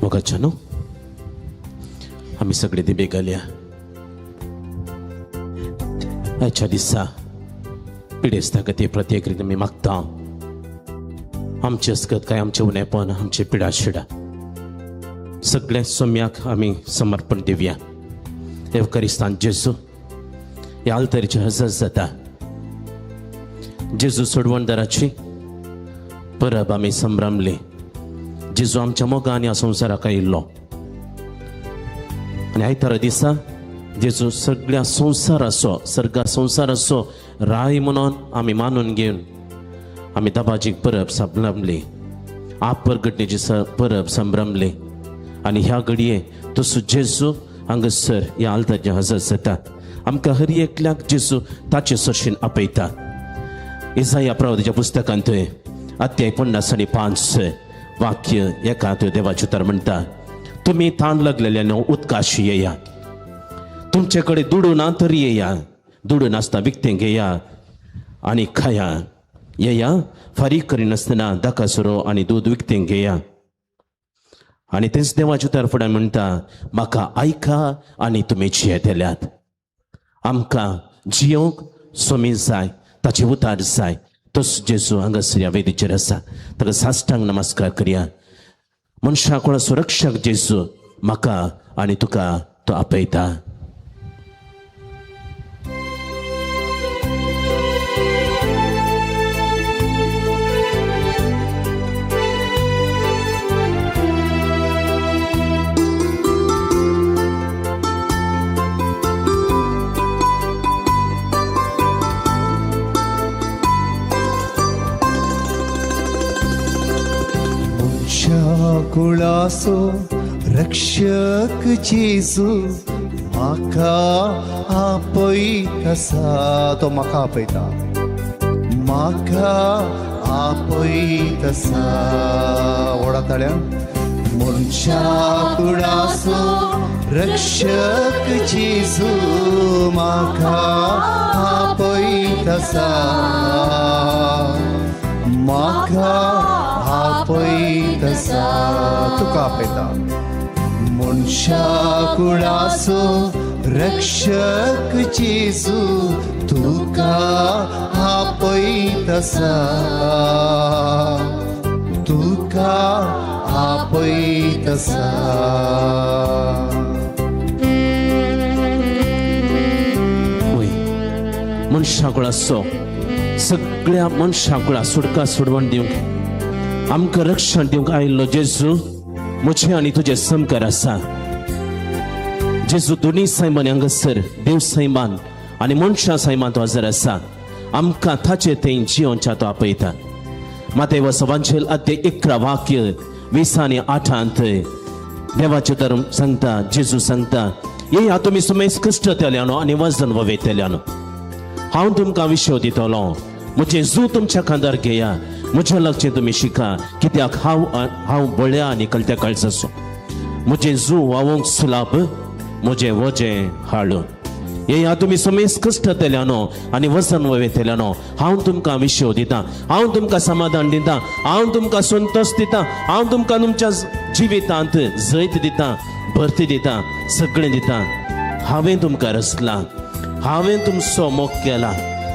मोगाच्या न्हू, आमी सगळे दिबे घालया. आयच्या दिसा पिडेस्ता खातीर प्रत्येक रितीन आमी मागता. आमचे असकत काय आमचें उणेपण, आमचे पिडा शिडा सगळ्या सोम्याक आमी समर्पण दिवया. एवकरिस्तान जेजू ह्या आल्तरीचे हजर जाता. जेजू सोडवणदाराची परब आमी संभ्रमली. जेजू आमच्या मोगान ह्या संवसाराक आयिल्लो आनी आयतारा दिसा जेजू सगळ्या संवसाराचो, सर्गा संवसाराचो राय म्हणून आमी मानून घेवन आमी दबाजीक परब संभ्रमली, आप परगटणेची परब संभ्रमली. आनी ह्या घडये तसो जेजू हांगासर ह्या आल्ताचेर हजर जाता. आमकां हर एकल्याक जेजू ताचे सरशीन आपयता. इसाया प्रवादाच्या पुस्तकांत अध्याय 55 वाक्य एकांत देवाचें उतर म्हणटा, तुमी ताण लागलेल्यानो उदकाशी येया, तुमचे कडेन दुडू ना तरी येया, दुडू नासता विकतें घेया आनी खाया, येया फारीक करिनासतना दाकासुरो आनी दूद विकतें घेया. आनी तेंच देवाचें उतर फुडें म्हणटा, म्हाका आयका आनी तुमी जियेतल्यात. आमकां जियोंक सोमी जाय, ताचे उतार जाय. तस जेजू हांगासर ह्या वेदीचेर आसा. ताका साश्टांग नमस्कार करया. मनशां कोणा सुरक्षक जेजू म्हाका आनी तुका तो आपयता. कुळासो रक्षक जेजू म्हाका आपयता, तो म्हाका आपयता, म्हाका आपयता. व्हडा ताळ्यान मनशा कुळासो रक्षक जेजू म्हाका आपयता, म्हाका आपयता, तुका आपयता. मनशा कुळासो रक्षक जेजू तुका आपयता, तुका आपयता. मनशा कुळासो सगळ्या मनशा कुळा सुटका सोडवण दिवंक, आमकां रक्षण दिवंक आयिल्लो जेजू म्हजें आनी तुजें समकार आसा. जेजू दोनी सैमान हांगासर देव सैमान आनी मनशां सैमान तो हजर आसा. आमकां ताचे थंय जियोनच्या तो आपयता. मातेव सवांचेल अध्याय 11 वाक्य 20 आनी 8 देवाचें धर्म सांगता, जेजू सांगता, येया तुमी सुमेस कश्ट तेल्यानो आनी वजन ववेतेल्यानो, हांव तुमकां विशय दितलो. म्हजें जू तुमच्या खांदार घेया, म्हज्या लागचें तुमी शिका, कित्याक हांव हांव बळ्या आनी कळत्या काळजाचो. म्हजें जू व्हांवूंक सुलाभ, म्हजें वजें हाडून. येया तुमी समेस कश्ट तेल्यानो आनी वजन ववेतेल्यानो, हांव तुमकां विशय दितां, हांव तुमकां समाधान दितां, हांव तुमकां संतोश दितां, हांव तुमकां तुमच्या जिवितांत जैत दितां, भरती दितां, सगळें दितां. हांवें तुमकां रचलां, हांवें तुमचो मोग केला,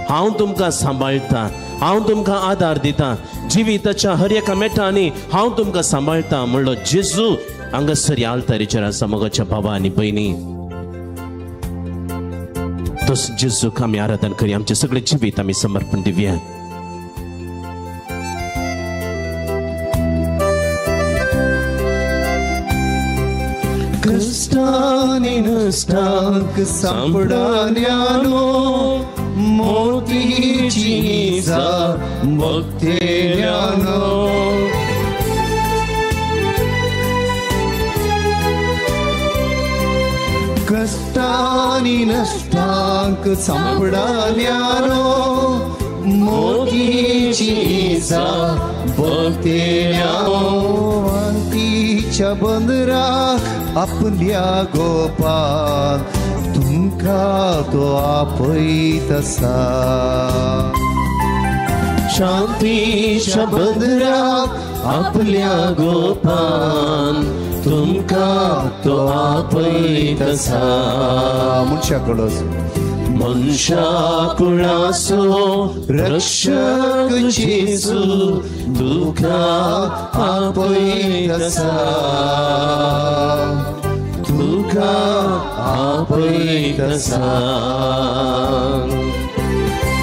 हांव तुमकां सांबाळटा, हांव तुमकां आदार दितां. जिविताच्या हर एका मेटांनी हांव तुमकां सांबाळटा म्हणलो जेजू हांगासर ह्या आल्तारीचेर आसा. मोगाच्या बाबा आनी भयणी, तस जेजूक आमी आराधन करया, आमचें सगळें जिवीत आमी समर्पण दिवया. कश्टांनी नश्टांक सांपडल्यानो मोतीची भक्तेल्यानो, कश्टांनी नश्टांक सांपडल्यानो मोतीची भक्तेल्यानो, तिच्या बंदराक आपल्या गोपाल तुमकां तो आपयता. शांतीच्या बंदराक आपल्या गोपान तुमकां तो आपयत आसा. मनशाकुळाचो मनशाकुळाचो रक्षक जेजू तुका आपयत आसा, तुका आपयत आसा.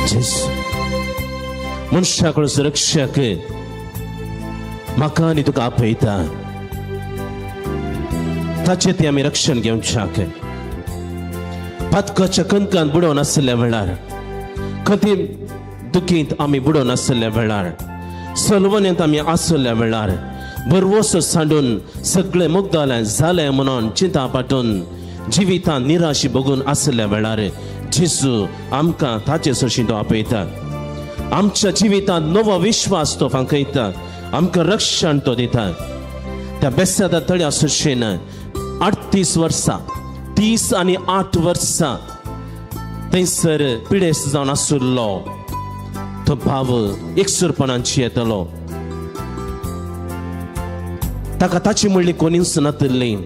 जेजू मनशाकुळाचो रक्षक म्हाका आनी तुका आपयता, ताचें तें आमी रक्षण घेवच्याक. पातकाच्या कंकान बुडोवन आशिल्ल्या वेळार, कथी दुखींत आमी बुडोवन आशिल्ल्या वेळार, सलवणेंत आमी आशिल्ल्या वेळार, बरवसो सांडून सगळें मुगदालें जालें म्हणून चिंता पाटून जिवितान निराशी बघून आशिल्ल्या वेळार जेजू आमकां ताचे सरशीं तो आपयता. आमच्या जिवितांत नवो विश्वास तो फांकयता, आमकां रक्षण तो दिता. त्या बेसादा तळ्या सरशीन 38 वर्सां, 38 वर्सां थंयसर पिडेस्त जावन आशिल्लो तो भाव एकसूरपणान येतलो. ताका ताची म्हणली कोणीच नातिल्ली.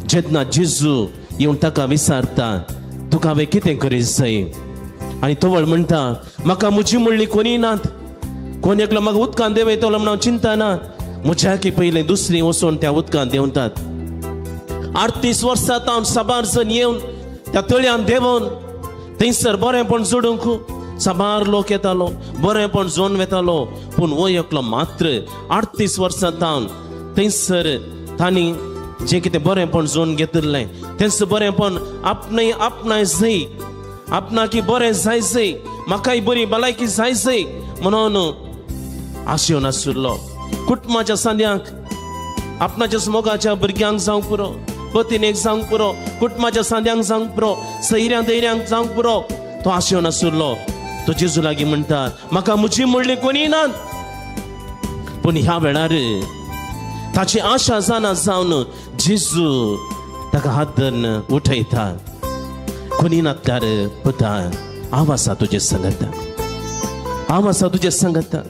जेन्ना जेजू येवन ताका विचारता, तुका हांवें कितें करीत जाय, आनी तवळ म्हणटा, म्हाका म्हजी म्हणली कोणी नात, कोण एकलो म्हाका उदकान देंवयतलो म्हणून हांव चिंता ना, म्हज्या की पयलें दुसरी वचून त्या उदकान देंवतात. 38 वर्सां तावन साबार जण येवन त्या तळयान देंवोन थंयसर बरेंपण जोडूंक साबार लोक येतालो, बरेंपण जोडून वेतालो. पूण हो एकलो मात्र 38 वर्सां तावन थंयसर तांणी जें कितें बरेंपण जोडून घेतिल्लें तेंच बरेंपण आपणें आपणाय जाय, आपणाकी बरें जाय जाय, म्हाकाय बरी भलायकी जाय जाय म्हणून आशेवन आशिल्लो. कुटुंबाच्या सांद्यांक, आपणाच्या मोगाच्या भुरग्यांक जावंक पुरो, पतिनेक जावंक पुरो, कुटुंबाच्या सांद्यांक जावंक पुरो, सैऱ्यां दैऱ्यांक जावंक पुरो, तो आशेवन आशिल्लो. तो जेजू लागीं म्हणटा, म्हाका म्हजी म्हणली कोणी ना. पूण ह्या वेळार ताची आशा जाणा जावन जेजू ताका हात धरून उठयता. कोणी नासल्यार पुता, हांव आसा तुजे सांगता, हांव आसा तुजे सांगता.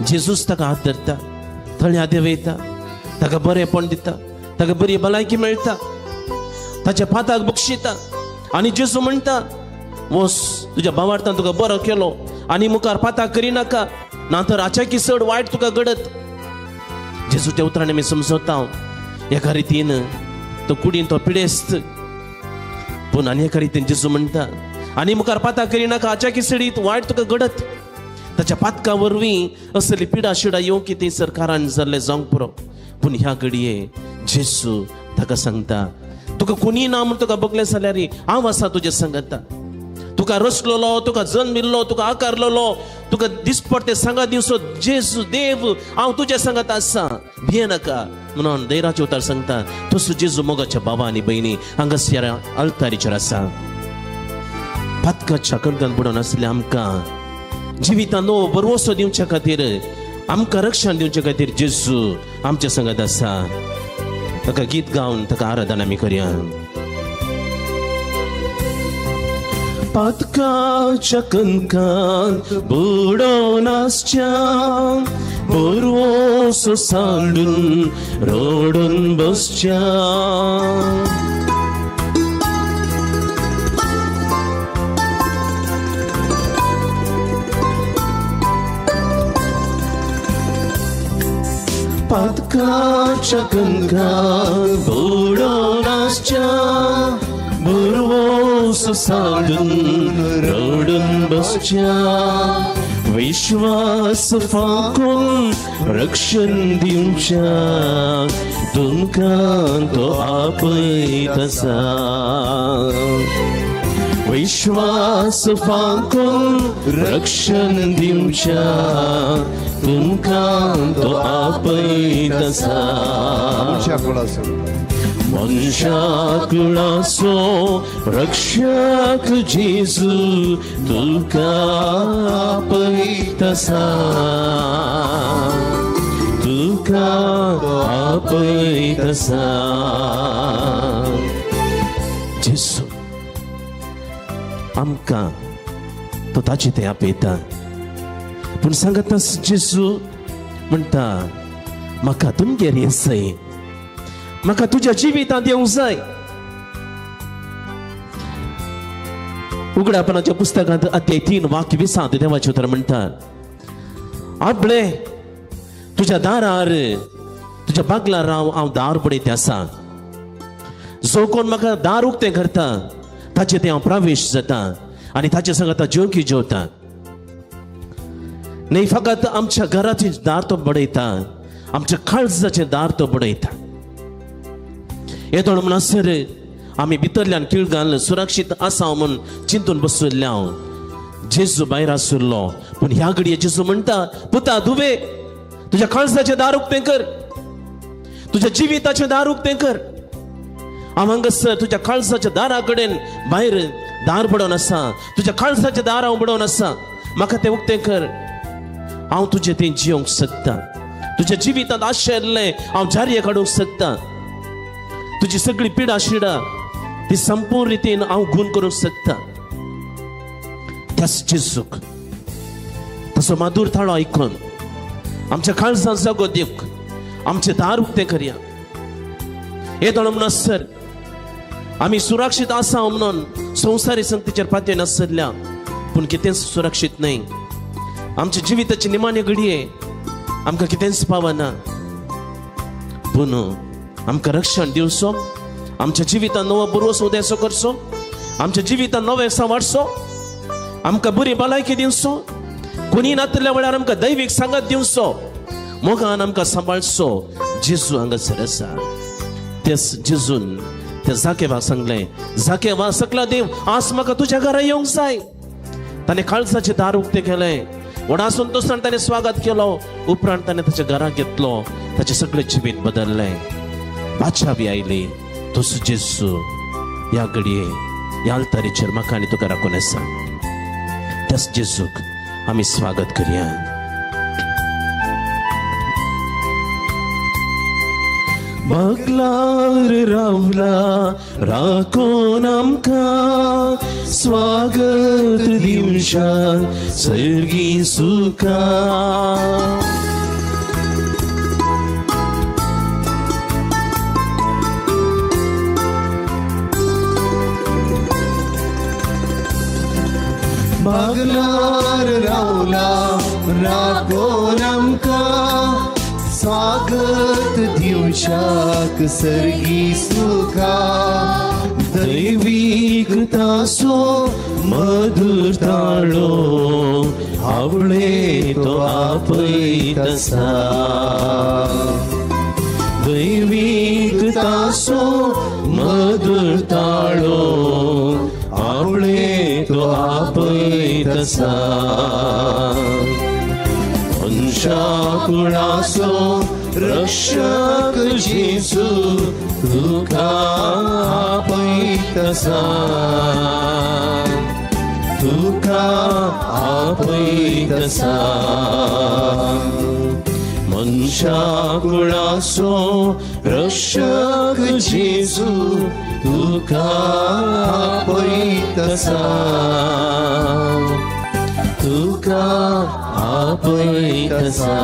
जेजूच ताका हात धरता, तळ्या देंवयता, ताका बरेंपण दिता, ताका बरी भलायकी मेळटा, ताच्या पाताक बक्षिता. आनी जेजू म्हणटा, वस तुज्या भावार्थान तुका बरो केलो आनी मुखार पाताक करिनाका, ना तर आचाकी चड वायट तुका घडत. जेजूच्या उतरांनी आमी समजता एका रितीन तो कुडीन तो पिडेस्त, पूण आनी एका रितीन जेजू म्हणटा, आनी मुखार पाताक करिनाका, आचाकी चडीत वायट तुका घडत. ताच्या पातका वरवीं असली पिडा शिडा येवंक कितें सरकारान जाल्लें जावंक पुरो. पूण ह्या घडये जेजू ताका सांगता, तुका कोणी ना म्हूण तुका बगलें जाल्यार हांव आसा तुजें सांगता. तुका रचलोलो, तुका जन्मिल्लो, तुका आकारलोलो, तुका दिसपडटे सांगा दिवचो जेजू देव हांव तुजें सांगत आसा, भिये नाका म्हणून धैर्याचे उतर सांगता. तसो जेजू मोगाच्या बाबा आनी भयणी हांगासर अल्तारीचेर आसा. पातकाच्या कंकान बुडोवन आसले आमकां जिवितान नवो भरवसो दिवच्या खातीर, आमकां रक्षण दिवचे खातीर जेजू आमच्या संगत आसा. ताका गीत गावन ताका आराधना आमी करया. पातकाच्या कणकान बुडोवन आसच्या भरवसो सांडून रडून बसच्या, पातकाच्या कणकान बुडोवन आसच्या भरवसो सांडून रडून बसच्या, विश्वास फांकून रक्षण दिवच्या तुमकां तो आपयत आसा. विश्वास फांकून रक्षण दिवच्या तुमकां तो आपयत आसा. मनशाकुळाचो रक्षक जेजू तुका आपयत आसा, तुका आपयत आसा. जेजू आमकां तो ताचे ते आपयता. पूण सांगता जेजू म्हणटा म्हाका तुमगेर येसय, म्हाका तुज्या जिवितांत येवंक जाय. उगडापणाच्या पुस्तकांत अध्याय 3 वाक्य 20 देवाचें उतर म्हणटा, आपले तुज्या दारार तुज्या बागलार राव हांव दार पडयत आसा. जो कोण म्हाका दार उक्तें करता ताचे तें हांव प्रवेश जाता आनी ताचे संगता जेवकी जेवता. न्हय फकत आमच्या घराचें दार तो बडयता, आमच्या काळजाचें दार तो बडयता. येदोळ म्हणसर आमी भितरल्यान किळ घालून सुरक्षीत आसा म्हूण चिंतून बशिल्ले हांव. जेजू भायर आशिल्लो, पूण ह्या घडये जेजू म्हणटा, पुता धुवे तुज्या काळजाचें दार उक्तें कर, तुज्या जिविताचें दार उक्तें कर. हांव हांगासर तुज्या काळजाच्या दारा कडेन भायर दार बडोवन आसा, तुज्या काळजाचें दार हांव बडोवन आसा, म्हाका तें उक्तें कर. हांव तुजें तें जियोंक शकता, तुज्या जिवितांत आशिल्लें हांव जार्य काडूंक शकता, तुजी सगळी पिडा शिडा ती संपूर्ण रितीन हांव गुण करूंक शकता. त्याच जेजूक तसो माधूर थाळो आयकून आमच्या काळजान जागो दिवंक आमचें दार उक्तें करया. येदोळ म्हणसर आमी सुरक्षीत आसा म्हणून संवसारी संगतीचेर पातये नासल्या, पूण कितेंच सुरक्षीत न्हय. आमच्या जिविताची निमाणे घडये आमकां कितेंच पावना, पूण आमकां रक्षण दिवचो, आमच्या जिवितांत नवो पुरवसो उदयसो करचो, आमच्या जिवितांत नवें सांवारचो, आमकां बरी भलायकी दिवचो, कोणी नातल्या वेळार आमकां दैवीक सांगात दिवचो, मोगान आमकां सांबाळचो जेजू हांगासर आसा. तेच जेजून त्या जाकेवा सांगलें, जाकेवा सकला देव आज म्हाका तुज्या घरा येवंक जाय. ताणें काळजाचें दार उक्तें केलें, व्हडा संतोशान ताणें स्वागत केलो. उपरांत ताणें ताच्या घराक घेतलो, ताचें सगळें जिवीत बदललें. बादशा बी आयली. तसो जेजू ह्या घडये ह्या आल्तारीचेर म्हाका आनी तुका राखून आसा. त्याच जेजूक आमी स्वागत करया. बागलार रावला राखून आमकां स्वागत दिवशा सर्गी सुखा. बागलार रावला राखून आमकां स्वागत दिवशाक सर्गी सुखा. दैवीक तासो मधुर ताळो आवळे तो आपयत आसा. दैवीक तासो मधुर ताळो आवळे तो आपयत आसा. मनशा कुळाचो रक्षक जेजू तुका आपयत आसा, तुका आपयत आसा. मनशा कुळाचो रक्षक जेजू तुका आपयत आसा, तुका आपयत आसा,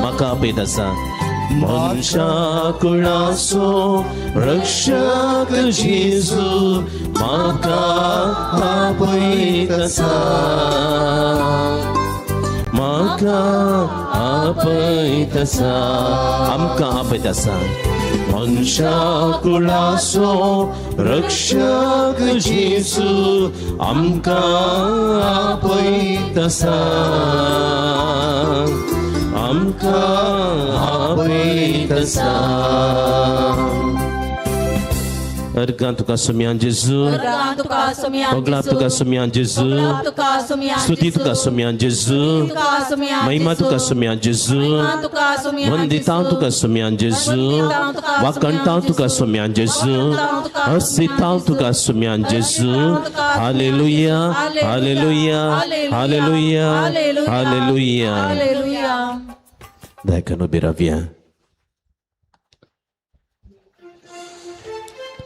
म्हाका आपयत आसा. मनशा कुळाचो रक्षक जेजू म्हाका आपयत आसा, म्हाका आपयत आसा, आमकां आपयत आसा. मनशा कुळाचो रक्षक जेजू आमकां आपयत आसा, आमकां आपयत आसा. अर्गां तुका सोम्यान जेजू, ओगलाप तुका सोम्यान जेजू, स्तुती तुका सोम्यान जेजू, महिमा तुका सोम्यान जेजू, वंदितां तुका सोम्यान जेजू, वाकणतां तुका सोम्यान जेजू, हर्षितां तुका सोम्यान जेजू. हालेलुया, हालेलुया, हालेलुया, हालेलुया. दयाकन उबी रावया.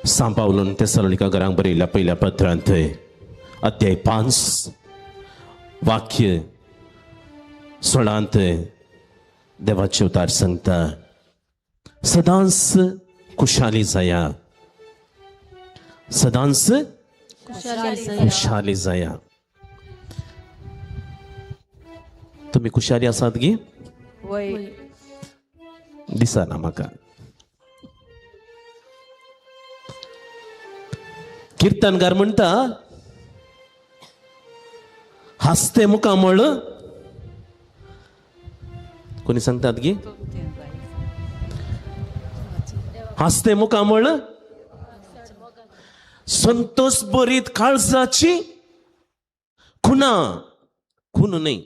सांव पावलून तेसलोनिका घरांक बरयल्ल्या पयल्या पत्रांत अध्याय 5 वाक्य 16 देवाचे उतार सांगता, सदांच खुशाली जाया, सदांच खुशाली जाया. तुमी खुशाली आसात गी? दिसना म्हाका. किर्तनकार म्हणटा, हासते मुखामळ, कोणी सांगतात गी? हासते मुखामळ संतोष बरीत काळजाची खुना. खून न्हय,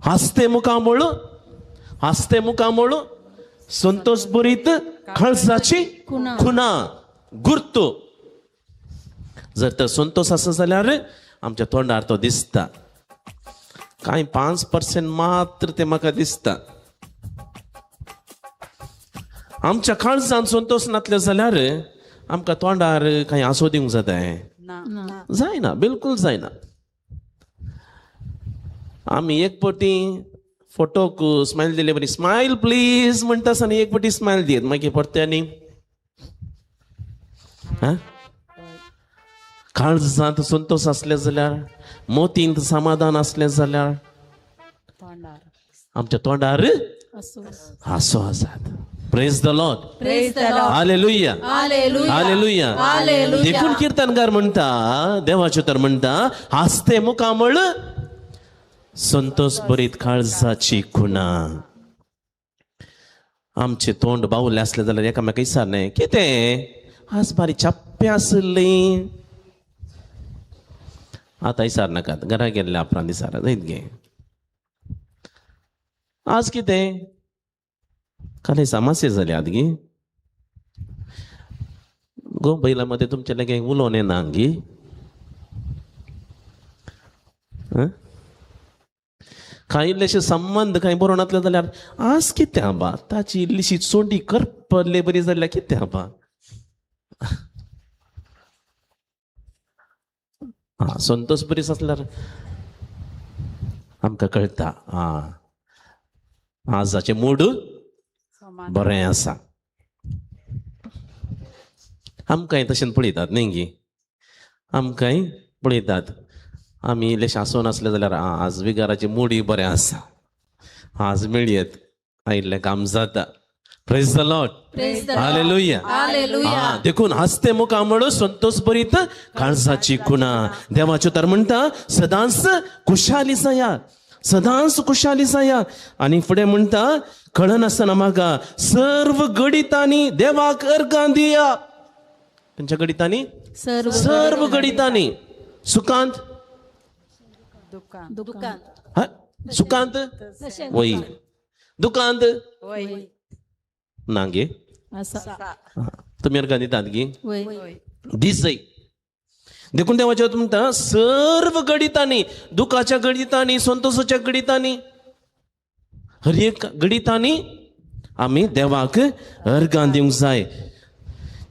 हासते मुखामळ, हासते मुखामळ संतोष बरीत काळजाची खुना गुर्तो. जर तर संतोष आसा जाल्यार आमच्या तोंडार तो दिसता. कांय 5% मात्र ते म्हाका दिसता. आमच्या काळजान संतोष नातले जाल्यार आमकां तोंडार कांय आसो दिवंक जाता? जायना, बिलकूल जायना. आमी एक पटी फोटोक स्मायल दिले बरी, स्मायल प्लीज म्हणटा आसतना एक पटी स्मायल दियत, मागीर परते आनी काळजांत संतोष आसले जाल्यार, मोतींत समाधान आसलें जाल्यार आमच्या तोंडार हांसो आसात. Praise the Lord. Hallelujah, hallelujah. देखून किर्तनकार म्हणटा, देवाचें तर म्हणटा, हासते मुखामळ संतोष बरीत काळजाची खुणा. आमचें तोंड बावलें आसलें जाल्यार एकामेका विचारलें, कितें आज बारी छाप्पे आसली? आतां विचार नाकात, घरा गेल्ल्या उपरांत विचारा जायत गे. आज कितें काल समस्या जाल्यात गी? गो बैला मदें तुमचे लागीं उलोवन येना गी? कांय इल्लेशे संबंद कांय बरो नासले जाल्यार आज कितें आबा ताची इल्लीशी चोंडी करपल्ले बरी जाल्यार कितें आबा? आं, संतोष बरी आसल्यार आमकां कळटा आं आजाचें मूड बरें आसा. आमकांय तशें पळयतात न्ही गी? आमकांय पळयतात. आमी इल्लेशें आसून आसलें जाल्यार आं आज विगाराची मुडी बरें आसा, आज मेळयत, आयिल्लें काम जाता. Praise the Lord. Hallelujah. देखून हासते मुखामळ संतोष बरीत काळजाची खुणा. देवाच्यो तर म्हणटा सदांच खुशाली जाया, सदांच खुशाली जाया. आनी फुडें म्हणटा, कळनासतना म्हाका सर्व गडितांनी देवाक अर्गां दिया. खंयच्या गडितांनी? सर्व गडितांनी. सुखांत, सुखांत वय, दुकांत ना गे? तुमी अर्गां दितात गी? दीस जाय. देखून देवाचें म्हणटा सर्व गडितांनी, दुखाच्या गडितांनी, संतोषाच्या गडितांनी, हर एक गडितांनी आमी देवाक अर्गां दिवंक जाय.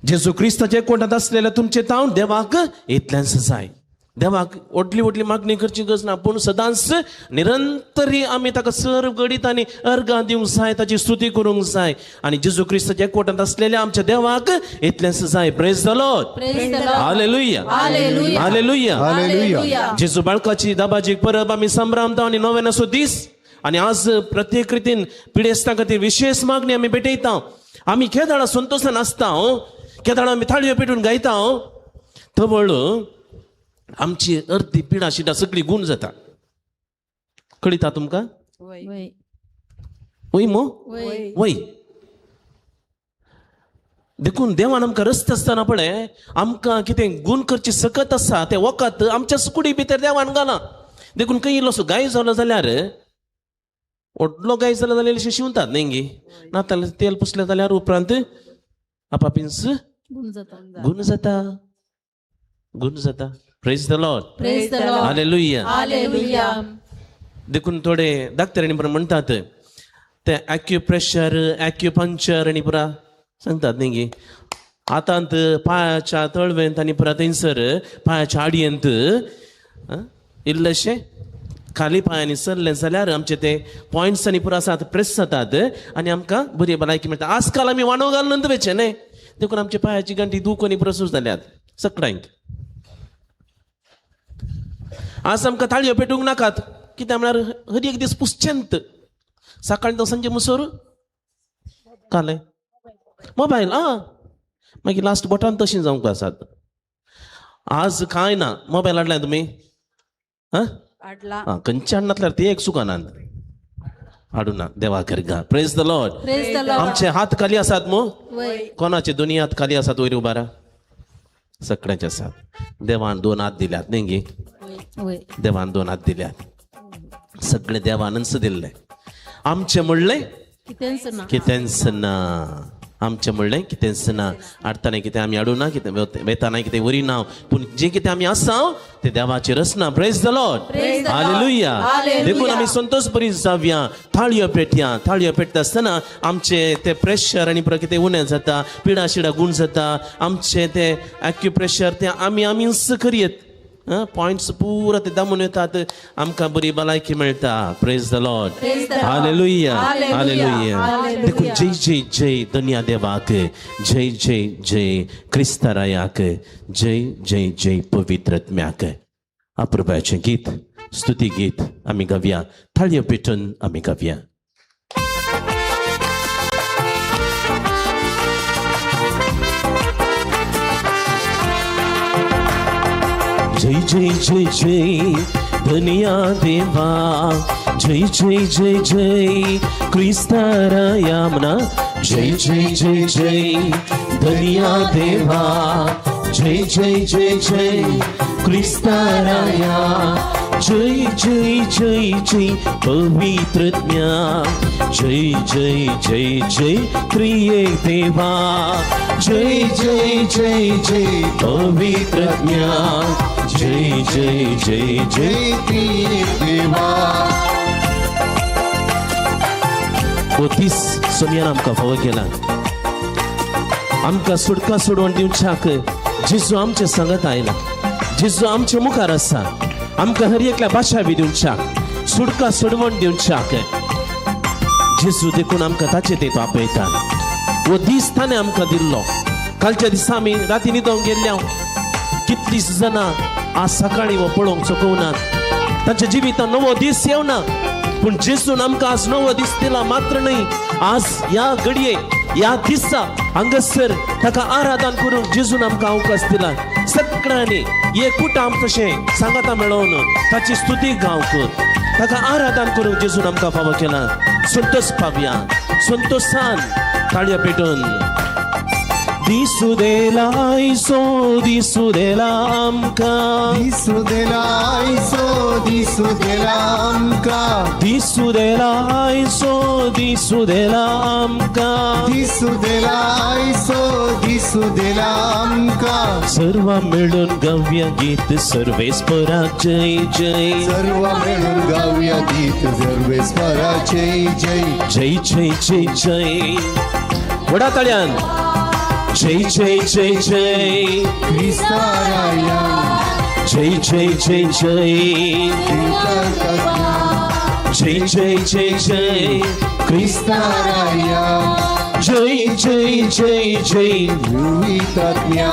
जेजू क्रिस्ताच्या कोटांत आसलेल्या तुमचें तावन देवाक इतलेंच जाय. देवाक व्हडली व्हडली मागणी करची गरज ना, पूण सदांच निरंतरी आमी ताका सर्व गडितांनी अर्गां दिवंक जाय, ताची स्तुती करूंक जाय. आनी जेजू क्रिस्ताच्या कोटांत आसलेल्या आमच्या देवाक इतलेंच जाय. Praise the Lord. Hallelujah, hallelujah. जेजू बाळकाची दाबाजी परब आमी संभ्रमता आनी नव्यानाचो दीस. आनी आज प्रत्येक रितीन पिडेस्तां खातीर विशेष मागणी आमी भेटयता. आमी केदाळा संतोशान आसता, केदाळा आमी थाळयो पेटून गायता, तवळ आमची अर्दी पिडा शिडा सगळी गुण जाता. कळिता तुमकां? वय मो वय. देखून देवान आमकां रस्त आसतना पळय आमकां कितें गुण करची सकत आसा तें वखद आमच्या कुडी भितर देवान घालां. देखून खंय इल्लोसो गाय जालो जाल्यार, व्हडलो गाय जालो जाल्यार इल्लेशे शिंवतात न्ही गी? नाजाल्यार तेल पुसलें जाल्यार उपरांत आपापींच गुण जाता, गुण जाता. Praise the Lord. Hallelujah. देखून थोडे डाक्टरांनी पुरा म्हणटात ते ॲक्युप्रेशर, ॲक्युपंक्चर आनी पुरा सांगतात न्ही गी? हातांत, पांयाच्या तळवेंत आनी पुरा थंयसर पांयाच्या आडयेंत इल्लेशें खाली पांयांनी सरलें जाल्यार आमचे ते पॉयंट्स आनी पुरो आसात प्रेस जातात आनी आमकां बरी भलायकी मेळटा. आजकाल आमी वाणो घालून वयचें न्हय, देखून आमच्या पांयाची गांठी दूख आनी पुरो सुरू जाल्यात सगळ्यांक. आज आमकां ताळयो पेटूंक नाकात, कित्याक म्हळ्यार हर एक दीस पुसचेंत, सकाळीं तो सांजे मुसोर काले मोबायल आं, मागीर लास्ट बोटान तशें जावंक आसात. आज कांय ना, मोबायल हाडलाय तुमी? आं, खंयचे हाडनातल्यार ती एक सुखानात हाडूना. देवा करगा. Praise the Lord. आमचे हात खाली आसात मू? कोणाचे दोनी हात खाली आसात वयर उबारा? सगळ्यांचे आसात. देवान दोन हात दिल्यात न्ही गी? देवान दोन हात दिल्यात, सगळे देवानच दिल्ले. आमचें म्हणलें कितेंच ना, आमचें म्हणलें कितेंच ना. हाडटना कितें आमी हाडूना, कितें वेताना कितें वरिना, पूण जें कितें आमी आसा तें देवाचेर आसना. Praise the Lord. हालेलुया. देखून आमी संतोष बरी जावया, थाळयो पेटया. थाळयो पेटता आसतना आमचें तें प्रेशर आनी कितें उणें जाता, पिडा शिडा गूण जाता, आमचें तें एक्युप्रेशर तें आमी आमीच करयेत. पॉयंट्स पुरा ते दामून येतात, आमकां बरी भलायकी मेळटा. Praise the Lord. Hallelujah. Hallelujah. देखून जय जय जय धन्या देवाक, जय जय जय क्रिस्तारायाक, जय जय जय पवित्रत्म्याक. अप्रुपाचें गीत, स्तुती गीत आमी गावया, थाळयो पेटून आमी गावया. जय जय जय जय धन्या देवा, जय जय जय जय क्रिस्ताराया म्हणा. जय जय जय जय धन्या देवा, जय जय जय जय क्रिस्ताराया, जय जय जय जय पवित्रज्ञा, जय जय जय जय त्रिएक देवा, जय जय जय जय पवित्रज्ञा, जय जय जय जय त्रिएक देवा. हो दीस सोनियान आमकां फावो केला, आमकां सुटका सोडोवन दिवच्याक जेजू आमचे सांगत आयला, जेजू आमचे मुखार आसा, आमकां हर एकल्या भाशा बी दिवच्याक, सुटका सोडवण दिवच्याक जेजू देखून आमकां ताचे ते तो आपयता. हो दीस ताणें आमकां दिल्लो. कालच्या दिसा आमी राती न्हिदोंक गेल्ल्या, कितलीं जाणां आज सकाळीं हो पळोवंक चुकोवनात, तांच्या जिवितांत नवो दीस येवना, पूण जेजून आमकां आज नवो दीस दिला. मात्र न्हय, आज ह्या घडये ह्या दिसा हांगासर ताका आराधन करूंक जेजून आमकां अवकाश दिला. सगळ्यांनी एक कुटाम तशें सांगाता मेळोवन ताची स्तुती गावंक, ताका आराधन करूंक जेजून आमकां फावो केला. संतोष पावया, संतोषान ताळयो पेटून. दिसू देला आयसो, दिसू देला आमकां, दिसू देला आयसो, दिसू देला आमकां, दिसू देला आयसो, दिसू देला आमकां, दिसू देला आयसो, दिसू देला आमकां. सर्व मेळून गावया गीत सर्वेस्पराक जय जय, सर्व मेळून गावया गीत सर्वेस्पराक जय जय, जय जय जय जय. व्हडा ताळयान जय जय जय जय क्रिस्ताराया, जय जय जय जय जय जय जय जय क्रिस्ताराया, जय जय जय जय पवित्रत्म्या,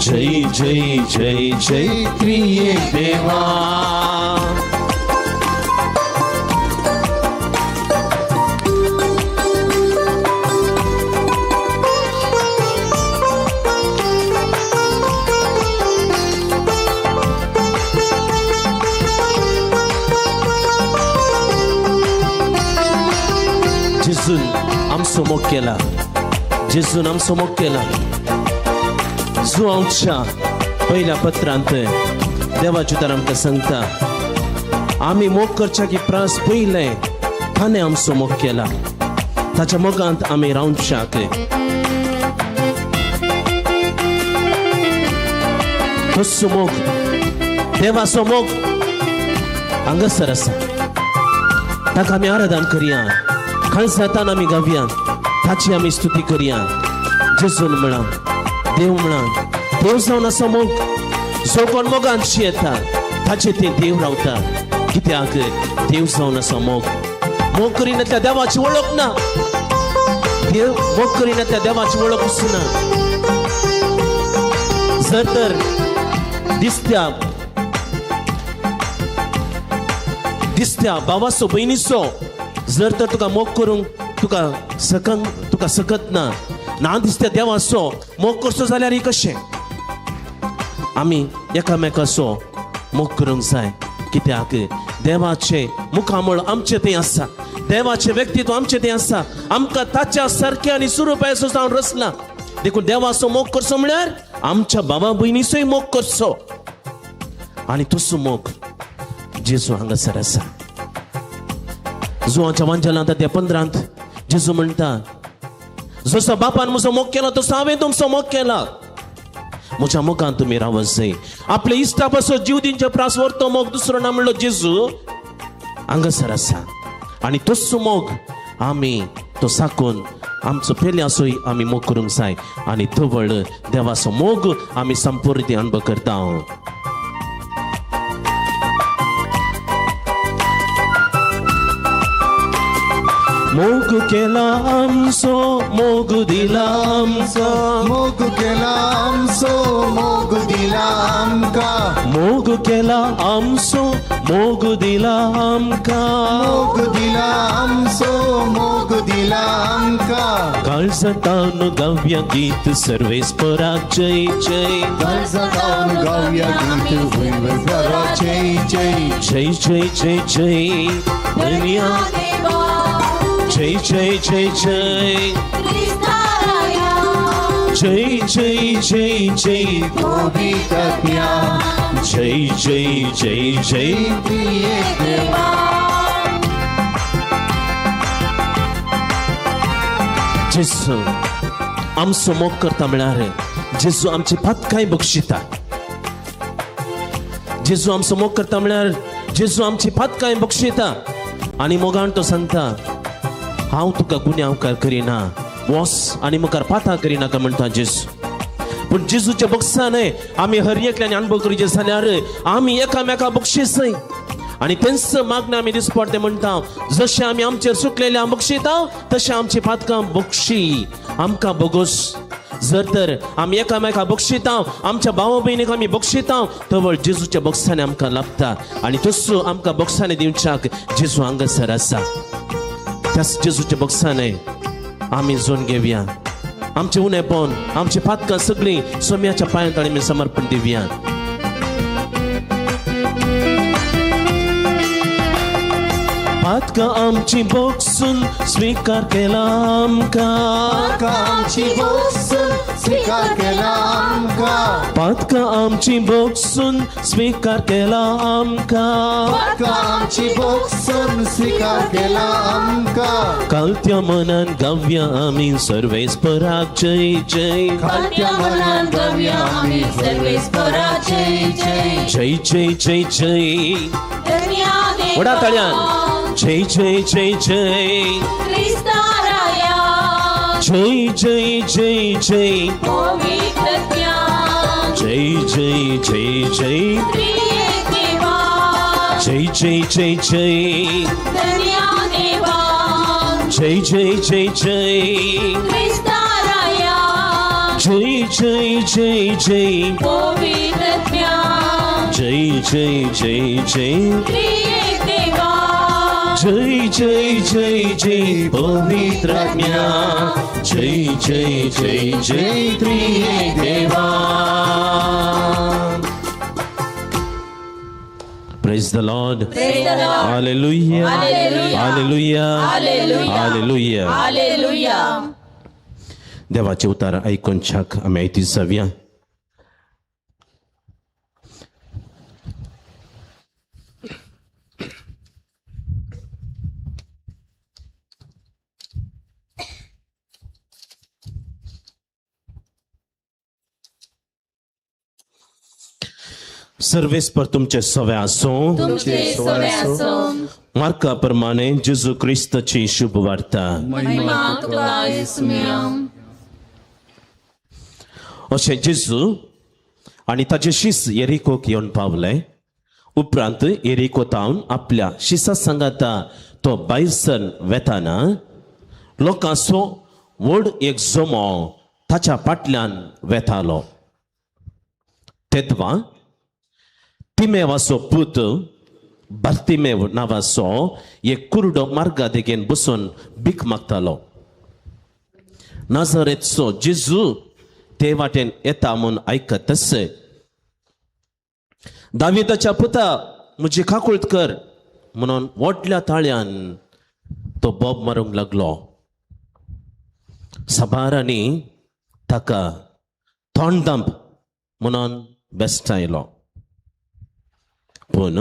जय जय जय जय त्रिएक देवा. जेजून आमचो मोग केला, जेजून आमचो मोग केला. जुवांच्या पयल्या पत्रांत देवाचें उतर आमकां सांगता, आमी मोग करच्या की प्रास पयलें ताणें आमचो मोग केला, ताच्या मोगांत आमी रावच्याक. तसो मोग, देवाचो मोग हांगासर आसा, ताका आमी आराधन करया, काळजांतान आमी गावया, ताची आमी स्तुती करया. जेजून म्हळां, देव म्हळां, देव जावन आसा मोग, जो कोण मोगान येता ताचे ते देव रावता. कित्याक देव जावन आसा मोग. मोग करिना त्या देवाची वळख ना, देव मोग करिना त्या देवाची वळख ना. जर तर दिसत्या दिसत्या बाबाचो भयणीचो जर तर तुका मोग करूंक तुका सकंग तुका सकत ना, ना दिसत्या देवाचो मोग करचो जाल्यार कशें? आमी एकामेकाचो मोग करूंक जाय. कित्याक देवाचें मुखामळ आमचें तें आसा, देवाचें व्यक्तित्व आमचें तें आसा, आमकां ताच्या सारकें आनी सुरुपायसो जावन रचला. देखून देवाचो मोग करचो म्हळ्यार आमच्या बाबा भयणीचोय मोग करचो. आनी तसो मोग जेजू हांगासर आसा. जुवाच्या वांजेलांत त्या 15 जेजू म्हणटा, जसो बापान म्हजो मोग केला तसो हांवें तुमचो मोग केला, म्हज्या मोगान तुमी रावत जाय. आपले इश्टा पासून जीव दिवचे प्रास व्हरतो मोग दुसरो ना म्हणलो जेजू हांगासर आसा. आनी तसो मोग आमी तो साकून आमचो पेल्याचोय आमी मोग करूंक जाय. आनी तवळ देवाचो मोग आमी संपूर्ण अनुभव करता. मोग केला आमचो, मोग दिला आमचो, मोग केला आमचो, मोग दिला आमकां, मोग केला आमचो, मोग दिला आमकां, मोग दिला आमचो, मोग दिला आमकां. काळजांतावन गावया गीत सर्वेस्पराक जय जय, काळजांतावन गावया गीत सर्वेस्पराक जय जय, जय जय जय जय धन्या जय जय जय जय जय जय जय जय पवित्रत्या जय जय जय जय देवा. जेजू आमचो मोग करता म्हळ्यार जेजू आमची पातकाय बक्षिता. जेजू आमचो मोग करता म्हळ्यार जेजू आमची पातकाय बक्षिता. आनी मोगान तो सांगता, हांव तुका गुन्यांवकार करिना, वोस आनी मुखार पाता करिनाका म्हणटा जेजू. पूण जेजूच्या बक्षान आमी हर एकल्यान अणभव करीचे जाल्यार आमी एकामेका बक्षीसय. आनी तेंच मागणें आमी दिसपडटे म्हणटा, जशें आमी आमचेर चुकलेल्या बक्षिता तशें आमची पातकां बक्षी आमकां बोगोस. जर तर आमी एकामेका बक्षिता, आमच्या भाव भयणीक आमी बक्षिता, तवळ जेजूच्या बक्षांनी आमकां लाभता. आनी तसो आमकां बक्षांनी दिवच्याक जेजू हांगासर आसा. त्याच जेजूच्या बक्षाने आमी जोन घेवया, आमचे उणेपण आमची पातकां सगळीं सोम्याच्या पांयांत आमी समर्पण दिवया. पातकां आमची बक्षून स्वीकार केला आमकां, पातकां आमची बक्षून स्वीकार केला आमकां, पातकां आमची बक्षून स्वीकार केला आमकां, पातकां आमची बक्षून स्वीकार केला आमकां. कालत्या मनान गावया आमी सर्वेस्पराक जय जय, कालत्या मनान गावया आमी सर्वेस्पराक जय जय, जय जय जय जय व्हडा ताळयान जय जय जय जय क्रिस्ताराया जय जय जय जय पवित्रत्या जय जय जय जय त्रिएक देवा जय जय जय जय धन्या देवा जय जय जय जय क्रिस्ताराया जय जय जय जय पवित्रत्या जय जय जय जय त्रिएक देवा जय जय जय जय पवित्रात्म्या जय जय जय जय त्रिएक देवा. Praise the Lord. Praise the Lord. Hallelujah. Hallelujah. Hallelujah. Hallelujah. Hallelujah. Hallelujah. देवाचे उतार आयकून छाक आमी आयती जावया. सर्वेस्पर तुमचे सवे आसूं. तुमचे सवे आसूं. मार्का प्रमाणे जेजू क्रिस्ताची शुभ वार्ता. महिमा तुका येसुम्या. अशें जेजू आनी ताचे शिस येरिकोक येवन पावले. उपरांत एरिकोतावन आपल्या शिसा सांगाता तो भायर सर वेताना लोकांचो व्हड एक जमो ताच्या फाटल्यान वेतालो. तेदवा तिमेवाचो पूत बार्तिमेव नांवाचो एक कुरडो मार्गा देगेन बसून भीक मागतालो. नाझरेतचो जेजू ते वाटेन येता म्हूण आयकतच दाविदाच्या पुता म्हजी काकूळत कर म्हणून व्हडल्या ताळ्यान तो बोब मारूंक लागलो. सबारांनी ताका तोंडदांप म्हणून बेस्टायलो. पूण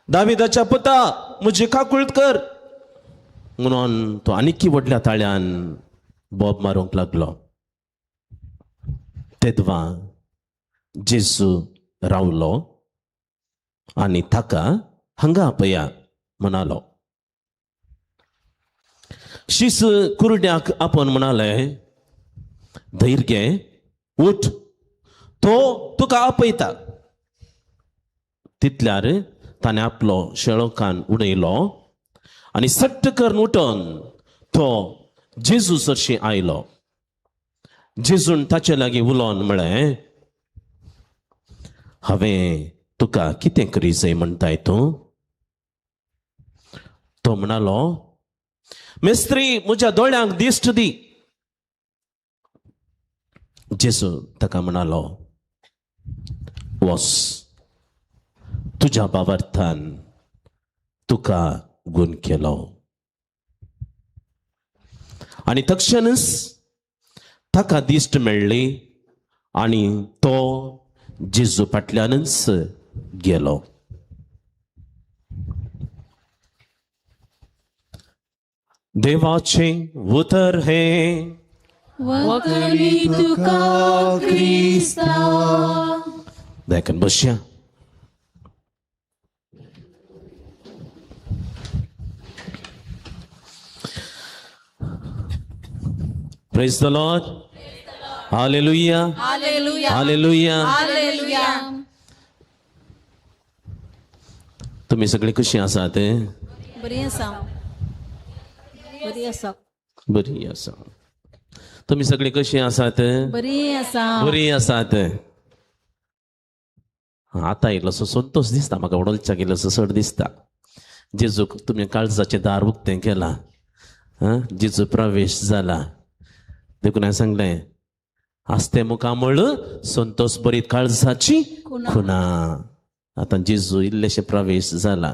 दाविदाच्या पुता म्हजी काकूळत कर म्हणून तो आनीकी व्हडल्या ताळ्यान बोब मारूंक लागलो. तेदवा जेजू रावलो आनी ताका हांगा आपया म्हणालो. शीस कुरड्याक आपण म्हणाले, धैर्य घे, उठ, तो तुका आपयता. तितल्यार ताणें आपलो शेळोकान उडयलो आनी सट्ट करून उठून तो जेजू सरशी आयलो. जेजून ताचे लागीं उलोवन म्हळें, हांवें तुका कितें करी जाय म्हणटाय तूं? तो म्हणालो, मेस्त्री म्हज्या दोळ्यांक दिश्ट दी. जेजू ताका म्हणालो, वस, तुज्या बाबार्थान तुका गुण केलो. आनी तक्षणच ताका दिश्ट मेळ्ळी आनी तो जेजू फाटल्यानच गेलो. देवाचें उतर हें वखणी तुका क्रिस्ता. देखून बसया. Praise the Lord. Hallelujah. Hallelujah. Hallelujah. Hallelujah. तुम्ही सगळे कशी आसात? बरी आसा. बरी आसा. बरी आसा. तुम्ही सगळे कशी आसात? बरी आसा. बरी आसात. आतां इल्लोसो संतोश दिसता म्हाका, वडोलच्या इल्लोसो चड दिसता. जेजूक तुमी काळजाचें दार उक्तें केलां, जेजू प्रवेश जाला. देखून हांवें सांगलें, आस्ते मुखामळ संतोष बरीत काळजाची खुणा. आतां जेजू इल्लेशे प्रवेश जाला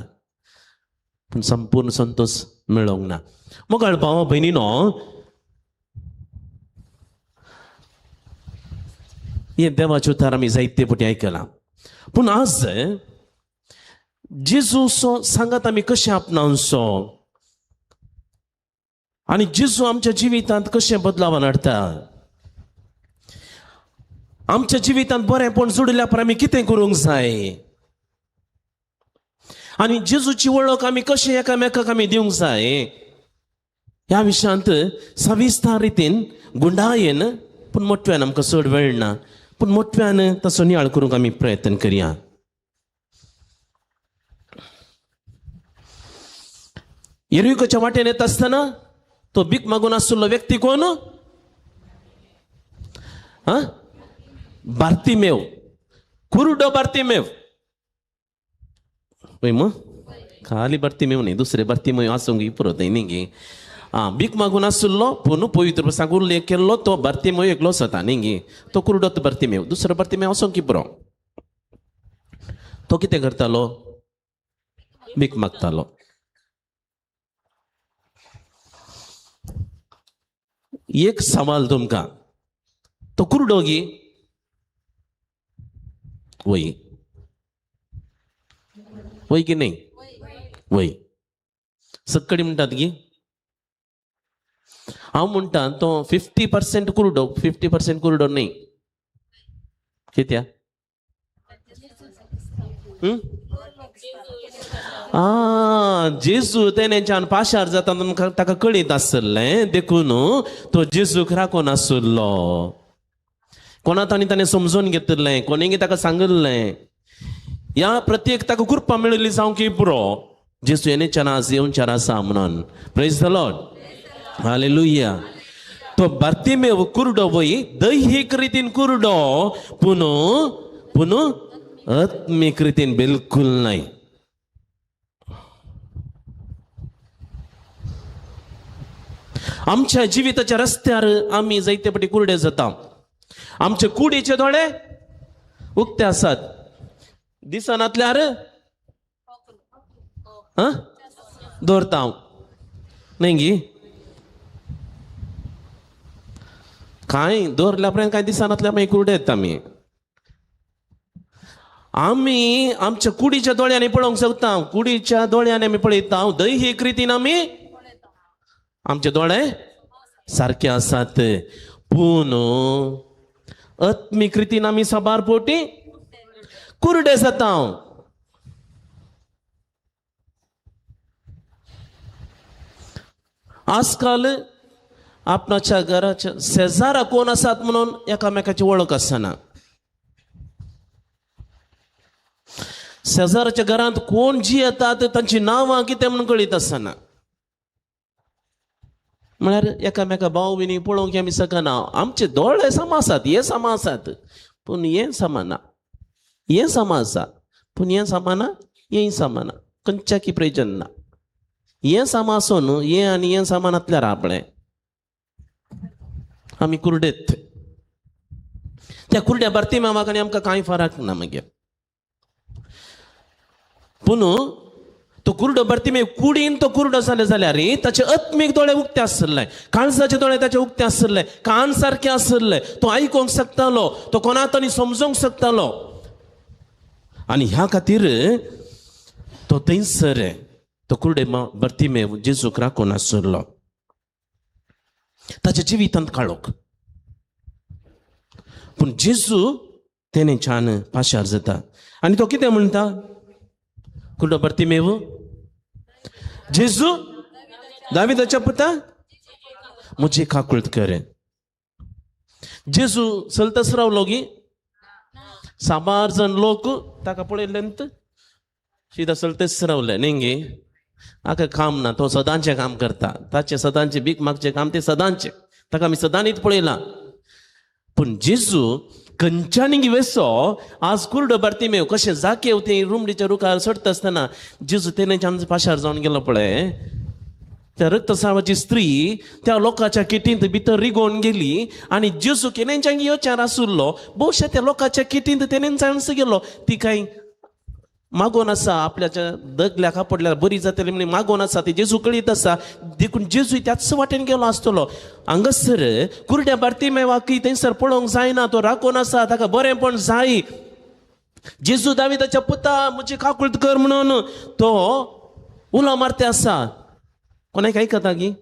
पूण संपूर्ण संतोष मेळोंक ना. मोगाळ भावा भयणीनो, हें देवाचें उतर आमी जायते फावटी आयकलां, पूण आज जेजूचो सांगात आमी कशें आपणावचो आनी जेजू आमच्या जिवितांत कशें बदलावान हाडटा, आमच्या जिवितांत बरेंपण जोडिल्ल्या पर आमी कितें करूंक जाय आनी जेजूची वळख आमी कशें एकामेकाक आमी दिवंक जाय ह्या विशयांत सविस्तार रितीन गुंडायेन, पूण मोटव्यान आमकां चड वेळ ना, पूण मोटव्यान तसो नियाळ करूंक आमी प्रयत्न करया. येरिकोच्या वाटेन येता आसतना तो भीक मागून आशिल्लो व्यक्ती कोण? बार्तिमेव, कुरडो बार्तिमेव. वय मग खाली बार्तिमेव न्ही, दुसरे बार्तिमेव आसूंक पुरो न्ही गे. आं, भीक मागून आशिल्लो पूण पवित्र सांगून उल्लेख केल्लो तो बार्तिमेव एकलो जाता न्ही गे, तो कुरडो तो बार्तिमेव, दुसरो बार्तिमेव आसूंक पुरो. तो कितें करतालो? भीक मागतालो. एक सवाल तुमकां, तो कुरडो गी? वय वय की नाही? वय. सक्कडी म्हणटात की हांव म्हणटा तो 50% कुरडो, 50% कुरडो न्ही. कित्या? जेजू तेन्याच्यान पाशार जाता ताका कळीत आसलें, देखून तो जेजूक राखून आसलो. कोणा ताणें ताणें समजून घेतिल्लें, कोणें ताका सांगिल्लें ह्या प्रत्येक ताका कृपा मेळिल्ली जावं की पुरो जेजू येणेच्यान आज येवच्यार आसा म्हणून. Praise the Lord. हालेलुया. तो बार्तिमेव कुरडो वय दैहीक रितीन कुरडो पूण पूण आत्मीक रितीन बिलकुल नाही. आमच्या जिविताच्या रस्त्यार आमी जायते पटी कुरडे जाता. आमचे कुडीचे दोळे उक्ते आसात, दिसनातल्यार दवरता हांव न्ही गी, कांय दवरल्या उपरांत कांय दिसनातल्यार मागीर कुरडे येता. आमी आमी आमच्या कुडीच्या दोळ्यांनी पळोवंक शकता, कुडीच्या दोळ्यांनी आमी पळयता, दैहीक रितीन आमी आमचे दोळे सारके आसात, पूण आत्मीक रितीन आमी साबार पोटी कुरडे जाता. आजकाल आपणाच्या घराच्या शेजारा कोण आसात म्हणून एकामेकाची वळख आसना. शेजाराच्या घरांत कोण जी येतात तांची नांवां कितें म्हणून कळीत आसना. म्हळ्यार एकामेका भाव भयणी पळोवंक आमी शकना. आमचे दोळे समा आसात, हे समा आसात, पूण हें समा ना, हें समा आसा पूण हें समा ना, हेंय समा ना, खंयच्याकी प्रयोजन ना. हें समा आसून हें आनी हें समा नासल्यार आपणें आमी कुरडेत. त्या कुरड्या बार्तिमेवाक आनी आमकां कांय फरक ना मागीर. पूण तो कुरडो बार्तिमेव कुडीन तो कुरडो जाले जाल्यार ताचे आत्मीक दोळे उक्ते आसले, काळजाचे दोळे ताचे उक्ते आसले, कान सारके आसले, तो आयकूंक शकतालो, तो कोणाक आनी समजूंक शकतालो. आनी ह्या खातीर तो थंयसर तो कुरडे बार्तिमेव जेजूक राखून आसलो. ताच्या जिवितांत काळोख, पूण जेजू तेणेच्यान पाशार जाता आनी तो कितें म्हणटा, कुरडो बार्तिमेव जेजू दाविदाच्या पुता म्हजी काकूळत कर. जेजू चलतच रावलो गी, साबार जण लोक ताका पळयल्ले शिदा चलतेच रावले न्ही गे. आका काम ना, तो सदांचें काम करता, ताचें सदांचें भीक मागचें काम तें सदांचें, ताका आमी सदांनीच पळयलां. पूण जेजू खंयच्यानी वेसो आज कुरडो बार्तिमेव कशें जाकेव ते रुमडीच्या रुखार चडटा आसतना जेजू तेणेच्यान पाशार जावन गेलो पळय. त्या रक्तस्रावाची स्त्री त्या लोकांच्या किटींत भितर रिगोवन गेली आनी जेजू केन्नाच्यान येवच्यार आसुल्लो, भोवशा त्या लोकांच्या किटींत तेणेच्यान गेलो. ती कांय मागोन आसा, आपल्याच्या दगल्या कापडल्यार बरी जातली म्हणून मागोन आसा, ती जेजू कळीत आसा, देखून जेजू त्याच वाटेन गेलो आसतलो. हांगासर कुरड्या बार्तिमेवाक थंयसर पळोवंक जायना, तो राखून आसा, ताका बरेंपण जाय. जेजू दाविदाच्या पुता म्हजी काकूळत कर म्हणून तो उलो मारते आसा. कोणाक आयकता गी?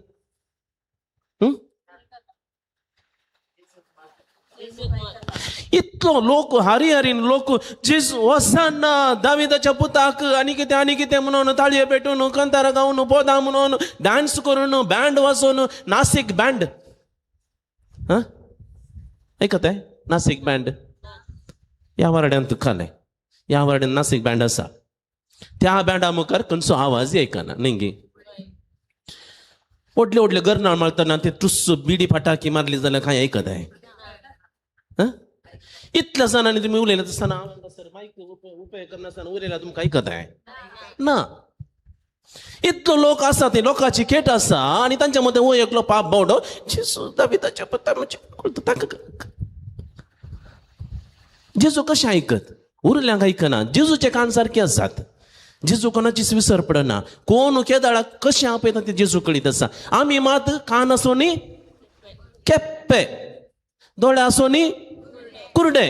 इतलो लोक हारी हारीन लोक जेजू वसाना दाविदाच्या पुताक आनी कितें आनी कितें म्हणून ताळये पेटून कंतारा गावन पोदां म्हणून डान्स करून बँड वाजोवन नासीक बँड. हां आयकताय? नासीक बँड ह्या वाड्यान तुकालें, ह्या वाड्यान नासीक बँड आसा. त्या बँडा मुखार खंयचो आवाज आयकना न्ही गी. व्हडले व्हडले गरनाळ मारतना ते टुस्स बिडी फटाकी मारली जाल्यार कांय आयकताय? इतल्या जाणांनी तुमी उलयले आसतना सर मायक उपयोग करनासतना उलयल्यार तुमकां आयकताय ना. इतलो लोक आसा, ते लोकांची खेट आसा आनी तांच्या मदें हो एकलो पाप बावडो जेजू दाविदाच्या पुता तांकां जेजू कशें आयकत? उरल्यांक आयकना. जेजूचे कान सारके आसात, जेजू कोणाचीच विसर पडना, कोण केदाळाक कशें आपयता ते जेजू कळीत आसा. आमी मात कान आसूनी केप्पे, दोळे आसूनी कुरडे,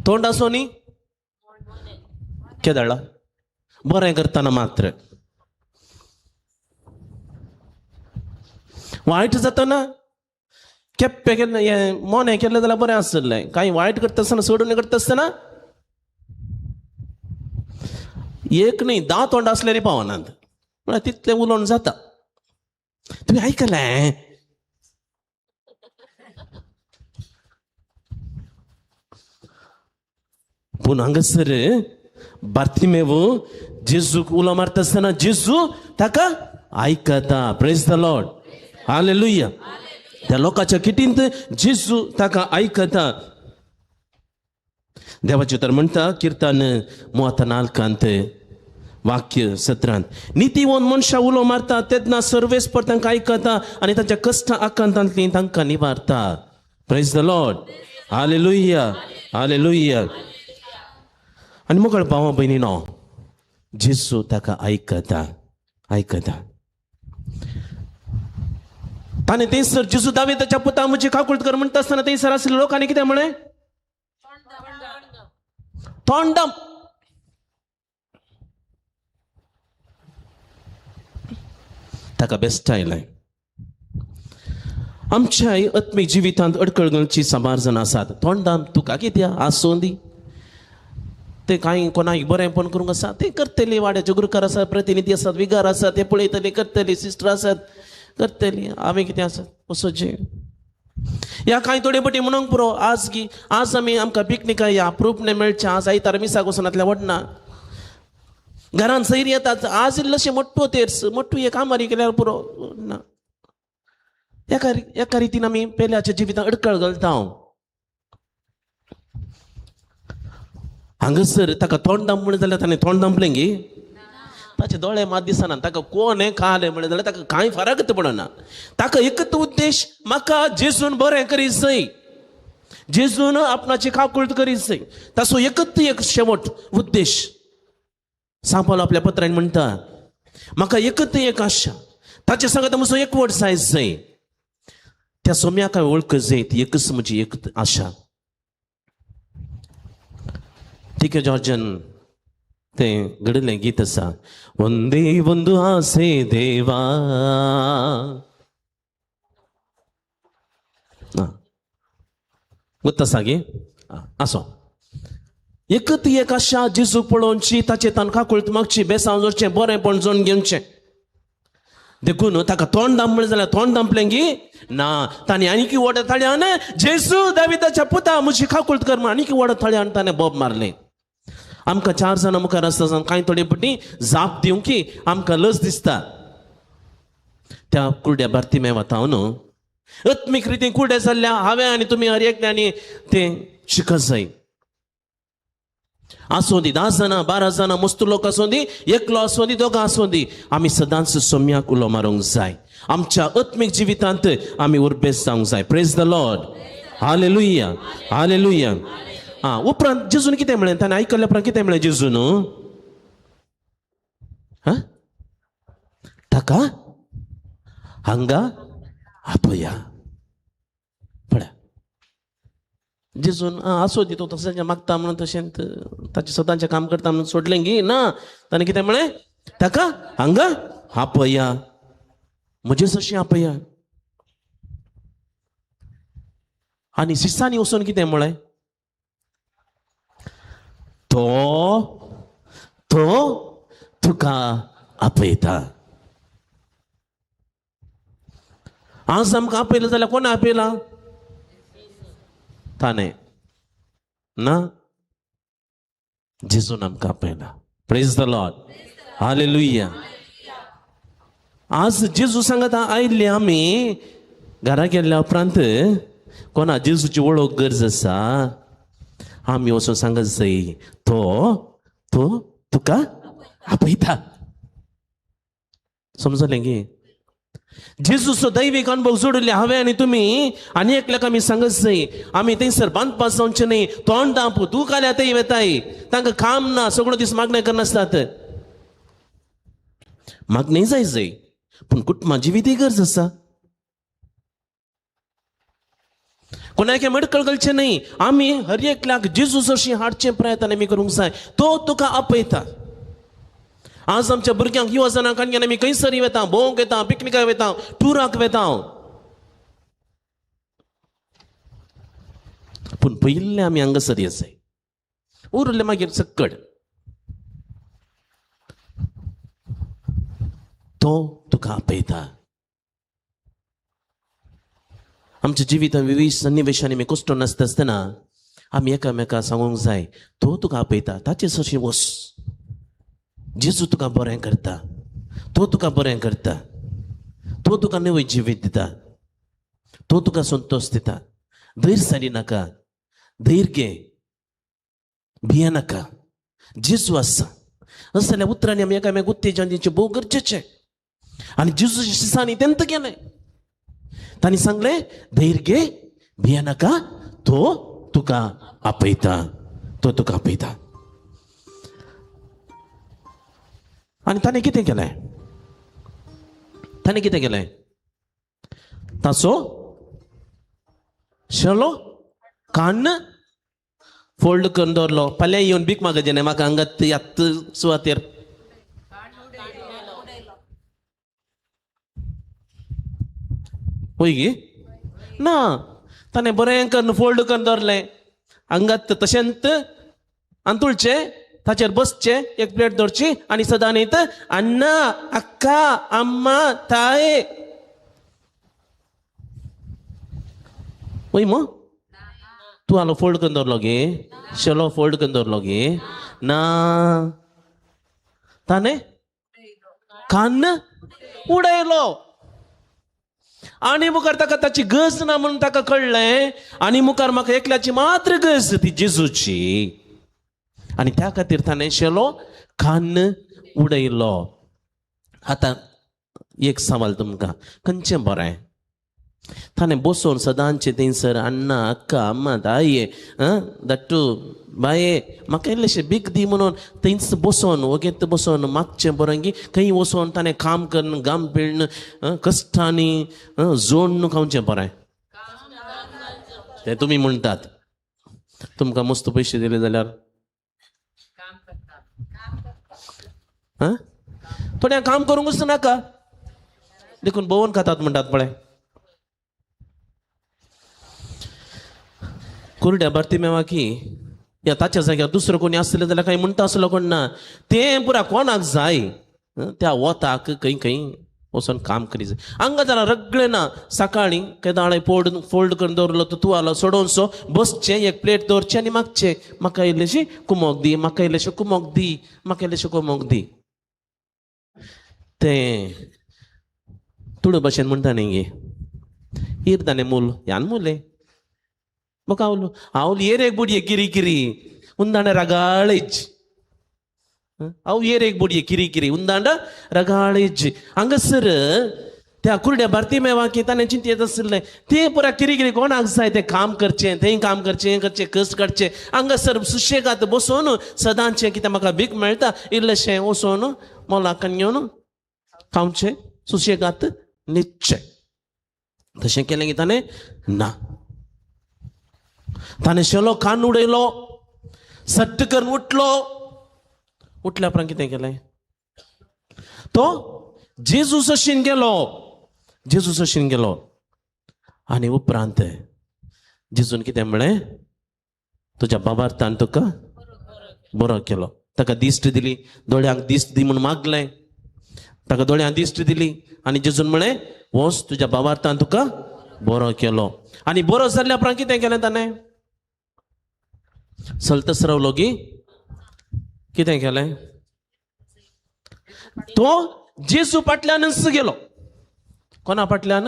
तोंड आसूनी केदाळा बरें करतना मात्र, वायट जातना केप्पे केन्ना हें मोनें केल्लें जाल्यार बरें आसलें. कांय वायट करता आसतना सोडून करता आसतना एक न्ही 10 तोंड आसल्यार पावनात, म्हळ्यार तितलें उलोवन जाता. तुमी आयकलें? पूण हांगासर बार्तिमेव जेजूक उलो मारता आसतना जेजू ताका आयकता. Praise the Lord, hallelujah. त्या लोकांच्या किटींत जेजू ताका आयकता. देवाचें तर म्हणटा किर्तन 34 वाक्य 17, नितीवंत मनशां उलो मारता तेन्ना सर्वेस्पर तांकां आयकता आनी तांच्या कश्ट आकांतांतली तांकां निवारता. Praise the Lord, hallelujah, hallelujah. आनी मोगळ भावा भयणीनो, जेजू ताका आयकता, आयकता. ताणें थंयसर जेजू दाविदाच्या पुता म्हजी काकूळट कर म्हणटा आसतना थंयसर आशिल्ल्या लोकांनी कितें म्हळें? तोंड दाम. ताका बेस्ट आयलें. आमच्या आत्मीक जिवितांत अडकळ घालची साबार जाणां आसात. तोंडाम तुका कित्याक आसूं दी, ते कांय कोणाक बरेंपण करूंक आसा ते करतले. वाड्याचे गुरुकार आसात, प्रतिनिधी आसात, विगार आसात, ते पळयतले, करतले, सिस्टर आसात, करतली. हांवें कितें आसा वचोचें ह्या कांय थोडे पटी म्हणूंक पुरो. आज की आज आमी आमकां पिकनिकाक या प्रूफ न्ही मेळचें, आज आयतार मिसाक वचनातल्या वडना घरान सैर येतात, आज इल्लेशें मोट्टो तेर्स मोट्टू एक आमारी केल्यार पुरो ना. एका एका रितीन आमी पेल्याच्या जिवितांत अडकळ घालता. हांगासर ताका तोंड दाम म्हणलें जाल्यार ताणें तोंड दामलें गी, ताचे दोळे मात दिसना, ताका कोण हें खालें म्हणलें जाल्यार ताका कांय फरकच पडना. ताका एकच उद्देश, म्हाका जेजून बरें करीत जाय, जेजून आपणाची काकूळट करीत जाय. ताचो एकच एक शेवट उद्देश. सांपालो आपल्या पत्रान म्हणटा, म्हाका एकच एक आशा, ताचे सांगता म्हजो एकवट जायत जाय, त्या सोम्याक वळख जाय, ती एकच म्हजी एक आशा. ठीक आहे जॉर्जन तें घडिल्लें गीत आसा, वंदे वंदू आसे देवा. गोत्त आसा गे आसो. एकत एक आशा जेजूक पळोवची, ताचे तान काकूळट मागची, बेसांव जोडचें, बरेंपण जोडून घेवचें. देखून ताका तोंड दाम म्हणलें जाल्यार तोंड दामलें गी ना, ताणें आनीक व्हड ताळ्यान जेजू दाविदाच्या पुता म्हजी काकूळट कर म्हण आनीक व्हड ताळ्यान ताणें बोब मारलें. आमकां 4 जाणां मुखार आसता कांय थोडे पटी जाप दिवंक की आमकां लज दिसता. त्या कुर्ड्या बार्तिमेवा वता न्हू, आत्मीक रितीन कुर्डे जाल्ल्या हांवें आनी तुमी हर एकल्यानी तें शिकत जाय. आसूं दी 10 जाणां 12 जाणां मस्त लोक आसूं दी, एकलो आसूं दी, दोगां आसूं दी, आमी सदांच सोम्याक उलो मारूंक जाय. आमच्या आत्मीक जिवितांत आमी उर्बेस जावंक जाय. Praise the Lord, hallelujah, hallelujah. आं, उपरांत जेजून कितें म्हणलें? ताणें आयकल्ल्या उपरांत कितें म्हणलें जेजून? हां, ताका हांगा आपया. पळय जेजून आसूं दी, तो तशें मागता म्हणून तशें ताचें सदांचें काम करता म्हणून सोडलें गी ना, ताणें कितें म्हणलें? ताका हांगा आपया, म्हजें सशीं आपया. आनी शिसांनी वचून कितें म्हणलें? तो तो तुका आपयता. आज आमकां आपयलें जाल्यार कोण आपयला? ताणें ना, जेजून आमकां आपयला. Praise the Lord, hallelujah. आज जेजू सांगता आयिल्ले आमी घरा गेल्ल्या उपरांत कोणा जेजूची वळख गरज आसा, आमी वचून सांगत जाय, तो तो तुका आपयता. समजलें गी? जेजूचो दैवीक अनुभव जोडिल्ले हांवें आनी तुमी आनी एकल्याक आमी सांगत जाय. आमी थंयसर बांदपाक जावचें न्ही, तोंड दांप दूख आल्या थंय वेताय, तांकां काम ना, सगळो दीस मागणें करनासतात. मागणें जाय जाय, पूण कुटुंबा जिवीतय गरज आसा. कोणाक मडकळ घालचें न्ही. आमी हर एकल्याक जेजू सरशी हाडचें प्रयत्न आमी करूंक जाय. तो तुका आपयता. आज आमच्या भुरग्यांक युवा जाणांक आनी आमी खंयसर वता, भोंवंक वता, पिकनिकाक वता, टुराक वता, पूण पयिल्लें आमी हांगासर येसाय, उरलें मागीर सक्कड. तो तुका आपयता. आमच्या जिवितांत विविध सन्निवेशांनी आमी कश्ट नासता आसतना आमी एकामेका सांगूंक जाय, तो तुका आपयता, ताचे सरशी वस. जेजू तुका बरें करता, तो तुका बरें करता, तो तुका नवें जिवीत दिता, तो तुका संतोश दिता. धैर्य सारी नाका, धैर्य घे, भिये नाका, जेजू आसा. असल्या उतरांनी आमी एकामेक उत्तेजन दिवचें भोव गरजेचें. आनी जेजूच्या शिसांनी तेंत केलें. तांणी सांगलें, धैर्य घे, भिये नाका, तो तुका आपयता, तो तुका आपयता. आनी ताणें कितें केलें? ताणें कितें केलें? ताचो शेलो कान फोल्ड करून दवरलो. फाल्यां येवन भीक मागचें न्हय म्हाका हांगा यात्त सुवातेर. वय गी ना, ताणें बरें करून फोल्ड करून दवरलें. हांगात तशेंच अंतुळचें, ताचेर बसचें, एक प्लेट दवरची आनी सदां न्हीत अण्णा, अक्का, अम्मा, ताये. वय मो तूं आलो फोल्ड करून दवरलो गे, शेलो फोल्ड करून दवरलो गे ना, ताणें कान उडयलो. आनी मुखार ताका ताची गरज ना म्हणून ताका कळ्ळें. आनी मुखार म्हाका एकल्याची मात्र गरज, ती जेजूची. आनी त्या खातीर ताणें शेलो कान उडयलो. आतां एक सवाल तुमकां, खंयचें बरें? ताणें बसोवन सदांचें थंयसर अण्णा, अक्का, अम्मा, ताये, धाट्टू, बाये, म्हाका इल्लेशें भीक दी म्हणून थंयच बसोवन वगेत बसोवन मागचें बरें की खंय वचोन ताणें काम करून घाम पिळ्ण कश्टांनी जोडून खावचें बरें? तें तुमी म्हणटात. तुमकां मस्त पयशे दिले जाल्यार थोड्यांक काम करूंकच नाका, देखून भोंवन खातात म्हणटात पळय. कुरड्या बार्तिमेवाकी या ताच्या जाग्यार दुसरो कोणी आसले जाल्यार कांय म्हणटा आसलो कोण ना. तें पुरा कोणाक जाय त्या वताक खंय खंय वचोन काम करी जाय. हांगा जाल्यार रगलें ना. सकाळीं केदाळे फोल्ड करून दवरलो तो तुवालो सोडोवचो, बसचें, एक प्लेट दवरचें आनी मागचें, म्हाका इल्लेशी कुमोक दी, म्हाका इल्लेशें कुमोक दी, म्हाका इल्लेशें कुमोक दी. तें तुडू भाशेन म्हणटा न्ही गे, इर्दाने मूल ह्यान मुले म्हाका आवलो हांव येरेक बुडये किरी किरी उंदांड रगाळेज. हांव येरेक बुडये किरी किरी उंदांड रगाळेज. हांगासर त्या कुरड्या बार्तिमेवाक ताणें चिंतयेत आशिल्लें, तें पुरा किरी किरी कोणाक जाय तें काम करचें, तें काम करचें, करचें, कश्ट काडचें. हांगासर सुशेगाद बसोवन सदांचें कितें म्हाका भीक मेळटा इल्लेशें वचोन मोलाक घेवन खावचें, सुशेगाद न्हिदचें. तशें केलें की ताणें ना, ताणें शेलो कान उडयलो, सट्ट करून उठलो. उठल्या उपरांत कितें केलें? तो जेजू सशीन गेलो, जेजू सशीन गेलो. आनी उपरांत जेजून कितें म्हळें? तुज्या बाबार्थान तुका बरो केलो. ताका दिश्ट दिली, दोळ्यांक दिश्ट दी म्हूण मागलें, ताका दोळ्यांक दिश्ट दिली. आनी जेजून म्हळें, वच, तुज्या बाबार्थान तुका बरो केलो. आनी बरो जाल्ल्या उपरांत कितें केलें ताणें? चलतच रावलो की कितें केलें? तो जेजू फाटल्यानच गेलो. कोणा फाटल्यान?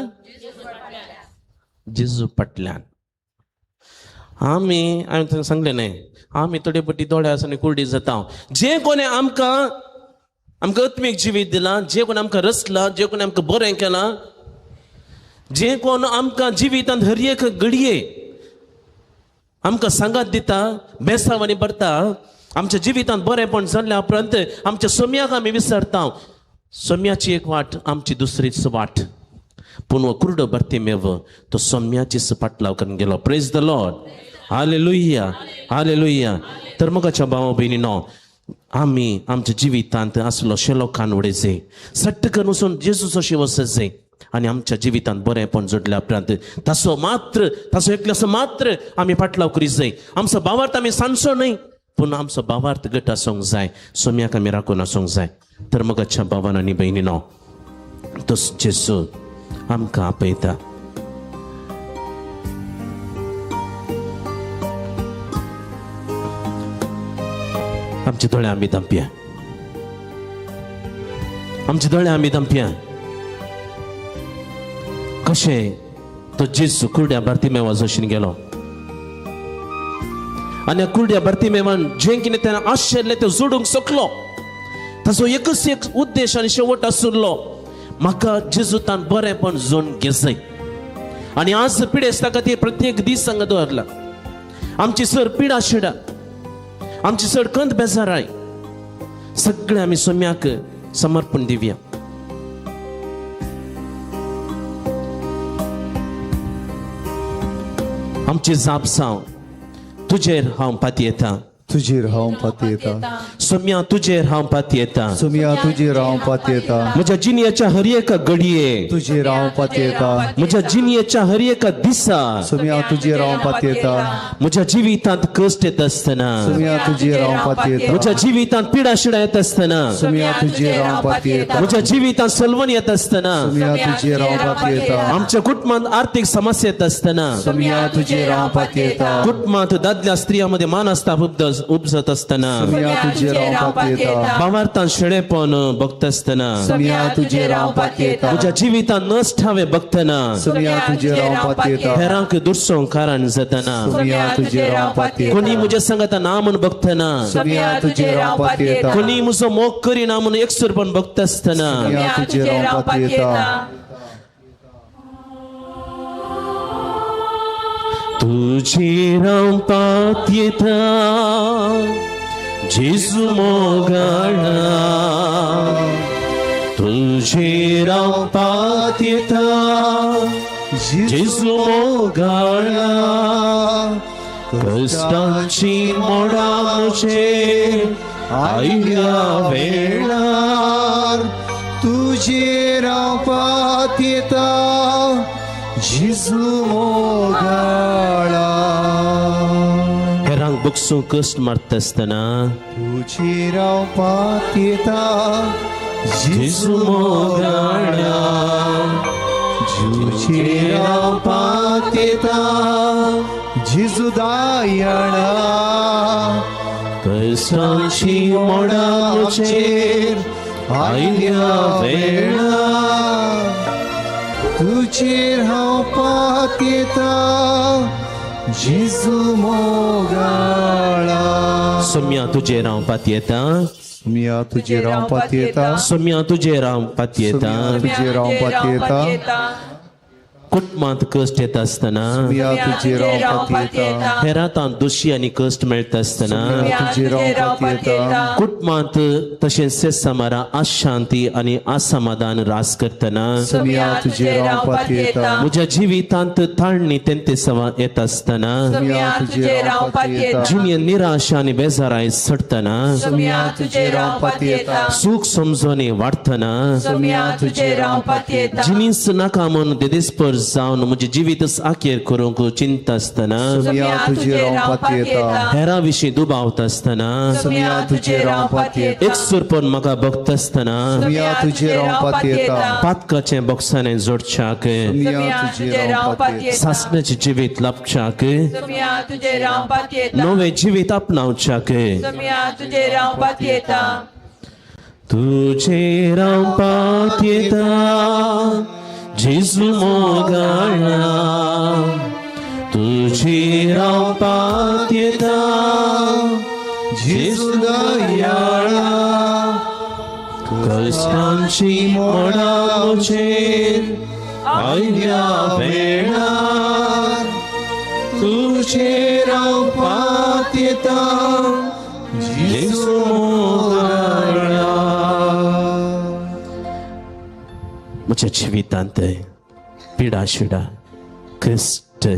जेजू फाटल्यान. आमी हांवें सांगलें न्हय, आमी थोडे पटी दोळे आसा आनी कुर्डी जाता. जे कोणें आमकां आमकां आत्मीक जिवीत दिलां, जे कोण आमकां रचलां, जे कोणें आमकां बरें केलां, जे कोण आमकां जिवितांत हर एक घडये आमकां सांगात दिता, बेसांव आनी भरता, आमच्या जिवितांत बरेंपण जाल्ल्या उपरांत आमच्या सोम्याक आमी विसरता. सोम्याची एक वाट, आमची दुसरीच वाट. पूण हो कुरडो बार्तिमेव तो सोम्याचीच फाटलाव करून गेलो. Praise the Lord, hallelujah, hallelujah. तर मोगाच्या भावा भयणीनो, आमी आमच्या जिवितांत आसलो शेलो कान उडयचे, सट्ट करून वचून जेजूचो वचचे आनी आमच्या जिवितांत बरेंपण जोडल्या उपरांत ताचो मात्र, ताचो एकल्याचो मात्र आमी फाटलाव करीत जाय. आमचो भावार्थ आमी सांगचो न्हय, पूण आमचो भावार्थ गट आसूंक जाय, सोम्याक आमी राखून आसूंक जाय. तर मोगाच्या भावान आनी भयणीनो, तो जेजू आमकां आपयता. आमचे दोळे आमी धांपया, आमचे दोळे आमी धांपया. कशें तो जेजू कुर्ड्या बार्तिमेवा जशीन गेलो आनी कुर्ड्या बार्तिमेवान जें कितें तेणें आशिल्लें तें जोडूंक शकलो. ताचो एकच एक उद्देश आनी शेवट आशिल्लो, म्हाका जेजूतान बरेंपण जोड घेसय. आनी आज पिडेस्ता खातीर प्रत्येक दीस हांगा दवरला. आमची सर पिडा शिडा, आमची चड कंद बेजाराय, सगळे आमी सोम्याक समर्पण दिवया. आमची जाप जावं, तुजेर हांव पातयेता, तुजेर हांव पातयेता. सोम्या तुजेर हांव पातयेता, सोम्या तुजेर हांव पातयेता. म्हज्या जिणेच्या हर एका घडये तुजेर हांव पातयेता. म्हज्या जिणेच्या हर एका दिसा सोम्या तुजेर हांव पातयेता. म्हज्या जिवितांत कश्ट येता आसतना सोम्या तुजेर हांव पातयेता. म्हज्या जिवितांत पिडा शिडा येता आसतना सोम्या तुजेर हांव पातयेता. म्हज्या जिवितांत सलवण येता आसतना सोम्या तुजेर हांव पातयेता. आमच्या कुटुंबांत आर्थीक समस्या येता आसतना सोम्या तुजेर हांव पातयेता. कुटुंबांत दादल्या स्त्रियां मध्ये मानसताप उपजत आसतना सोम्या तुजेर हांव पातयेता. भावार्थान शेळेपण बघता आसतना सोम्या तुजेर हांव पातयेता. म्हज्या जिवितांत नश्ट हांवें बघतना सोम्या तुजेर हांव पातयेता. हेरांक दुरसोंक कारण जातना सोम्या तुजेर हांव पातयेता. कोणी म्हज्या संगता ना म्हूण बघतना सोम्या तुजेर हांव पातयेता. कोणी म्हजो मोग करिना म्हूण एकसुरपण बघता आसतना सोम्या तुजेर हांव पातयेता. तुजेर हांव पातयेता जेजू मोगाळा, तुजेर हांव पातयेता जेजू मोगाळा. कश्टांची मोडां म्हजेर आयल्या वेळार तुजेर हांव पातयेता जेजू मोगाळा. हेरांक बगसूंक कश्ट मारता आसतना तुजेर हांव पातयेता जेजू मोगाळा, तुजेर हांव पातयेता जेजू दयाळा. कश्टांची मोडां म्हजेर आयल्या वेळार तुजेर हांव पातयेता जेजू मोगाळा. सोम्या तुजेर हांव पातयेता, सोम्या तुजेर हांव पातयेता. सोम्या तुजेर हांव पातयेता. तुजेर हांव पातयेता. कुटुंबांत कश्ट येता आसतना सोम्या तुजेर हांव पातयेता. हेरांत दोशी आनी कश्ट मेळटा आसतना तुजेर हांव पातयेता. कुटुंबांत तशेंच सेसामारा अशांती आनी असमाधान रास करतना सोम्या तुजेर हांव पातयेता. म्हज्या जिवितांत ताळणी तेंते सवा येता आसतना सोम्या तुजेर हांव पातयेता. जिणेंत निराशा आनी बेजाराय चडटना सोम्या तुजेर हांव पातयेता. सूख समजणी वाडटना सोम्या तुजेर हांव पातयेता. जिनीस नाका म्हूण देदेस्पर जावन म्हजें जिवीत आखेर करूंक चिंता आसतना सोम्या तुजेर हांव पातयेता. हेरां विशीं दुबावता आसतना सोम्या तुजेर हांव पातयेता. एकसुरपण म्हाका बघता आसतना सोम्या तुजेर हांव पातयेता. पातकाचें बक्षाणें जोडच्याक सोम्या तुजेर हांव पातयेता. सासण्याचें जिवीत लाभच्याक सोम्या तुजेर हांव पातयेता. नवें जिवीत आपणावच्याक सोम्या तुजेर हांव पातयेता. तुजेर हांव पातयेता जेजू मोगाळा, तुजेर हांव पातयेता जेजू दयाळा. कश्टांची मोडां म्हजेर आयल्या वेळार तुजेर हांव पातयेता जेजू मोगाळा. म्हज्या जिवितांत पिडा शिडा क्रिस्ट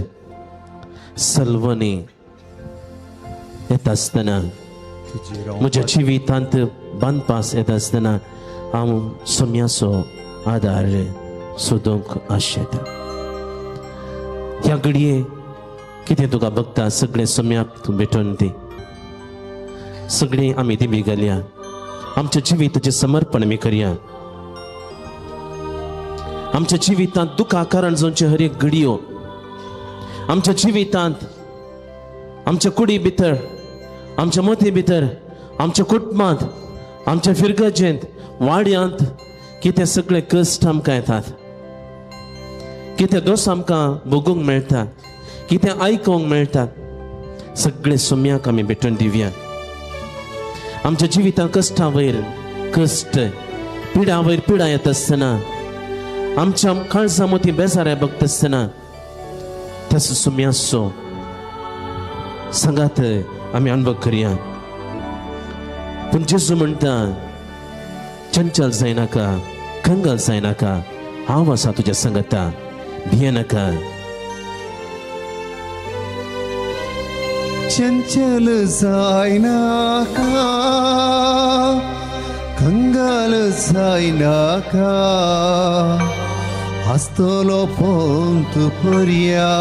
सलवणी येता आसतना म्हज्या जिवितांत बांदपास येता आसतना हांव सोम्याचो आदार सोदूंक आशेता. ह्या घडये कितें तुका बघता सगळें सोम्याक तूं भेटोवन दी. सगळीं आमी दिमी घालया, आमच्या जिविताचें समर्पण आमी करया. आमच्या जिवितांत दुखा कारण जावचे हर एक घडयो, आमच्या जिवितांत, आमच्या कुडी भितर, आमच्या मती भितर, आमच्या कुटुंबांत, आमच्या फिरगजेंत, वाड्यांत कितें सगळे कश्ट आमकां येतात, कितें दोश आमकां भोगूंक मेळटा, कितें आयकूंक मेळटा, सगळे सोम्याक आमी भेटून दिवया. आमच्या जिवितांत कश्टा वयर कश्ट, पिडा वयर पिडा येत आसतना, आमच्या काळजा मोती बेजाऱ्या बघत आसतना त्याच सोम्याचो सांगात आमी अनुभव करया. पूण जेजू म्हणटा, चंचल जायनाका, कंगाल जायनाका, हांव आसा तुज्या सांगता, भियेनाका. चंचल जायनाका, कंगाल जायनाका, आसतलो पंत पर्या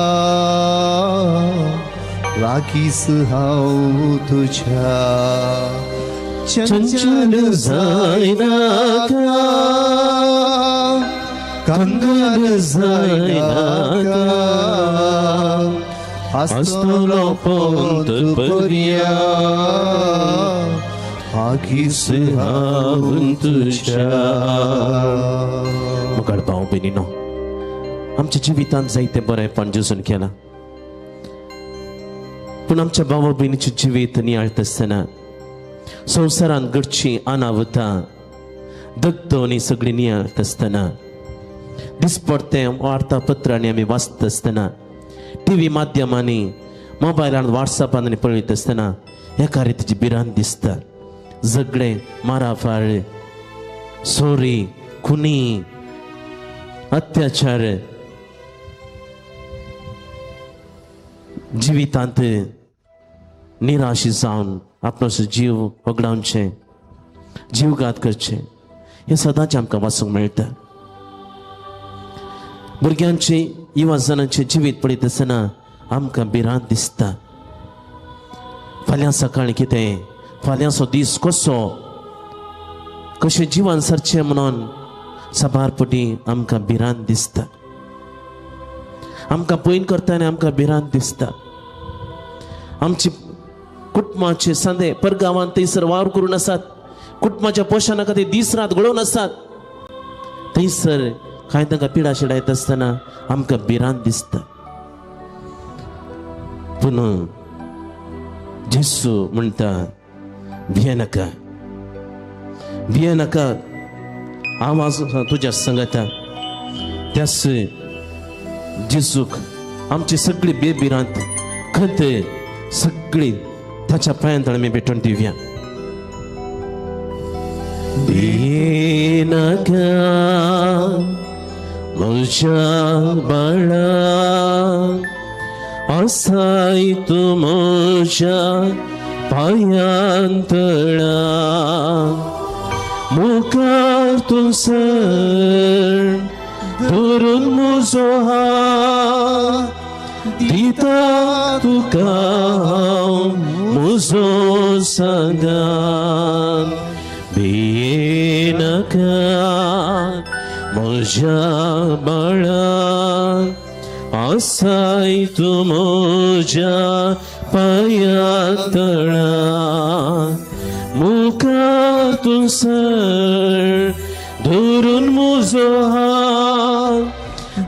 लागींच हांव तुज्या. चंचल जायनाका, कंगाल जायनाका, आसतलो पंत पर्या लागींच हांव तुज्या. मुखार भाव भयणीनो, आमच्या जिवितांत जायते बरेंपण जेजून केलां, पूण आमच्या भावा भयणीचें जिवीत नियाळटा आसतना संवसारांत घडची अनावतां, दगदो सगळीं नियाळटा आसतना, दिसपडतें वार्तापत्रांनी आमी वाचता आसतना, टी व्ही माध्यमांनी, मोबायलान, वॉट्सॅपान पळयत आसतना एका रितीची भिरांत दिसता. झगडें, माराफार, चोरी, खुनी, अत्याचार, जिवितांत निराश जावन आपलो जीव वगडावचें, जीवघात करचें, हें सदांच आमकां वाचूंक मेळटा. भुरग्यांचे, युवा जणांचें जिवीत पळयत आसतना आमकां भिरांत दिसता. फाल्यां सकाळीं कितें, फाल्यांचो दीस कसो, कशें जिवन सरचें म्हणून साबार पटी आमकां भिरांत दिसता. आमकां पयन करतना आमकां भिरांत दिसता. आमची कुटुंबाचे सांदे परगांवांत थंयसर वावर करून आसात, कुटुंबाच्या पोशणा खातीर दीस रात घडोवन आसात, थंयसर कांय तांकां पिडा शिडायत आसतना आमकां भिरांत दिसता. पूण जेजू म्हणटा, भियेनाका, भियेनाका, हांव आसा तुज्या सांगता. त्याच जेजूक आमची सगळी बेभिरांत, खंत सगळी ताच्या पांयांत आमी भेटून दिवया. भियेनाका म्हज्या बाळा, आसाय तूं म्हज्या पांयांतळा, मुखार तूं सर धरून म्हजो हात, दिता तुका हांव म्हजो सांगात. भियेनाका म्हज्या बाळा, आसाय तूं म्हज्या पांयांतळा, मुखार तूं सर धरून म्हजो हात,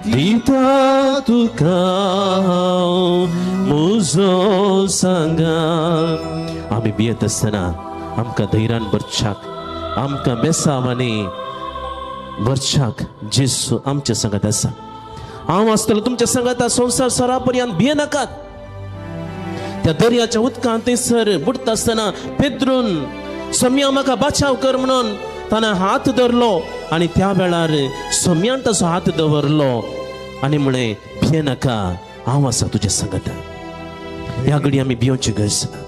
दिता तुका हांव म्हजो सांगात. आमी भियेत आसतना आमकां धैर्यान भरच्याक, आमकां बेसांवांनी भरच्याक जेजू आमच्या सांगात आसा. हांव आसतलो तुमच्या सांगाता संवसार सरा पर्यंत, भियेनाकात. त्या दर्याच्या उदकांत थंयसर बुडटा आसतना पेद्रून सोम्या म्हाका बाचाव कर म्हणून ताणें हात धरलो आनी त्या वेळार सोम्यान ताचो हात दवरलो आनी म्हळें, भियेनाका, हांव आसा तुज्या सांगाता. ह्या घडी आमी भियोवची गरज ना,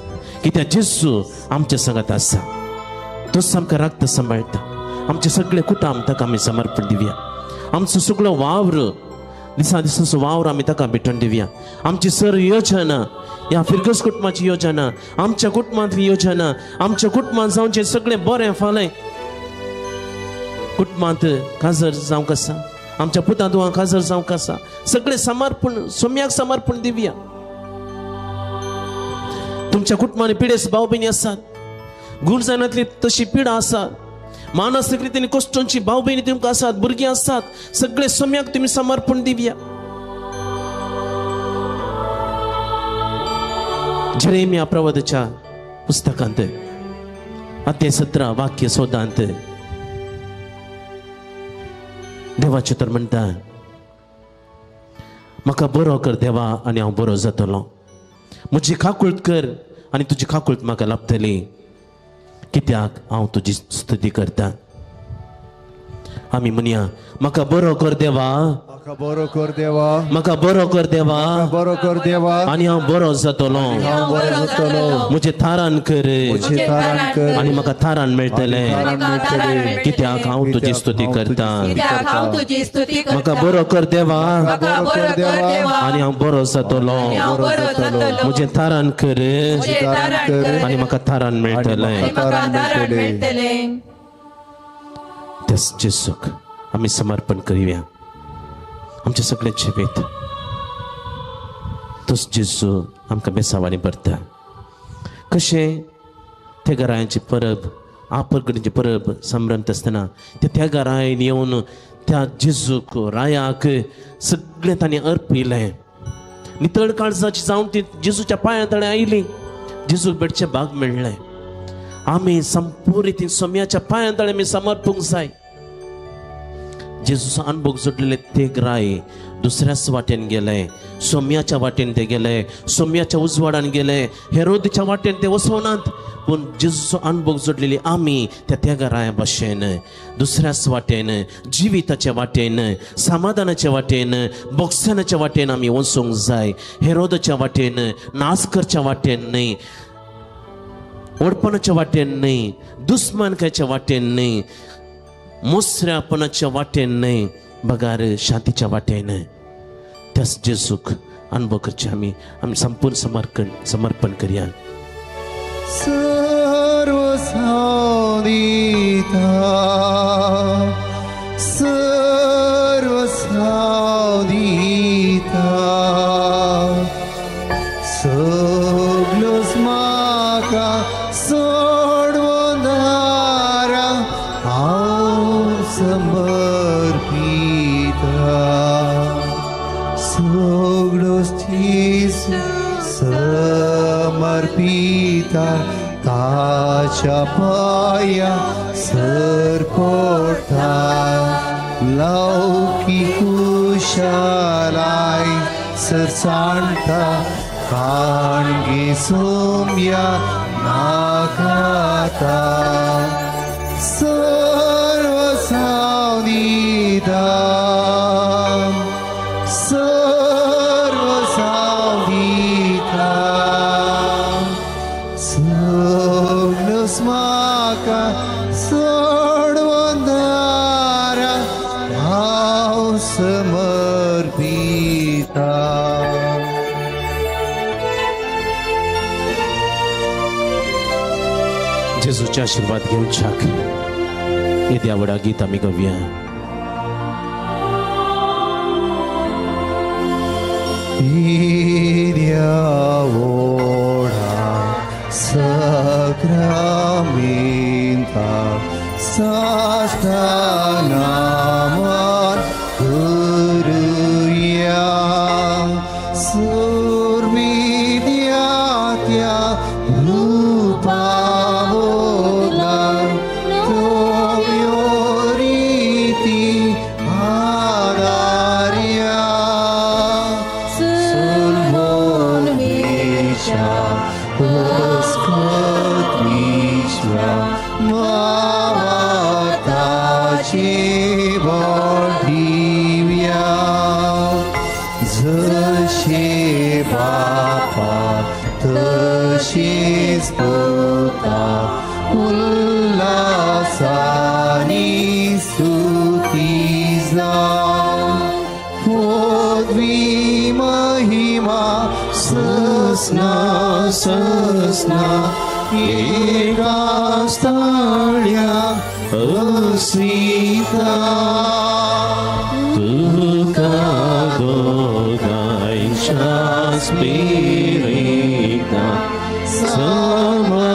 कित्याक जेजू आमच्या सांगाता आसा. तोच आमकां राखता, सांबाळटा. आमचे सगळे कुटुंब ताका आमी समर्पण दिवया. आमचो सगळो वावर, दिसा दिसाचो वावर आमी ताका भेटून दिवया. आमची सर योजना, ह्या फिरगस कुटुंबाची योजना, आमच्या कुटुंबांतली योजना, आमच्या कुटुंबांत जावचें सगळें बरें फालें कुटुंबांत काजर जावंक आसा, आमच्या पुता दुवांक काजर जावंक आसा, सगळें समर्पण सोम्याक समर्पण दिवया. तुमच्या कुटुंबांनी पिडेस्त भाव भयणी आसात, गुण जायनातली तशी पिडा आसा, मानसीक रितीन कश्टांची भाव भयणी तुमकां आसात, भुरगीं आसात, सगळे सम्याक तुमी समर्पण दिवया. जेरेमिया प्रवादाच्या पुस्तकांत अध्याय 17 वाक्य 14 देवाचें तर म्हणटा, म्हाका बरो कर देवा आनी हांव बरो जातलो, म्हजी काकूळत कर आनी तुजी काकूळत म्हाका लाभतली, कित्याक हांव तुजी स्तुती करता. आमी म्हणया, म्हाका बरो कर देवा, म्हाका बरो कर देवा, म्हाका बरो कर देवा, बरो कर देवा आनी हांव बरो जातलो, हांव बरो जातलो, म्हजें थारान कर म्हजें थारान कर आनी म्हाका थारान मेळटलें, कित्याक हांव तुजी स्तुती करता. म्हाका बरो कर देवा आनी हांव बरो जातलो, म्हजें थारान कर आनी म्हाका थारान मेळटलें. त्याच जेजूक आमी समर्पण करुया आमच्या सगळे जिवीत. तोच जेजू आमकां बेसावानी भरता. कशें त्या घरायांची परब, आपरगडीची परब संभ्रमता आसतना ते त्या घरायन येवन त्या जेजूक रायाक सगळें तांणी अर्पिलें. नितळ काळजाची जावन ती जेजूच्या पांया तळे आयली, जेजूक भेटचें भाग मेळ्ळें. आमी संपूर्ण रितीन सोम्याच्या पांया तळे आमी समर्पूंक जाय. जेजूचो अनुभव जोडलेले ते ग्राय दुसऱ्याच वाटेन गेले, सोम्याच्या वाटेन ते गेले, सोम्याच्या उजवाडान गेले, हेरोदीच्या वाटेन ते वसोनात. पूण जेजूचो अनुभव जोडलेली आमी त्या त्या घराया भाशेन दुसऱ्याच वाटेन, जिविताच्या वाटेन, समाधानाच्या वाटेन, बोक्सानाच्या वाटेन आमी वचूंक जाय. हेरोदाच्या वाटेन, नाच करच्या वाटेन न्हय, ओडपणाच्या वाटेन न्हय, दुस्मानकायच्या वाटेन न्हय, मोसऱ्यापणाच्या वाटेन न्हय, बगार शांतीच्या वाटेन. त्याच जेजूक अनुभव करचे आमी आमी संपूर्ण समर्पण करया. सर्व सावदिता, सर्व सावदिता, सगळोच म्हाका सोडवणारा हांव समर्पिता, सगळोच जेजू समर्पिता, ताच्या पाया सरपडटा, लौकीक कुशलाय सरसाणटा, काणगे सोम्या नाकाता, सर्व सावदिता, सर्व सावदिता, सगळोच म्हाका सोडवणारा हांव समर्पिता. जेजूचे आशीर्वाद घेवच्याक येद्या व्हडा गीत आमी गावया. येद्या व्हडा साक्रामेंता साश्टानामान करुया, सुरविद्या त्या रूपावोला तोयो रीती आदार्या, सुलभोन वेशा अस्कत्विश्वा मावाताची बॉढिव्या, जशे बापा तशीच पुता, उल्हासानी स्तुती जावं, पदवी महिमा ससना ससना एका स्थाळ्या अस्मिता, तुका दोगांयच्या स्पिरिता समा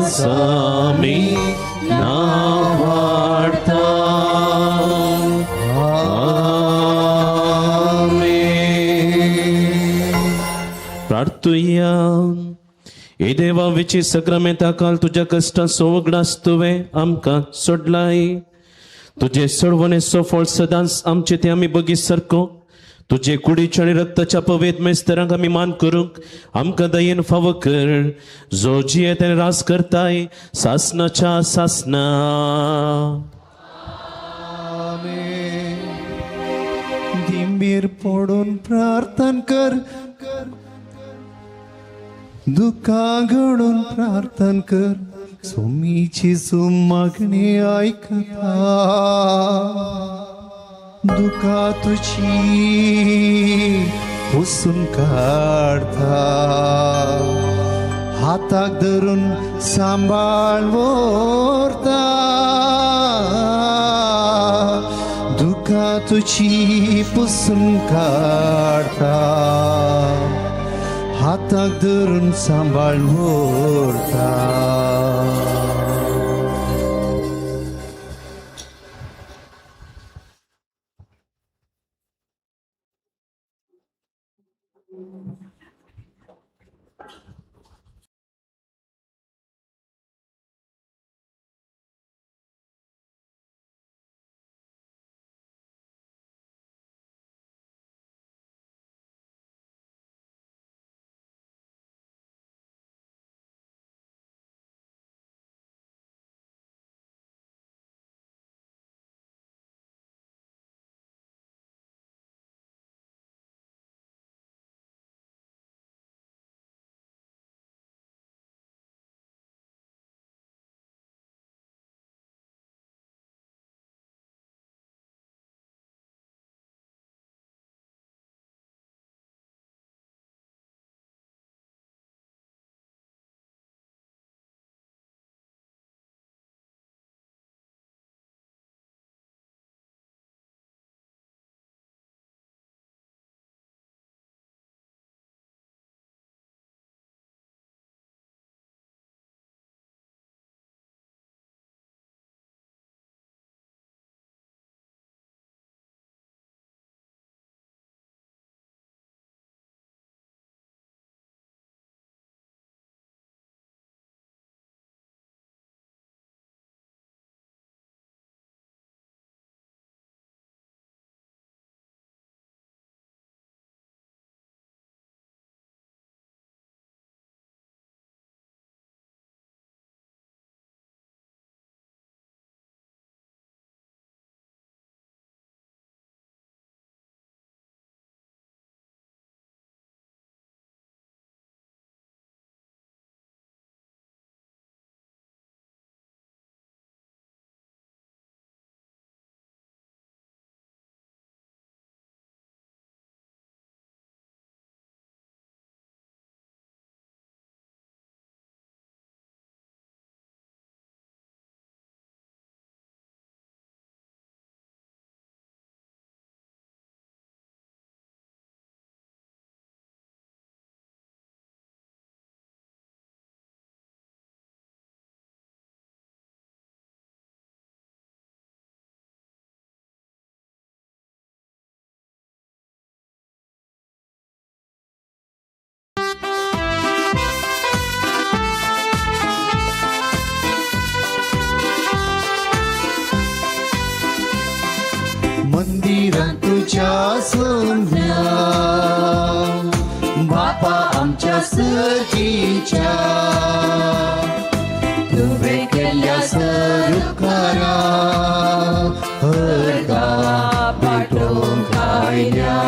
समा. आमी नांव वाडटा. आमेन. प्रार्थुया. हे देवा विची सक्रमेंता काल तुज्या कश्टां सोवगडास तुवें आमकां सोडलाय. तुजे सोडवणेचो फळ सदांच आमचे ते आमी बगी सारको तुजे कुडीच्या आनी रक्ताच्या पवेत मेस्तरांक आमी मान करूंक आमकां दयेन फावो कर, जो जियेत आनी रास करताय सासनाच्या सासना. दिंबीर पडून प्रार्थन कर, दुःखां घडून प्रार्थन कर, सोमीची सुमागणी आयकता. दुःखा तुजी पुसून काडता, हाताक धरून सांबाळ व्हरता. दुःखा तुजी पुसून काडता, हाताक धरून सांबाळ व्हरता. मंदिरां तुझ्या सोम्या बापा आमच्या सर्गीच्या, तुवें केल्ल्या सरुकारा हरदा पाठोवंक आयल्या.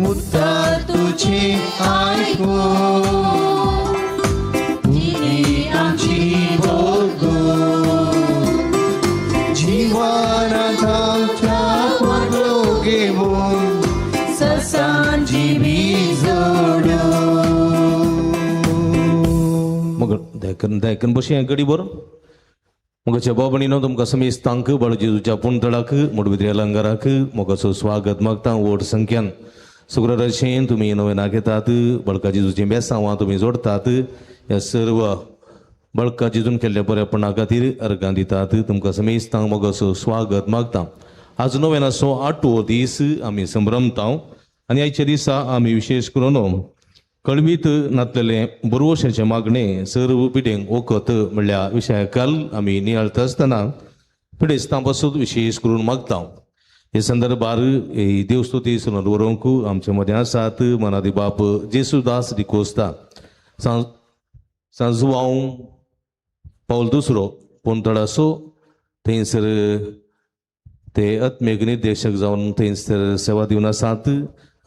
उतर तुजें आयकून जिणी आमची बदलून, जीवनांत आमच्या पगलो घेवन ससान जिवी जोडून. मग दयाकन बशी गडी बरो मगाच्या बाबणीनो तुमकां समेस्तांक बाळजेजूच्या पुणतळाक मोडबिद्री अलंकाराक मोगाचो स्वागत मागता व्हड संख्यान. शुक्राराचें तुमी नवें घेतात, बळका जेजूचें बेसांवां तुमी जोडतात. ह्या सर्व बळका जिजून केल्ल्या बऱ्यापणा खातीर अर्गां दितात. तुमकां समेस्तांक मोगाचो स्वागत मागता. आज नोवेनाचो आठवो दीस आमी संभ्रमता आनी आयच्या दिसा आमी विशेष करून कळवीत नातलेलें बरवशाचें मागणें सर्व पिड्यांक वखद म्हणल्या विशयाकाल आमी नियाळता आसतना पिडेस्तां पासून विशेष करून मागता. हे संदर्भार देवस्तुती सुनोद बरोवंक आमचे मदें आसात मनादी बाप जेसुदास डिकोस्ता, सांजुआंव पावल दुसरो पोंतडासो थंयसर ते आत्मीक निर्देशक जावन थंयसर सेवा दिवन आसात.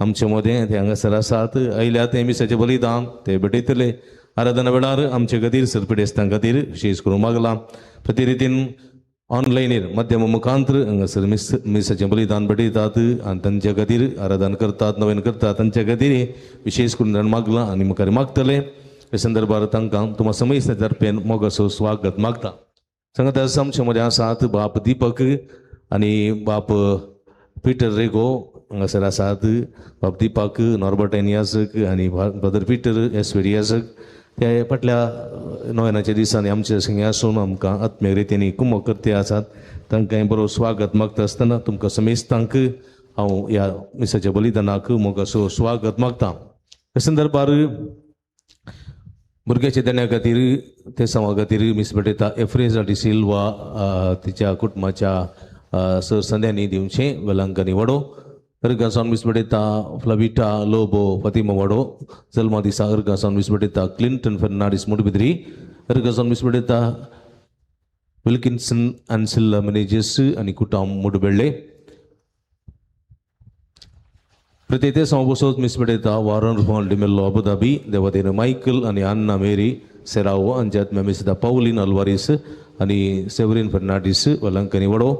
आमचे मदें ते हांगासर आसात. आयल्या ते मिसाचें बलिदान ते भेटयतले. आराधना वेळार आमचे खातीर सर पिडेस्तां खातीर विशेष करून मागलां. प्रति रितीन ऑनलायनीर माध्यम मुखांतर हांगासर मिसाचें बलिदान भेटयतात आनी तांच्या खातीर आराधन करतात, नवीन करतात. तांच्या खातीर विशेष करून मागलां आनी मुखार मागतले. हे संदर्भार तांकां तुमकां समयस्ता तर्फेन मोगाचो स्वागत मागता. सांगता आमचे मदें आसात बाप दीपक आनी बाप पिटर रेगो हांगासर आसात. बाप दीपक नॉर्बर्ट एनियासक आनी ब्रदर पिटर एस्वेरियासक ते फाटल्या नोवेनाच्या दिसांनी आमचे संगी आसून आमकां आत्मीय रितीन कुमक करते आसात. तांकां बरो स्वागत मागता आसतना तुमकां समेस्तांक हांव ह्या मिसाच्या बलिदानाक मोगाचो स्वागत मागता. ह्या संदर्भार भुरग्याच्या देण्या खातीर ते समां खातीर मीस भेटयता एफ्रेजा डिसिल्वा तिच्या कुटुंबाच्या सर संद्यांनी दिवचें वेलंकांनी वडो. अर्गासावन मीस भेटयता फ्लविटा लोबो फतिमा वडो. जल्मा दिसा अर्गासावन मीस भेटयता क्लिंटन फेर्नाडीस मुडबिद्री. अर्गासावन मीस भेटयता विल्किन्सन आन्सिल्ला मिनेजस आनी कुटाम मुडबेळ्ळे. प्रत्येक समाबसोत मीस भेटयता वारन रुहान डिमेल्लो अबुधाबी. देवादेन मायकल आनी अन्ना मेरी सेरावो आनी आत्म्या मिसता पावलीन अल्वारीस आनी सेवरीन फेर्नाडीस वेलंकनी वडो.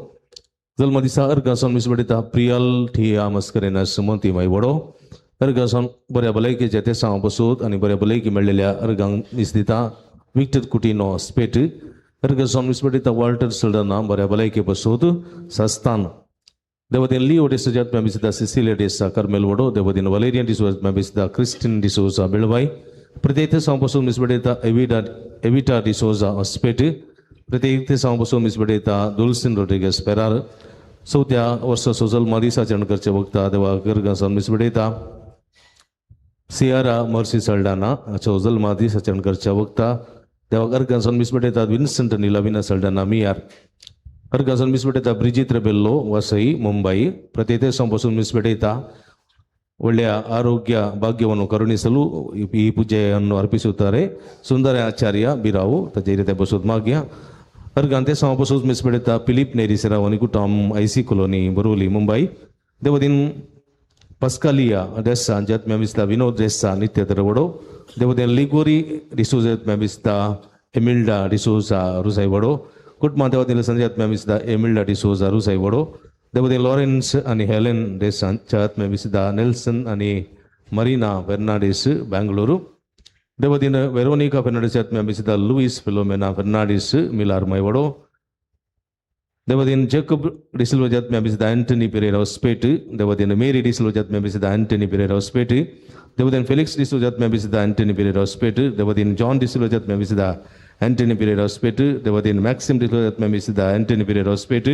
जल्मा दिसा अर्गासावन मीस भेटयता प्रियल ठिया मस्करेनस मोती माई वडो. अर्गासावन बऱ्या भलायकेच्या तेसांव बसूत आनी बऱ्या भलायकी मेळ्ळेल्या अर्गांक मीस दिता विक्टर कुटिनो स्पेट. अर्गासावन मीस भेटयता वॉल्टर सल्डना बऱ्या भलायके बसूत सस्तान. देवदेन लिओ डिसोजा आत्म्या मिसता सिसिलिया डिसा कर्मेल वडो. देवदेन वलेरियन डिसोजा आत्म्या मिसता क्रिस्टीन डिसोजा बेळवाय. प्रत्येक तेसांव बसून मीस भेटयता एविटा डिसोजा स्पेट. प्रत्येक तेसांव बसून मीस भेटयता दुलसिन रोड्रिगस पेरार. चवथ्या वर्साचो जल्मा दिसाचरण करचे वखता देवा गर्गासावन मीस भेटयता सियारा मर्सी सल्डाना हाचो जल्मा दिसाचरण करच्या वखता देवा गर्गासावन मीस भेटयता विन्संट आनी लविना सल्डाना मियार. अर्गासावन मीस भेटयता ब्रिजीत रेबेल्लो वसई मुंबई. प्रत्येक तेसांव बसून मीस भेटयता ಒಳ್ಳೆಯ ಆರೋಗ್ಯ ಭಾಗ್ಯವನ್ನು ಕರುಣಿಸಲು ಈ ಪೂಜೆಯನ್ನು ಅರ್ಪಿಸುತ್ತಾರೆ ಸುಂದರ ಆಚಾರ್ಯ ಬಿರಾವು ತಜೈರಿತೆ ಬಸೋದ್ ಮಾಗ್ಯ. अर्गांते समापसूच मीस भेटयता फिलीप नेरी सेरावनी कुटाम आयसी कॉलोनी बोरोली मुंबई. देवदीन पस्कालिया डेस्सा आत्म्या मिसता विनोद डेस्सा नित्य तरवडो. देवदीन लिगोरी डिसोजा आत्म्या मिसता एमिल्डा डिसोजा रुसाई वडो. कुटुंबा देवदीन संजय आत्म्या मिसता एमिल्डा डिसोजा रुसाई वडो. देवदीन लॉरेन्स आनी हेलेन डेस्सा आत्म्या मिसता नेल्सन आनी मरीना फेर्नांडीस बेंगळुरू. देवदीन वेरोनिका फेर्नांडीस आत्म्या मिसता लुईस फिलोमेना फेर्नांडीस मिलार मैवडो. देवदीन जेकब डिसिल्वा आत्म्या मिसता आंटनी पेरेरा होस्पेट. देवदीन मेरी डिसिल्वा आत्म्या मिसता आंटनी पेरेरा होस्पेट. देवदीन फेलिक्स डिसोजा आत्म्या मिसता आंटनी पेरेरा होस्पेट. देवदीन जॉन डिसिल्वा आत्म्या मिसता आंटनी पेरेरा होस्पेट. देवदीन मैक्सिम डिसिल्वा आत्म्या मिसता आंटनी पेरेरा होस्पेट.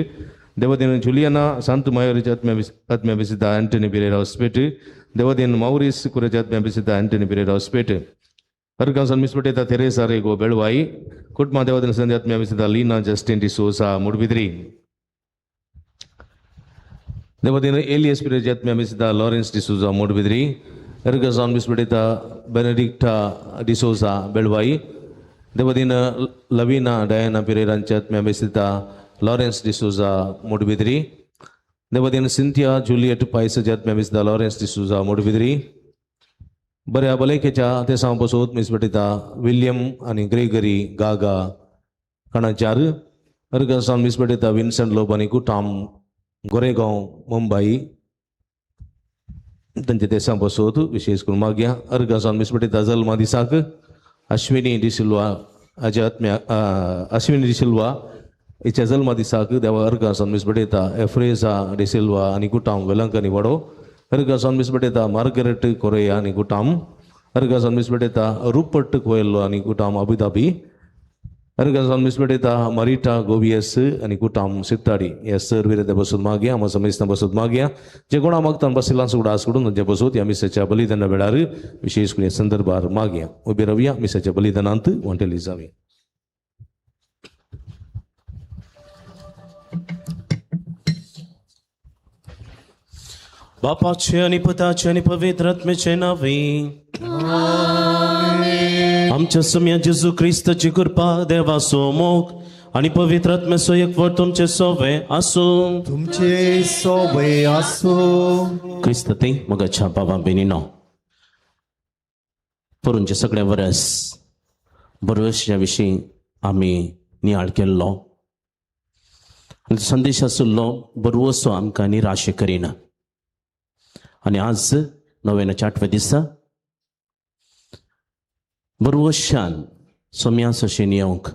देवदीन जुलियाना सांत मायोरी आत्म्या मिसता आंटनी पेरेरा होस्पेट. देवदीन मौरिस कुरेज आत्म्या मिसता आंटनी पेरेरा होस्पेट. अर्गासावन मीस भेटयता तेरेसा रेगो बेळवाई. कुटुंबा देवदीन संजय आत्म्या मिसता लीना जस्टिन डिसोजा मुडबिद्री. देवदीन एलियस पिरेज आत्म्या मिसता लॉरेन्स डिसोजा मुडबिद्री. अर्गासावन मीस भेटयता बेनेडिक्टा डिसोजा बेळवाई. देवदीन लवीना डयाना पिरेरांच्या आत्म्या मिसता लॉरेन्स डिसोजा मुडबिद्री. देवदीन सिंथिया जुलियट पायस आत्म्या मिसता लॉरेन्स डिसोजा मुडबिद्री. बऱ्या भलायकेच्या तेसांव बसूत मीस भेटयता विल्यम आनी ग्रेगरी गागा कणाचार. अर्गासावन मीस भेटयता विन्संट लोब आनी कुटाम गोरेगांव मुंबई. तांच्या तेसां बसूत विशेष करून मागया. अर्गासावन मीस भेटयता जल्मा दिसाक अश्विनी डिसिल्वा हाच्या आत्म्या अश्विनी डिसिल्वा हिच्या जल्मा दिसाक देवा अर्गासावन मीस भेटयता एफ्रेजा डिसिल्वा आनी कुटाम वेलंकनी वडो. अर्गासावन मीस भेटयता मार्गरेट कोरेया आनी कुटाम. अर्गासावन मीस भेटयता रुपर्ट कोएल्लो आनी कुटाम अबुधाबी. अर्गां मिस भेटयता मरिटा गोवियस आनी कुटाम सित्ताडी ह्या सर विरेते बसून मागया, आमच्या समेस्तां बसून मागया, जे कोणा मागतान बशिल्लां उडास करून तांचे बसूत ह्या मिसाच्या बलिदाना वेळार विशेष करून संदर्भार मागया. उबी रावया, मिसाच्या बलिदानांत वांटेली जावया. बापाचे आनी पुताचे आनी पवित्र आत्म्याचे नांवे आमच्या सुम्या जेजू क्रिस्ताची कृपा, देवाचो मोग आनी पवित्र आत्म्याचो एकवट तुमचे सोवे आसूं. तुमचे सोवे आसूं. क्रिस्त ते मगाच्या बाबा बेनीनो पोरूंचे सगळे वरस बरवशा विशीं आमी नियाळ केल्लो आनी संदेश आशिल्लो बरवसो आमकां निराशे करिना. आनी आज नव्याच्या आठव्या दिसा बरवशान सोम्या सशेन येवंक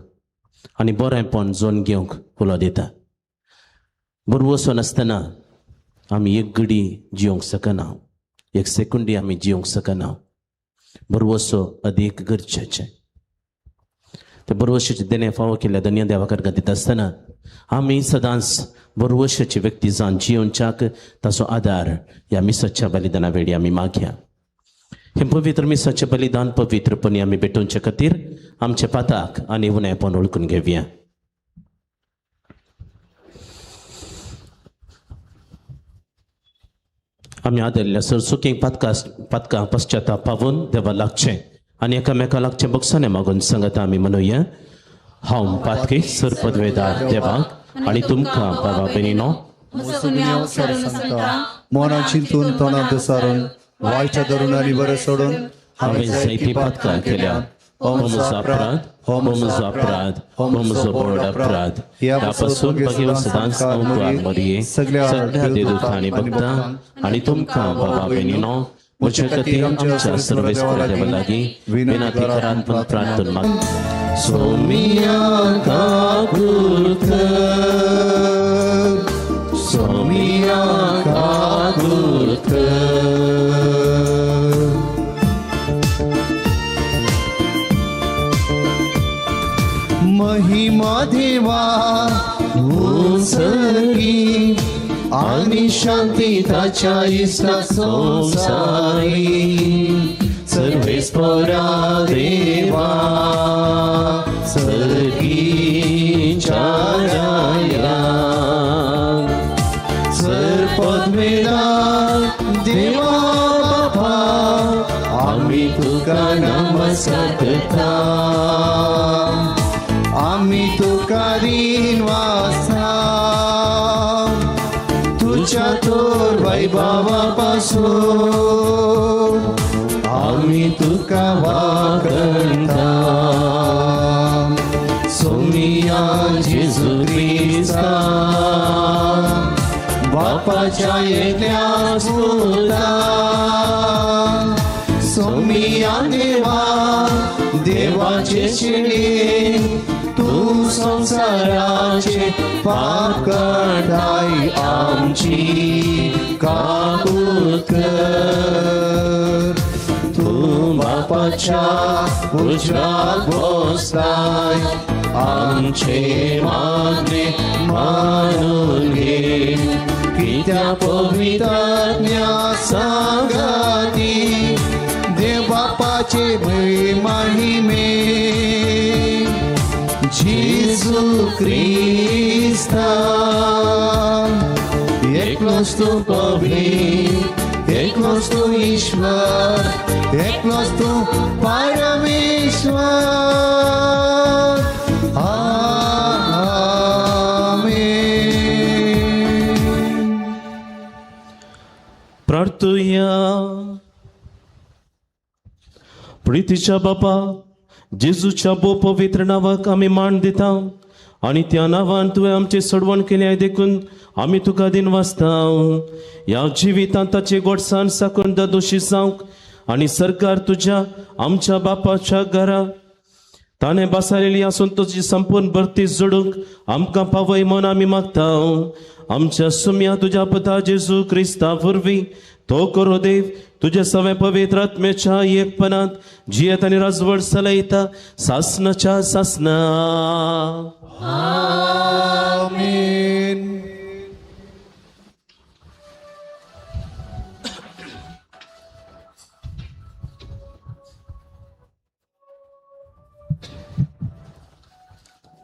आनी बरेंपण जोन घेवंक उलो दिता. बरवसो नासतना आमी एक घडी जिवंक शकना, एक सेकंडी आमी जिवंक शकना. बरवसो अदीक गरजेचें. ते बरवशाचें देणें फावो केल्ल्या धन्य देवा कर्गां दिता आसतना आमी सदांच बरवशाची व्यक्ती जावन जियोवच्याक ताचो आदार ह्या मिसाच्या बलिदाना वेळी आमी मागया. हें पवित्र मिसाचें बलिदान पवित्रपणी आमी भेटोवचे खातीर आमचे पाताक आनी उणेपण वळखून घेवया. आमी आदरल्या सरसुकींक पातकां पश्चाताप पावून देवा लागचें आनी एकामेका लागचें बक्षाने मागून सांगता आमी म्हणुया. हांव पातकी सरपदवेदार देवाक आनी तुमकां बाबा बेनीनो मनां चिंतून तोंडांत सारून वायच्या धरून आनी बरें सोडून हांवें जायतीं पातकां केल्या. हो म्हजो अपराध, हो म्हजो अपराध, हो म्हजो व्हड अपराध. ह्या पासून भगेव सदांच हांव मरये सगळ्या देवदूतां आनी भक्तां आनी तुमकां बाबा बेनीनो म्हज्या खातीर आमच्या सर्वेस्पर देवा लागीं विनंती करात पण प्रार्थना माग. सोमिया काकूत कर, सोमिया काकूत कर. महिमा देवा उंचगी आनी शांती ताच्या इश्टा संवसारी. सर्वेस्परा देवा सर्गीच्या राया, सर्पद्वेदा देवा बापा आमी तुका नमस्कार करता, आमी तुका रीण वासता तुझ्या तोर वैभवा पासून आमी तुका वाकणता. सोमिया जेजू क्रिस्ता बापाच्या एकल्या पुता, सोमिया देवा देवाचे शिणे तूं संवसाराचे पाप काडाय आमची काकूत कर. तूं बापाच्या उजव्याक बसलाय आमचे मागणे मानून घे. कित्या पवित्रात्म्या सांगाती देव बापाचे भंय महिमे जेजू क्रिस्ता एकलोच तूं पवित्र, एकलोच तूं ईश्वर, एकलोच तूं परमेश्वर. आमेन. प्रार्थुया. प्रितीच्या बापा जेजूच्या भोव पवित्र नांवाक आमी मान दिता आनी त्या नांवान तुवें आमची सोडवण केल्या देखून आमी तुका दिन वाचता. ह्या जिवितांत ताची गोडसाण साकून दोशी जावंक आनी सरकार तुज्या आमच्या बापाच्या घरा ताणें बसायलेली आसून तुजी संपूर्ण भरती जोडूंक आमकां पावय म्हूण आमी मागता. आमच्या सुम्या तुज्या पुता जेजू क्रिस्ता वरवीं तो करो देव तुज्या सवे पवित्र आत्म्याच्या एकपणांत जियेत आनी राजवट चलयता सासनाच्या सासना. आमेन.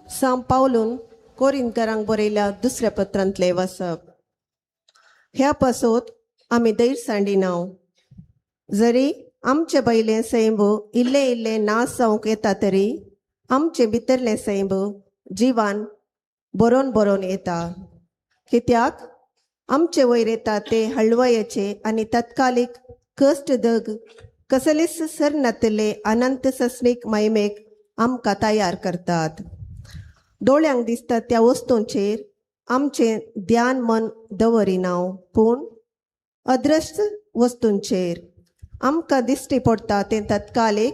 सांव पावलून कोरिंतकारांक बरयल्या दुसऱ्या पत्रांतलें वाचप. ह्या पासत आमी धैर्य सांडिनाव. जरी आमचे पयलें सैंब इल्लें इल्लें नाश जावंक येता तरी आमचें भितरलें सैंब जिवान बरोवन बरोवन येता. कित्याक आमचे वयर येता ते हळवयाचे आनी तत्कालीक कश्ट दग कसलेच सर नातिल्ले अनंत सस्नीक महिमेक आमकां तयार करतात. दोळ्यांक दिसता त्या वस्तूंचेर आमचें ध्यान मन दवरिनाव, पूण अदृश्ट वस्तूंचेर. आमकां दिश्टी पडटा तें तत्कालीक,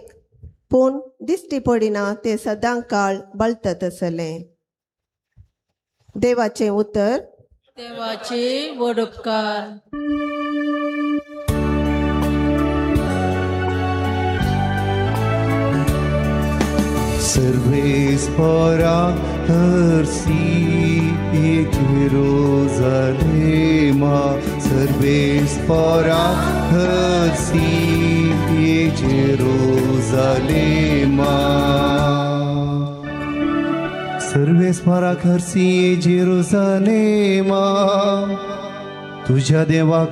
पूण दिश्टी पडिना तें सदां काळ बळतत आसलें. देवाचें उतर. देवाचे व्हड उपकार. सर्वेस्परा हरसी जेरुसलेमा, सर्वेस्परा हरसी जेरुसलेमा, सर्वेस्परा हरसी जेरुसलेमा. तुझ्या देवाक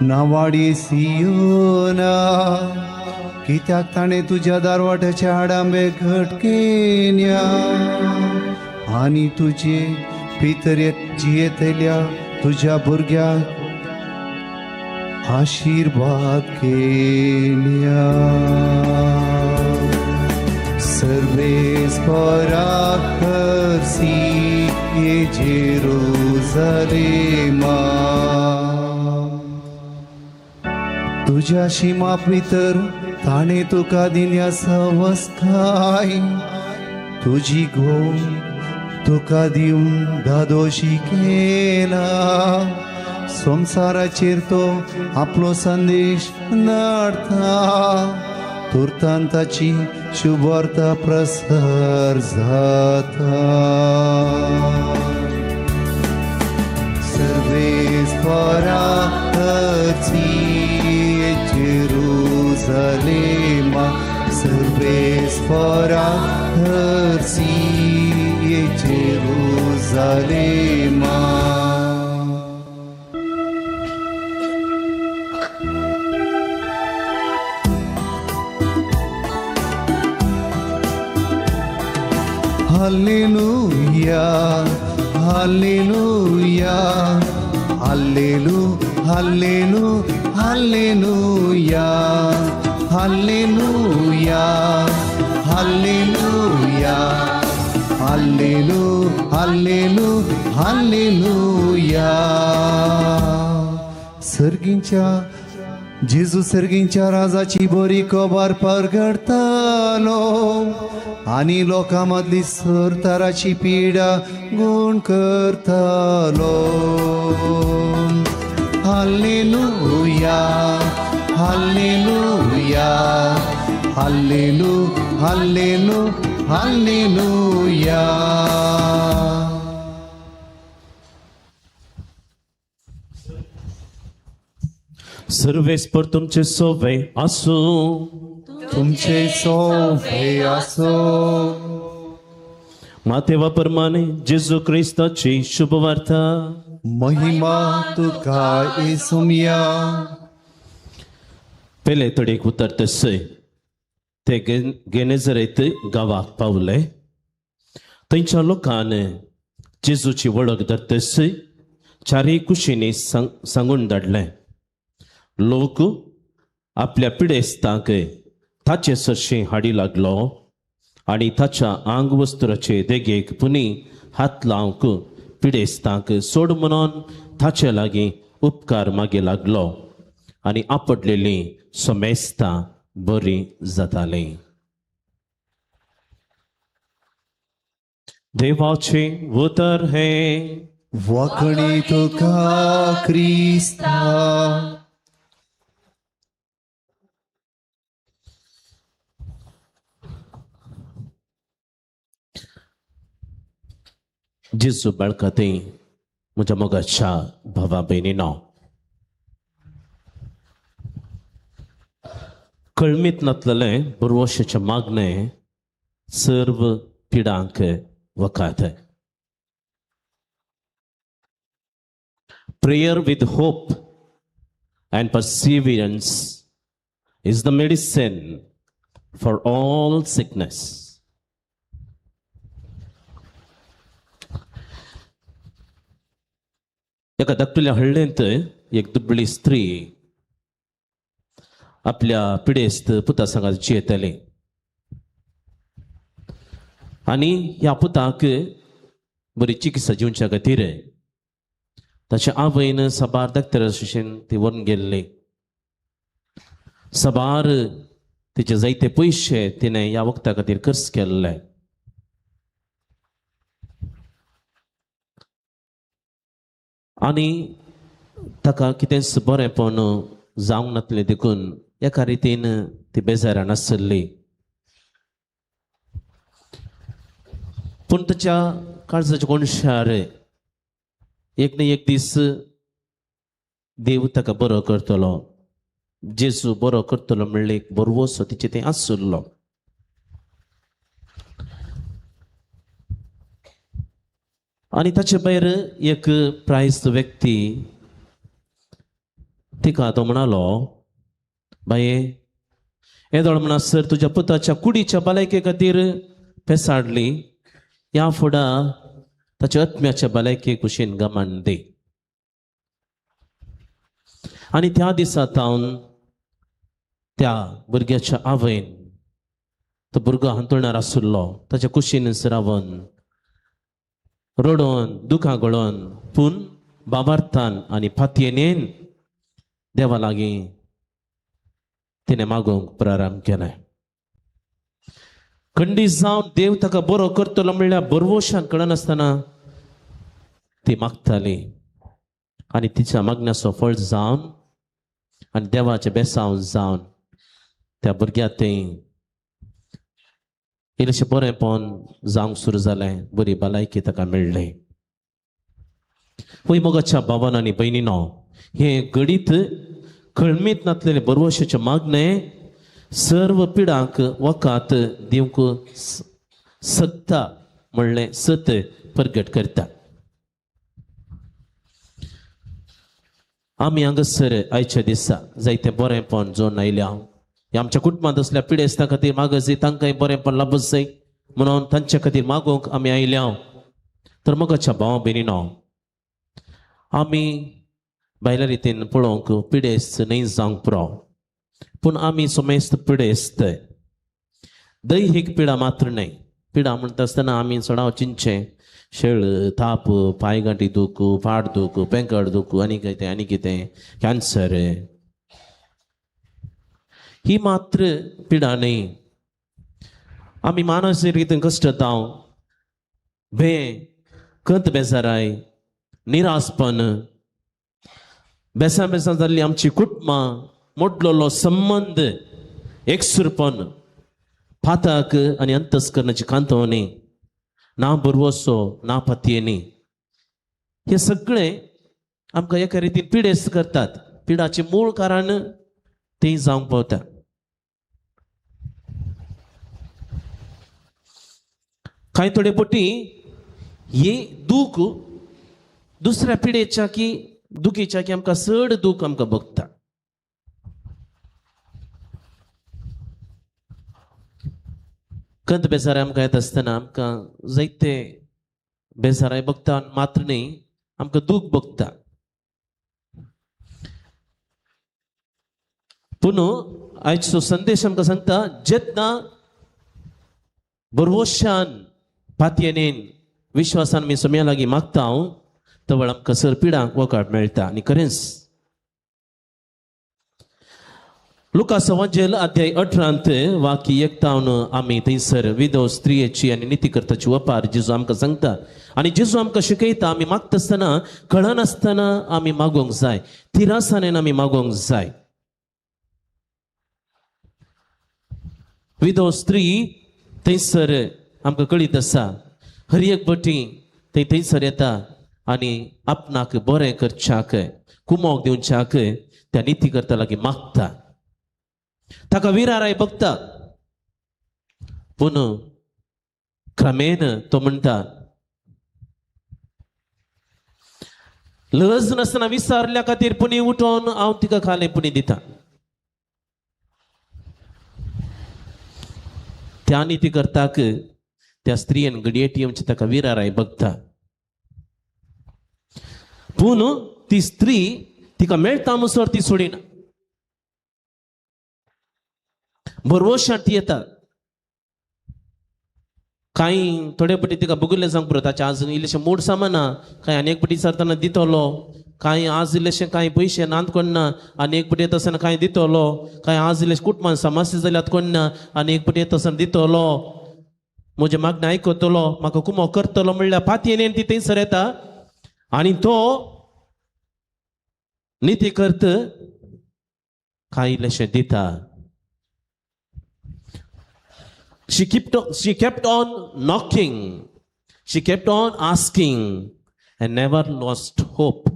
नावाडी सियोना, कित्याक ताणें तुज्या दारवाट्याच्या आडांबे घट केन्या आनी तुजे भितर जियेतल्या तुज्या भुरग्यांक आशिर्वाद केन्या. सर्वेस्परा हरसी जेरुसलेमा. तुज्या शिमा भितर ताणें तुका दिल्या सवस्ताय, तुजी घोव तुका दिवन धादोशी केला. संवसाराचेर तो आपलो संदेश धाडटा, तुर्तान ताची शुभवार्ता प्रसार जाता. सर्वेस्परा हरसी जेरुसलेमा, सर्वेस्परा हरसी जेरुसलेमा. Hallelujah, hallelujah, hallelu hallelu hallelujah, hallelujah, hallelujah, hallelu hallelu hallelujah. सर्गींच्या जेजू सर्गींच्या राजाची बरी खबर परगडतालो आनी लोकां मदली सरताराची पिडा गुण करतालो. हालेलुया, हालेलुया, हालेलू हालेलू हालेलुया. सर्वेस्पर तुमचे सोवे आसूं. तुमचे सोवे आसूं. मातेवा प्रमाणे जेजू क्रिस्ताची शुभवार्ता. महिमा तुका येसुमिया. पेले तडेक उतरतसय ते गेनेझरेत गांवाक पावले. थंयच्या लोकान जेजूची वळख धरतसय चारय कुशींनी सांगून धाडलें. लोक आपल्या पिडेस्तांक ताचे सरशीं हाडी लागलो आनी ताच्या आंगवस्त्राचे देगेक पुनी हात लावंक पिडेस्तांक सोड म्हणून ताचे लागीं उपकार मागे लागलो आनी आपडलेलीं समेस्तां बरीं जातालीं. देवाचे उतर हे वाकणी तुका क्रिस्ता. जेजू बाळकाते म्हज्या मोगाच्या भावा भयणीनो, कळमीत नातलेलें बरवशाचें मागणें सर्व पिडांक वखात. Prayer with hope and perseverance is the medicine for all sickness. एका धाकटुल्या हळ्ळेंत एक दुबळी स्त्री आपल्या पिडेस्त पुता सांगात जियेताली आनी ह्या पुताक बरी चिकित्सा दिवच्या खातीर ताच्या आवयन साबार डॉक्टर अशेन ती व्हरून गेल्ली. साबार तिचे जायते पयशे तिणें ह्या वखदा खातीर खर्च केल्ले. आनी ताका कितेंच बरेंपण जावंक नासलें देखून एका रितीन ती बेजारान आसली. पूण ताच्या काळजाच्या कोणशार एक न्ही एक दीस देव ताका बरो करतलो, जेजू बरो करतलो म्हणलें एक बरवसो तिचे तें आसुल्लो. आनी ताचे भायर एक प्रायस्त व्यक्ती तिका तो म्हणालो, बाये येदोळ म्हणसर तुज्या पुताच्या कुडीच्या भलायके खातीर पेसाडली, ह्या फुडां ताच्या आत्म्याच्या भलायके कुशीन गमान दी. आनी त्या दिसा तावन त्या भुरग्याच्या आवयन तो भुरगो हांतुळणार आसुल्लो ताच्या कुशीन रावन रडोन दुखां गळोन पूण बाबार्थान आनी फातयेन देवा लागीं तिणें मागूंक प्रारंभ केलें. खंडीत जावन देव ताका बरो करतलो म्हणल्यार बरवशान कळनासतना ती मागताली आनी तिच्या मागण्याचो फळ जावन आनी देवाचें बेसांव जावन त्या भुरग्याक तें इल्लेशें बरेंपण जावंक सुरू जालें, बरी भलायकी ताका मेळ्ळी. पय मोगाच्या भावान आनी भयणीनो, हें घडीत कळमीत नासलेलें बरवशाचें मागणें सर्व पिडांक वखात दिवंक सत्ता म्हणलें सत प्रगट करता. आमी हांगासर आयच्या दिसा जायते बरेंपण जोडून आयल्या. आमच्या कुटुंबांत असल्या पिडेस्तां खातीर मागत तांकांय बरेंपण लाबत जाय म्हणून तांच्या खातीर मागूंक आमी आयल्या. तर मोगाच्या भावा भयणीनो, आमी भायल्या रितीन पळोवंक पिडेस्त न्हय जावंक पुरो, पूण आमी समेस्त पिडेस्त. दैहीक पिडा मात्र न्हय. पिडा म्हणटा आसतना आमी चडाव चिंतचें शेळ, ताप, पांय गांठी दूख, फाट दूख, पेंकड दूख, आनी कितें आनी कितें, कॅन्सर, ही मात्र पिडा न्हय. आमी मानसीक रितीन कश्टताव, भंय, कंत बेजाराय, निरासपण, बेसां बेसां जाल्ली आमची कुटुंबां, मोडलेलो संबंद, एकसुरपण, पाताक आनी अंतस्करणाची कांतवणी, ना बरवसो, ना पातयेनी, हे सगळें आमकां एका रितीन पिडेस्त करतात. पिडाचें मूळ कारण तें जावंक पावता. कांय थोडे पटी ही दूख दुसऱ्या पिडेच्या की दुखीच्या की आमकां चड दूख आमकां भोगता. कंत बेजाराय आमकां येता आसतना आमकां जायते बेजाराय भोगता मात्र न्हय, आमकां दूख भोगता. पूण आयचो संदेश आमकां सांगता, जेन्ना बरवशान पातयेन विश्वासान मी सम्या लागीं मागता हांव, तवळ आमकां सर पिडांक वकाड मेळटा. आनी खरेंच लुकास वांजेल अध्याय 18 वाक्य 51 आमी थंयसर विधव स्त्रियेची आनी नितीकर्ताची वपार जेजू आमकां सांगता आनी जेजू आमकां शिकयता, आमी मागतासतना कळनासतना आमी मागोवंक जाय, थिरासाणेन आमी मागोवंक जाय. विधव स्त्री थंयसर आमकां कळीत आसा, हर एक बटी थंय थंयसर येता आनी आपणाक बरें करच्याक कुमोक दिवच्याक त्या नितीकर्ता लागीं मागता, ताका विराराय बघता. पूण क्रमेन तो म्हणटा, लज नासतना विसारल्या खातीर पुणी उठोवन हांव तिका खालें पुणी दिता. त्या नितीकर्ताक त्या स्त्रियेन घडयेटी येवची ताका विराराय बघता. पूण ती स्त्री तिका मेळटा म्हणसर ती सोडिना, भरवशान ती येता. कांय थोडे पटी तिका बगुल्लें जावंक पुरो, ताचें आज इल्लेशें मूड सामाना, कांय आनी एक पटी सरतना दितलो, कांय आज इल्लेशें कांय पयशे नात कोण ना, आनी एक पटी येता आसतना कांय दितलो, कांय आज इल्लेशें कुटुंबान समस्या जाल्यात कोण ना, आनी एक पटी येता आसतना दितलो, म्हजें मागणें आयकतलो, म्हाका कुमो करतलो म्हणल्यार पातयेन ती थंयसर येता आनी तो निती करत कांय इल्लेशें दिता. She kept on knocking, she kept on asking and never lost hope.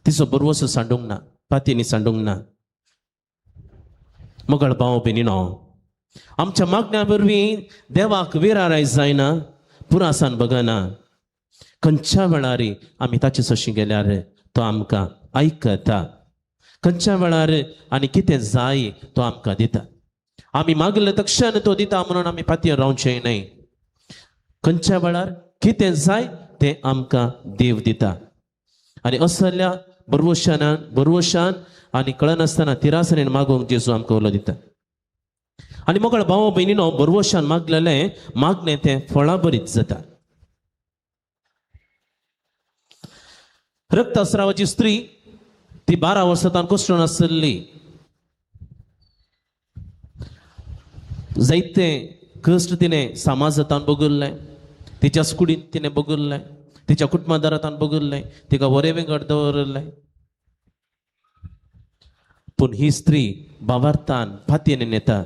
तिचो भरवसो सांडूंक ना, पातयेनी सांडूंक ना. मगळ भाव भयणीनो, आमच्या मागण्या वरवीं देवाक विराराय जायना, पुरासान बगना. खंयच्या वेळार आमी ताचे सोशी गेल्यार तो आमकां आयकता, खंयच्या वेळार आनी कितें जाय तो आमकां दिता. आमी मागले तक्षण तो दिता म्हणून आमी पातयेन रावचें न्हय. खंयच्या वेळार कितें जाय तें आमकां देव दिता. आनी असल्या भरवशान आनी कळनासतना तिरासनेन मागोवंक जेजू आमकां उलो दिता. आनी मोगळ भाव भयणीनो, भरवशान मागलेलें मागणें तें फळाभरीत जाता. रक्तस्रावाची स्त्री ती 12 वर्सां कोसळून आसली, जायते कश्ट तिणें समाजांत बगुल्लें, तिच्या स्कुडींत तिणें बगुल्लें, तिच्या कुटुंबादारांत बगुल्लें, तिका वरें वेंगड दवरलें. पूण ही स्त्री भावार्थान फातयेन येता.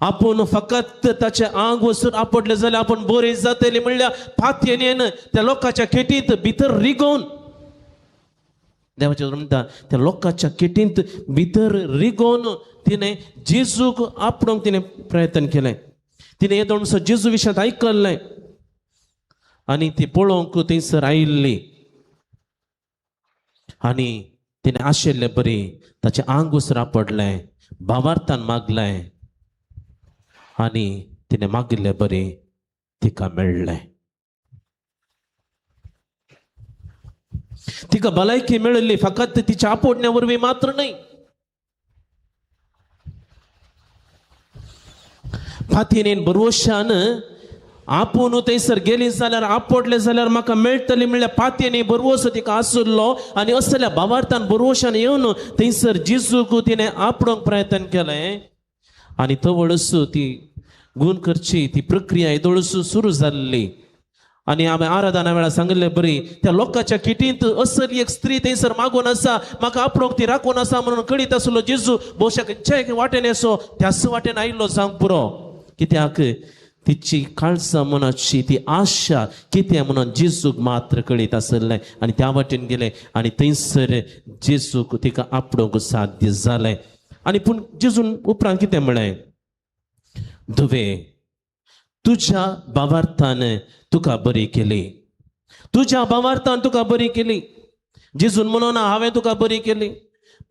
आपूण फकत ताचें आंग वचून आपडलें जाल्यार आपूण बरें जातलें म्हणल्यार फातयेन त्या लोकांच्या खेटींत भितर रिगोवन, देवाचें म्हणटा त्या लोकांच्या खेटींत भितर रिगोवन तिणें जेजूक आपणोवंक तिणें प्रयत्न केलें. तिणें येदोळसो जेजू विशयांत आयकल्लें आनी ती पळोवंक थंयसर आयिल्ली आनी तिणें आशिल्लें बरी ताचें आंग उसरा आपडलें, भावार्थान मागलें आनी तिणें मागिल्लें बरी तिका मेळ्ळें. तिका भलायकी मेळिल्ली फकत तिच्या आपोडण्या वरवीं मात्र न्हय. फातीन भरवशान आपूण थंयसर गेली जाल्यार आपडलें जाल्यार म्हाका मेळटली म्हणल्यार पातयेन भरवसो तिका आशिल्लो आनी असल्या भावार्थान भरवशान येवन थंयसर जेजूक तिणें आपडोवंक प्रयत्न केलें आनी तवळस ती गूण करची ती प्रक्रिया येदोळस सुरू जाल्ली. आनी हांवें आराधना वेळार सांगिल्ले बरी त्या लोकांच्या किटींत असली एक स्त्री थंयसर मागून आसा, म्हाका आपणोक ती राखून आसा म्हणून कळीत आसलो जेजू भोवशा खंयच्या एक वाटेन असो त्याच वाटेन आयिल्लो जावंक पुरो. कित्याक तिची काळजा मनाची ती आशा कितें म्हणून जेजूक मात्र कळीत आसलें आनी त्या वाटेन गेलें आनी थंयसर जेजूक तिका आपणोक साध्य जालें. आनी पूण जेजून उपरांत कितें म्हळें, धुवे तुज्या भावार्थान तुका बरी केली, तुज्या भावार्थान तुका बरी केली. जेजून म्हणून ना हांवें तुका बरी केली,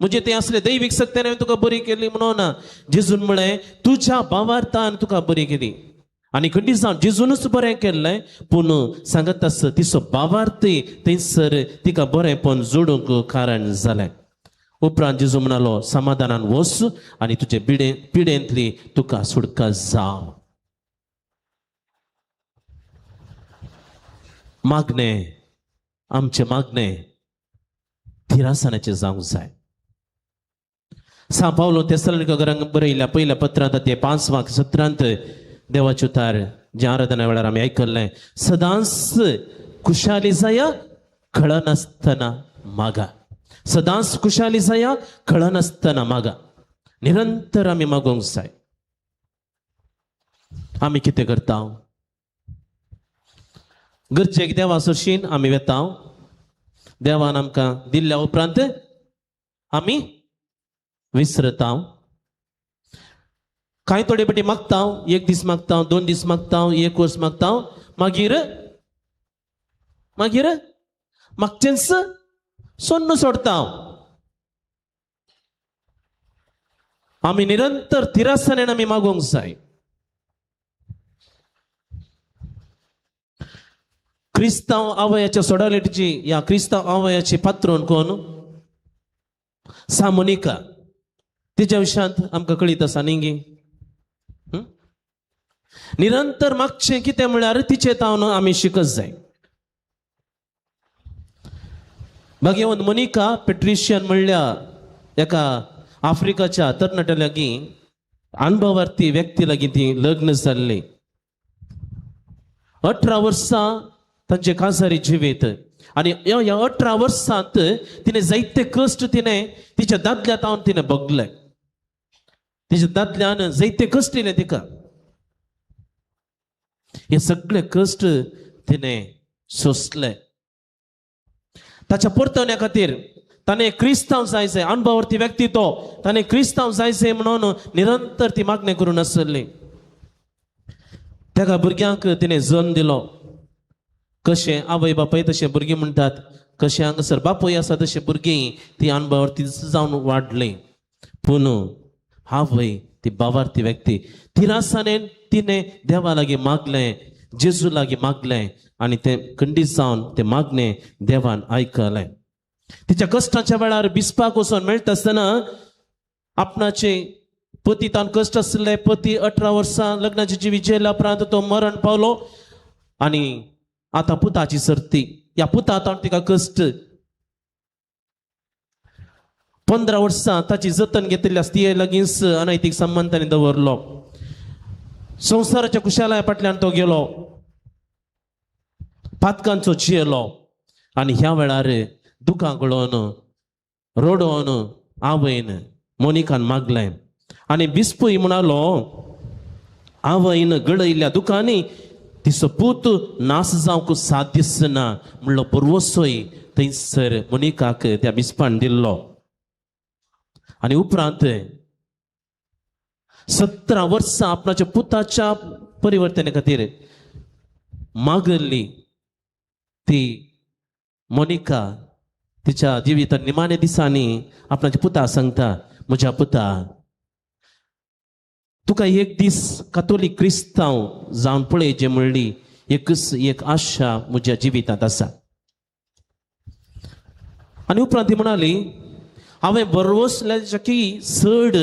म्हजे तें असले दैवीक शक्तीन हांवें तुका बरी केली म्हणून ना. जेजून म्हळें तुज्या भावार्थान तुका बरी केली. आनी खंडी जावन जेजूनच बरें केल्लें, पूण सांगत आसा तिचो भावार्थी थंयसर तिका बरेंपण जोडूंक कारण जालें. उपरांत जेजू म्हणालो समाधानान वच आनी तुजे पिडेंतली तुका सुटका जावं. मागणें आमचें मागणें थिरासाणाचें जावंक जाय. सां पावलो तेसलोनिकारांक बरयल्या पयल्या पत्रांत ते 5:17 देवाचें उतार जें आराधना वेळार आमी आयकल्लें, सदांच खुशाली जाया कळनासतना मागा. सदांच खुशाली जाया कळनासतना मागा. निरंतर आमी मागूंक जाय. आमी कितें करता? गरजेक देवा सरशीन आमी वेता. देवान आमकां दिल्ल्या उपरांत आमी विसरता. कांय थोडे पटी मागता, एक दीस मागता, 2 दीस मागता, 1 वर्स मागता, मागीर मागीर मागचेंच सोन्न सोडता. आमी निरंतर तिरासनेन आमी मागूंक जाय. क्रिस्तांव आवयाच्या सोडालेटीची ह्या क्रिस्तांव आवयाची पात्रोन कोण? सा मोनिका. तिच्या विशयांत आमकां कळीत आसा न्ही. निरंतर मागचें कितें म्हळ्यार तिचे तावन आमी शिकत जाय. भाग्यवंत मोनिका पेट्रिशियन म्हणल्या एका आफ्रिकाच्या तरणाट्या लागीं, अणभवार्थी व्यक्ती लागीं ती लग्न जाल्ली. 18 वर्सां तांचे काजारी जिवीत आनी ह्या 18 वर्सांत तिणें जायते कश्ट तिणें तिच्या दादल्या तावन तिणें भोगले. तिच्या दादल्यान जायते कश्ट दिले तिका. हे सगळे कश्ट तिणें सोंसले. ताच्या परतवण्या खातीर ताणें क्रिस्तांव जाय जाय, अणभवार्थी व्यक्ती तो, ताणें क्रिस्तांव जाय जाय म्हणून निरंतर ती मागणी करून आसली. ताका भुरग्यांक तिणें जल्म दिलो. कशें आवय बापूय तशें भुरगीं म्हणटात, कशें हांगासर बापूय आसा तशें भुरगीं ती अणभवार्थी जावन वाडलीं. पूण आवय ती बावार्थी व्यक्ती तिरासानेन तिणें देवा लागीं मागलें, जेजू लागीं मागलें आनी तें खंडीत जावन तें मागणें देवान आयकलें. तिच्या कश्टाच्या वेळार बिस्पाक वचून मेळटा आसतना आपणाचे पती तान कश्ट आसले. पती 18 वर्सां लग्नाची जिवीत जेल्या उपरांत तो मरण पावलो आनी आतां पुताची सर्ती. ह्या पुता ताण तिका कश्ट. 15 वर्सां ताची जतन घेतिल्ली आसती लागींच अनैतीक संबंद ताणें दवरलो. संवसाराच्या कुशालाया फाटल्यान तो गेलो, पातकांचो जियेलो आनी ह्या वेळार दुकां गळोवन रडोवन आवयन मोनिकान मागलें आनी बिस्पूय म्हणालो, आवयन गळयल्ल्या दुकांनी तिचो पूत नास जावंक साध्यच ना म्हणलो पुर्वसोय थंयसर मोनिकाक त्या बिस्पान दिल्लो. आनी उपरांत 17 वर्सां आपणाच्या पुताच्या परिवर्तने खातीर मागल्ली ती मोनिका तिच्या जिवितांत निमाण्या दिसांनी आपणाच्या पुता सांगता, म्हज्या पुता, तुका एक दीस कातोलीक क्रिस्तांव जावन पळयचें म्हणली एकच एक आशा म्हज्या जिवितांत आसा. आनी उपरांत ती म्हणाली, हांवें बरवसल्याच्या की चड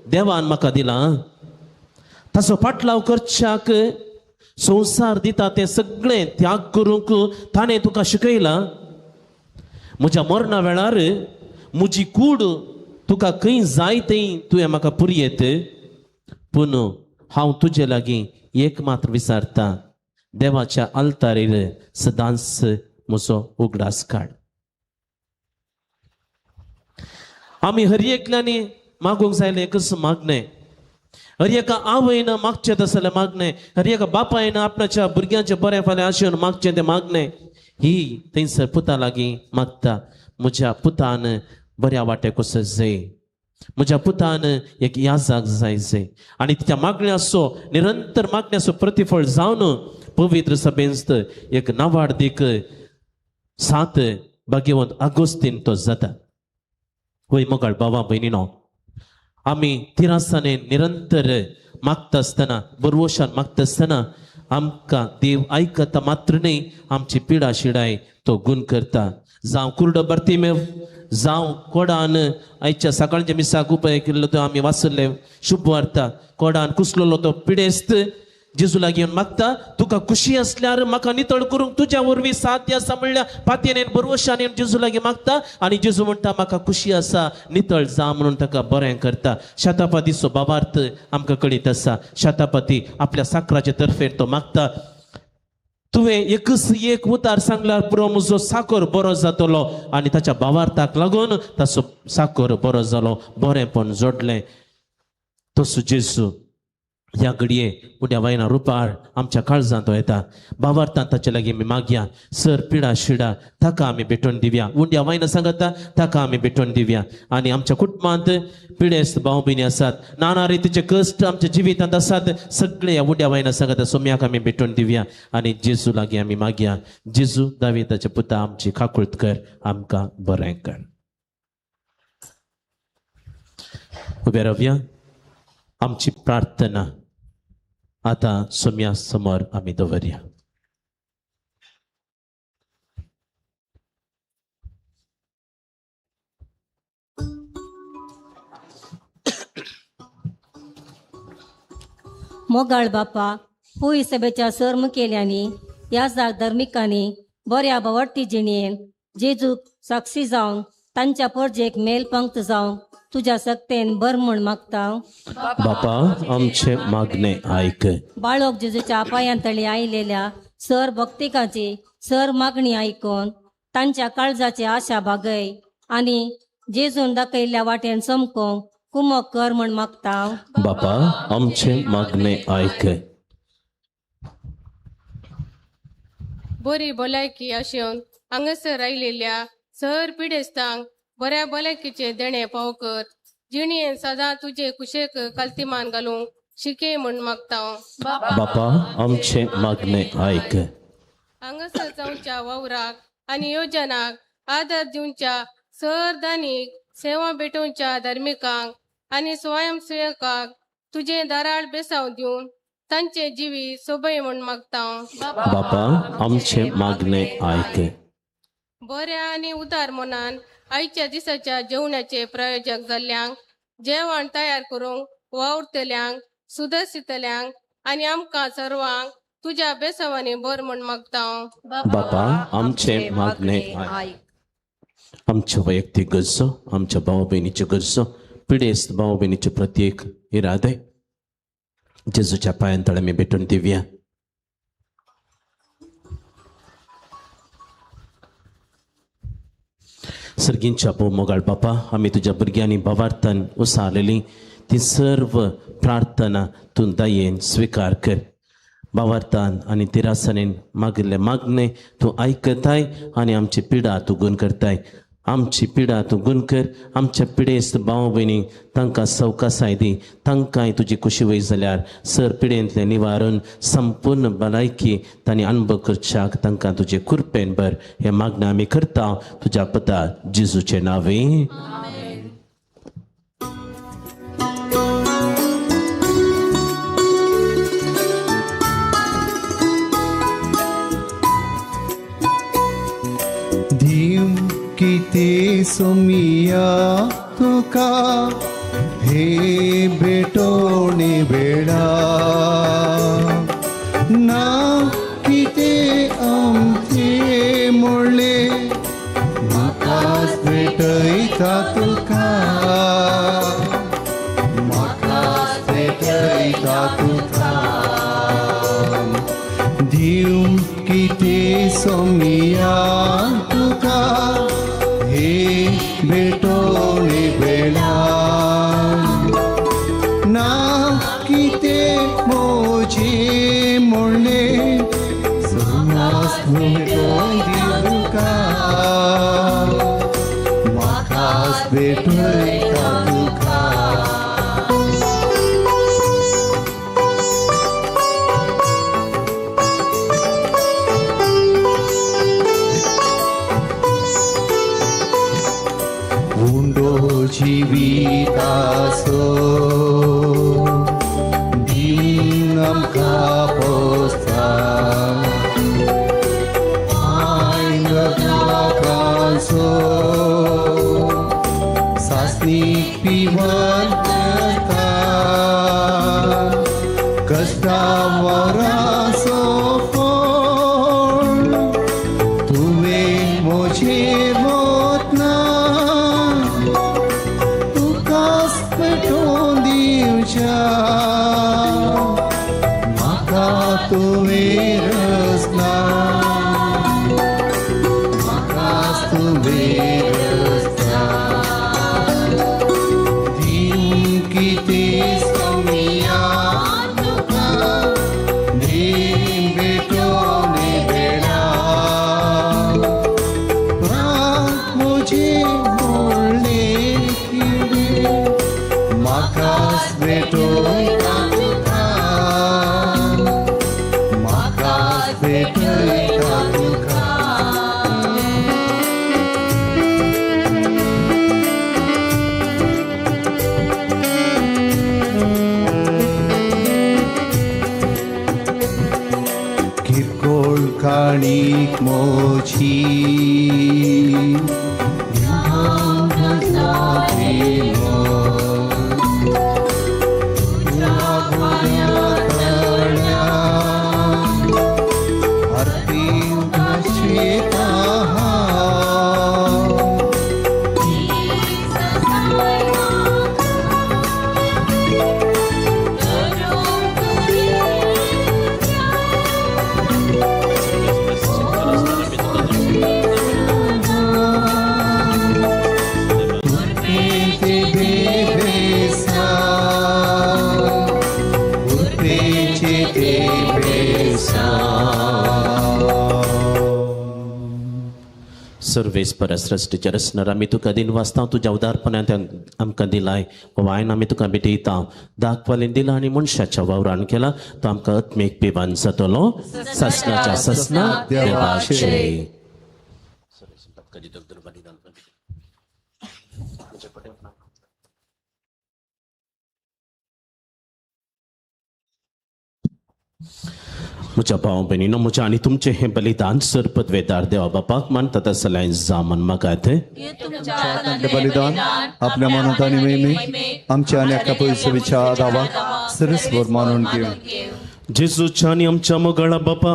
देवान म्हाका दिलां, ताचो फाटलाव करच्याक संवसार दिता तें सगळें त्याग करूंक ताणें तुका शिकयलां. म्हज्या मरणा वेळार म्हजी कूड तुका खंय जाय थंय तुवें म्हाका पुरयत, पूण हांव तुजे लागीं एक मात्र विचारता, देवाच्या आल्तारीर सदांच म्हजो उगडास काड. आमी हर एकल्यांनी मागूंक जाय एकच मागणें, हर एका आवयन मागचें तसलें मागणें, हर एका बापायन आपणाच्या भुरग्यांच्या बऱ्या फाल्यां आशेन मागचें तें मागणें ही थंयसर पुता लागीं मागता, म्हज्या पुतान बऱ्या वाटेक वचत जाय, म्हज्या पुतान एक याजाक जाय जाय. आनी तिच्या मागण्याचो निरंतर मागण्याचो प्रतिफळ जावन पवित्र सभेंत एक नावाडदीक सात भाग्यवंत आगोस्तीन तो जाता. वय मोगाळ बाबा भयणीनो, आमी तिरासाने निरंतर मागता आसतना, बरवशान मागता आसतना आमकां देव आयकता मात्र न्हय, आमची पिडा शिडाय तो गुण करता. जावं कुर्डो बर्तिमेव, जावं कोडान आयच्या सकाळच्या मिसाक उपाय केल्लो तो आमी वाचले शुभ वार्ता, कोडान कुसलेलो तो पिडेस्त जेजू लागीं येवन मागता, तुका खुशी आसल्यार म्हाका नितळ करूंक तुज्या वरवीं साध्य आसा म्हणल्यार पातयेन बरवशान येवन जेजू लागीं मागता आनी जेजू म्हणटा म्हाका खुशी आसा, नितळ जा म्हणून ताका बरें करता. शतापतीचो भावार्थ आमकां कळीत आसा. शतापती आपल्या साकराचे तर्फेन तो मागता, तुवें एकच एक उतार सांगल्यार पुरो म्हजो साकर बरो जातलो. आनी ताच्या भावार्थाक लागून ताचो साकर बरो जालो, बरेंपण जोडलें. तसो जेजू ह्या घडये उड्या वायना रुपार आमच्या काळजांत येता. भावार्थान ताचे लागीं आमी मागया, सर पिडा शिडा ताका आमी भेटोवन दिवया. उंड्या वायना सांगता ताका आमी भेटोवन दिवया. आनी आमच्या कुटुंबांत पिडेस्त भाव भयणी आसात, नाना रितीचे कश्ट आमच्या जिवितांत आसात, सगळे ह्या उंड्या वायना सांगता सोम्याक आमी भेटोवन दिवया. आनी जेजू लागीं आमी मागया, जेजू दाविदाचे पुता आमची काकुळट कर, आमकां बरें कर. उबे रावया, आमची प्रार्थना आतां सोम्या समोर आमी दवरया. मोगाळ बापा, पुई सभेच्या सर मुखेल्यांनी ह्या जाग धर्मिकांनी बऱ्या बावडती जिणेन जेजूक साक्षी जावन तांच्या परजेक मेल पंक्त जावंक तुज्या सक्तेन बर म्हूण मागता. बापा आमचे मागणे आयक. बाळक जेजूच्या पांयांतळी आयलेल्या सर भक्तिकाची सर मागणी आयकून तांच्या काळजाची आशा भागय आनी जेजून दाखयल्ल्या वाटेन चमकोंक कुमक कर म्हूण मागता. बापा आमचे मागणे आयक. बरी भलायकी आशेवन हांगासर आयलेल्या सर पिडेस्तांक बऱ्या भलायकीचे देणे पाव कर, जिणेन सदां तुजे कुशेक कालतीमान घालूंक शिके म्हूण मागता. बापा आमचे मागणे आयक. हांगासर जावच्या वावराक आनी योजनाक आदार दिवच्या सर दानीक सेवा भेटोवच्या धार्मिकांक आनी स्वयंसेवकांक तुजें दाराळ बेसांव दिवन तांचे जिवीत सोबय म्हूण मागता. बापा आमचे मागणे आयक. बऱ्या आनी उदार मनान आयच्या दिसाच्या जेवणाचे प्रायोजक जाल्ल्यांक, जेवण तयार करूंक वावुरतल्यांक, सुदर्शितल्यांक आनी आमकां सर्वांक तुज्या बेसावांनी बर म्हूण मागता. बापा आमचे मागणे आयक. आमच्यो वैयक्तीक गरजो, आमच्या भाव भयणीच्यो गरजो, पिडेस्त भाव भयणीच्यो प्रत्येक इरादे जेजूच्या पांयांतळे आमी भेटून दिवया. सर्गींच्या भोव मोगाळ बापा, आमी तुज्या भुरग्यांनी भावार्थान उसारलेली ती सर्व प्रार्थना तूं दयेन स्विकार कर. भावार्थान आनी तिरासनेन मागिल्ले मागणे तूं आयकताय आनी आमची पिडा तूं गुण करताय. आमची पिडा तूं गुण कर. आमच्या पिडेस्त भाव भयणी तांकां सवकासाय दी, तांकांय तुजी कुशी वय जाल्यार सर पिडेंतलें निवारून संपूर्ण भलायकी तांणी अनुभव करच्याक तांकां तुजे कृपेन भर. हें मागणें आमी करता तुज्या पता जेजूचे नांवे. किते सोमिया तुका हे भेटोणे वेळा, ना किते आमचे मोडले म्हाकाच भेटयता तुका, म्हाकाच भेटयता तुका. दिव किते सोमिया तुका हे भेटोणे वेळा, ना किते मोजे मोडले सोमास भेटोवन तुका, म्हाकाच भेटयता तुका. जिवितासो दिवन आमकां पोसता, आयंग रचला, म्हाकाच तुवें रचला. दिवं कितें सोम्या तुका, देम भेटोवणे वेळा, म्हजें म्हणलें कितें, म्हाकाच भेटयता तुका, म्हाकाच भेटयता तुका. किरकोळ काणीक मोची सर्वेस्पर सृश्टीचे रचणार आमी तुका दिन वाचता, तुज्या उदारपणान आमकां दिलाय वायन आमी तुका भेटयता. दाखवालेन दिला आनी मनशाच्या वावरान केला तो आमकां आत्मीक पिवान जातलो. सासणाच्या सासणा देवाचे. म्हज्या भाव भयणीनो, म्हज्या आनी तुमचें हें बलिदान सर पदवेदार देवा बापाक मानता तसलें जावन मागात. बलिदान आपल्या मनांत आनी महिमे आमच्या आनी एका पयसुच्या दावा सरस्वर मानून घेवन. जेजूच्या आनी आमच्या मोगाळा बापा,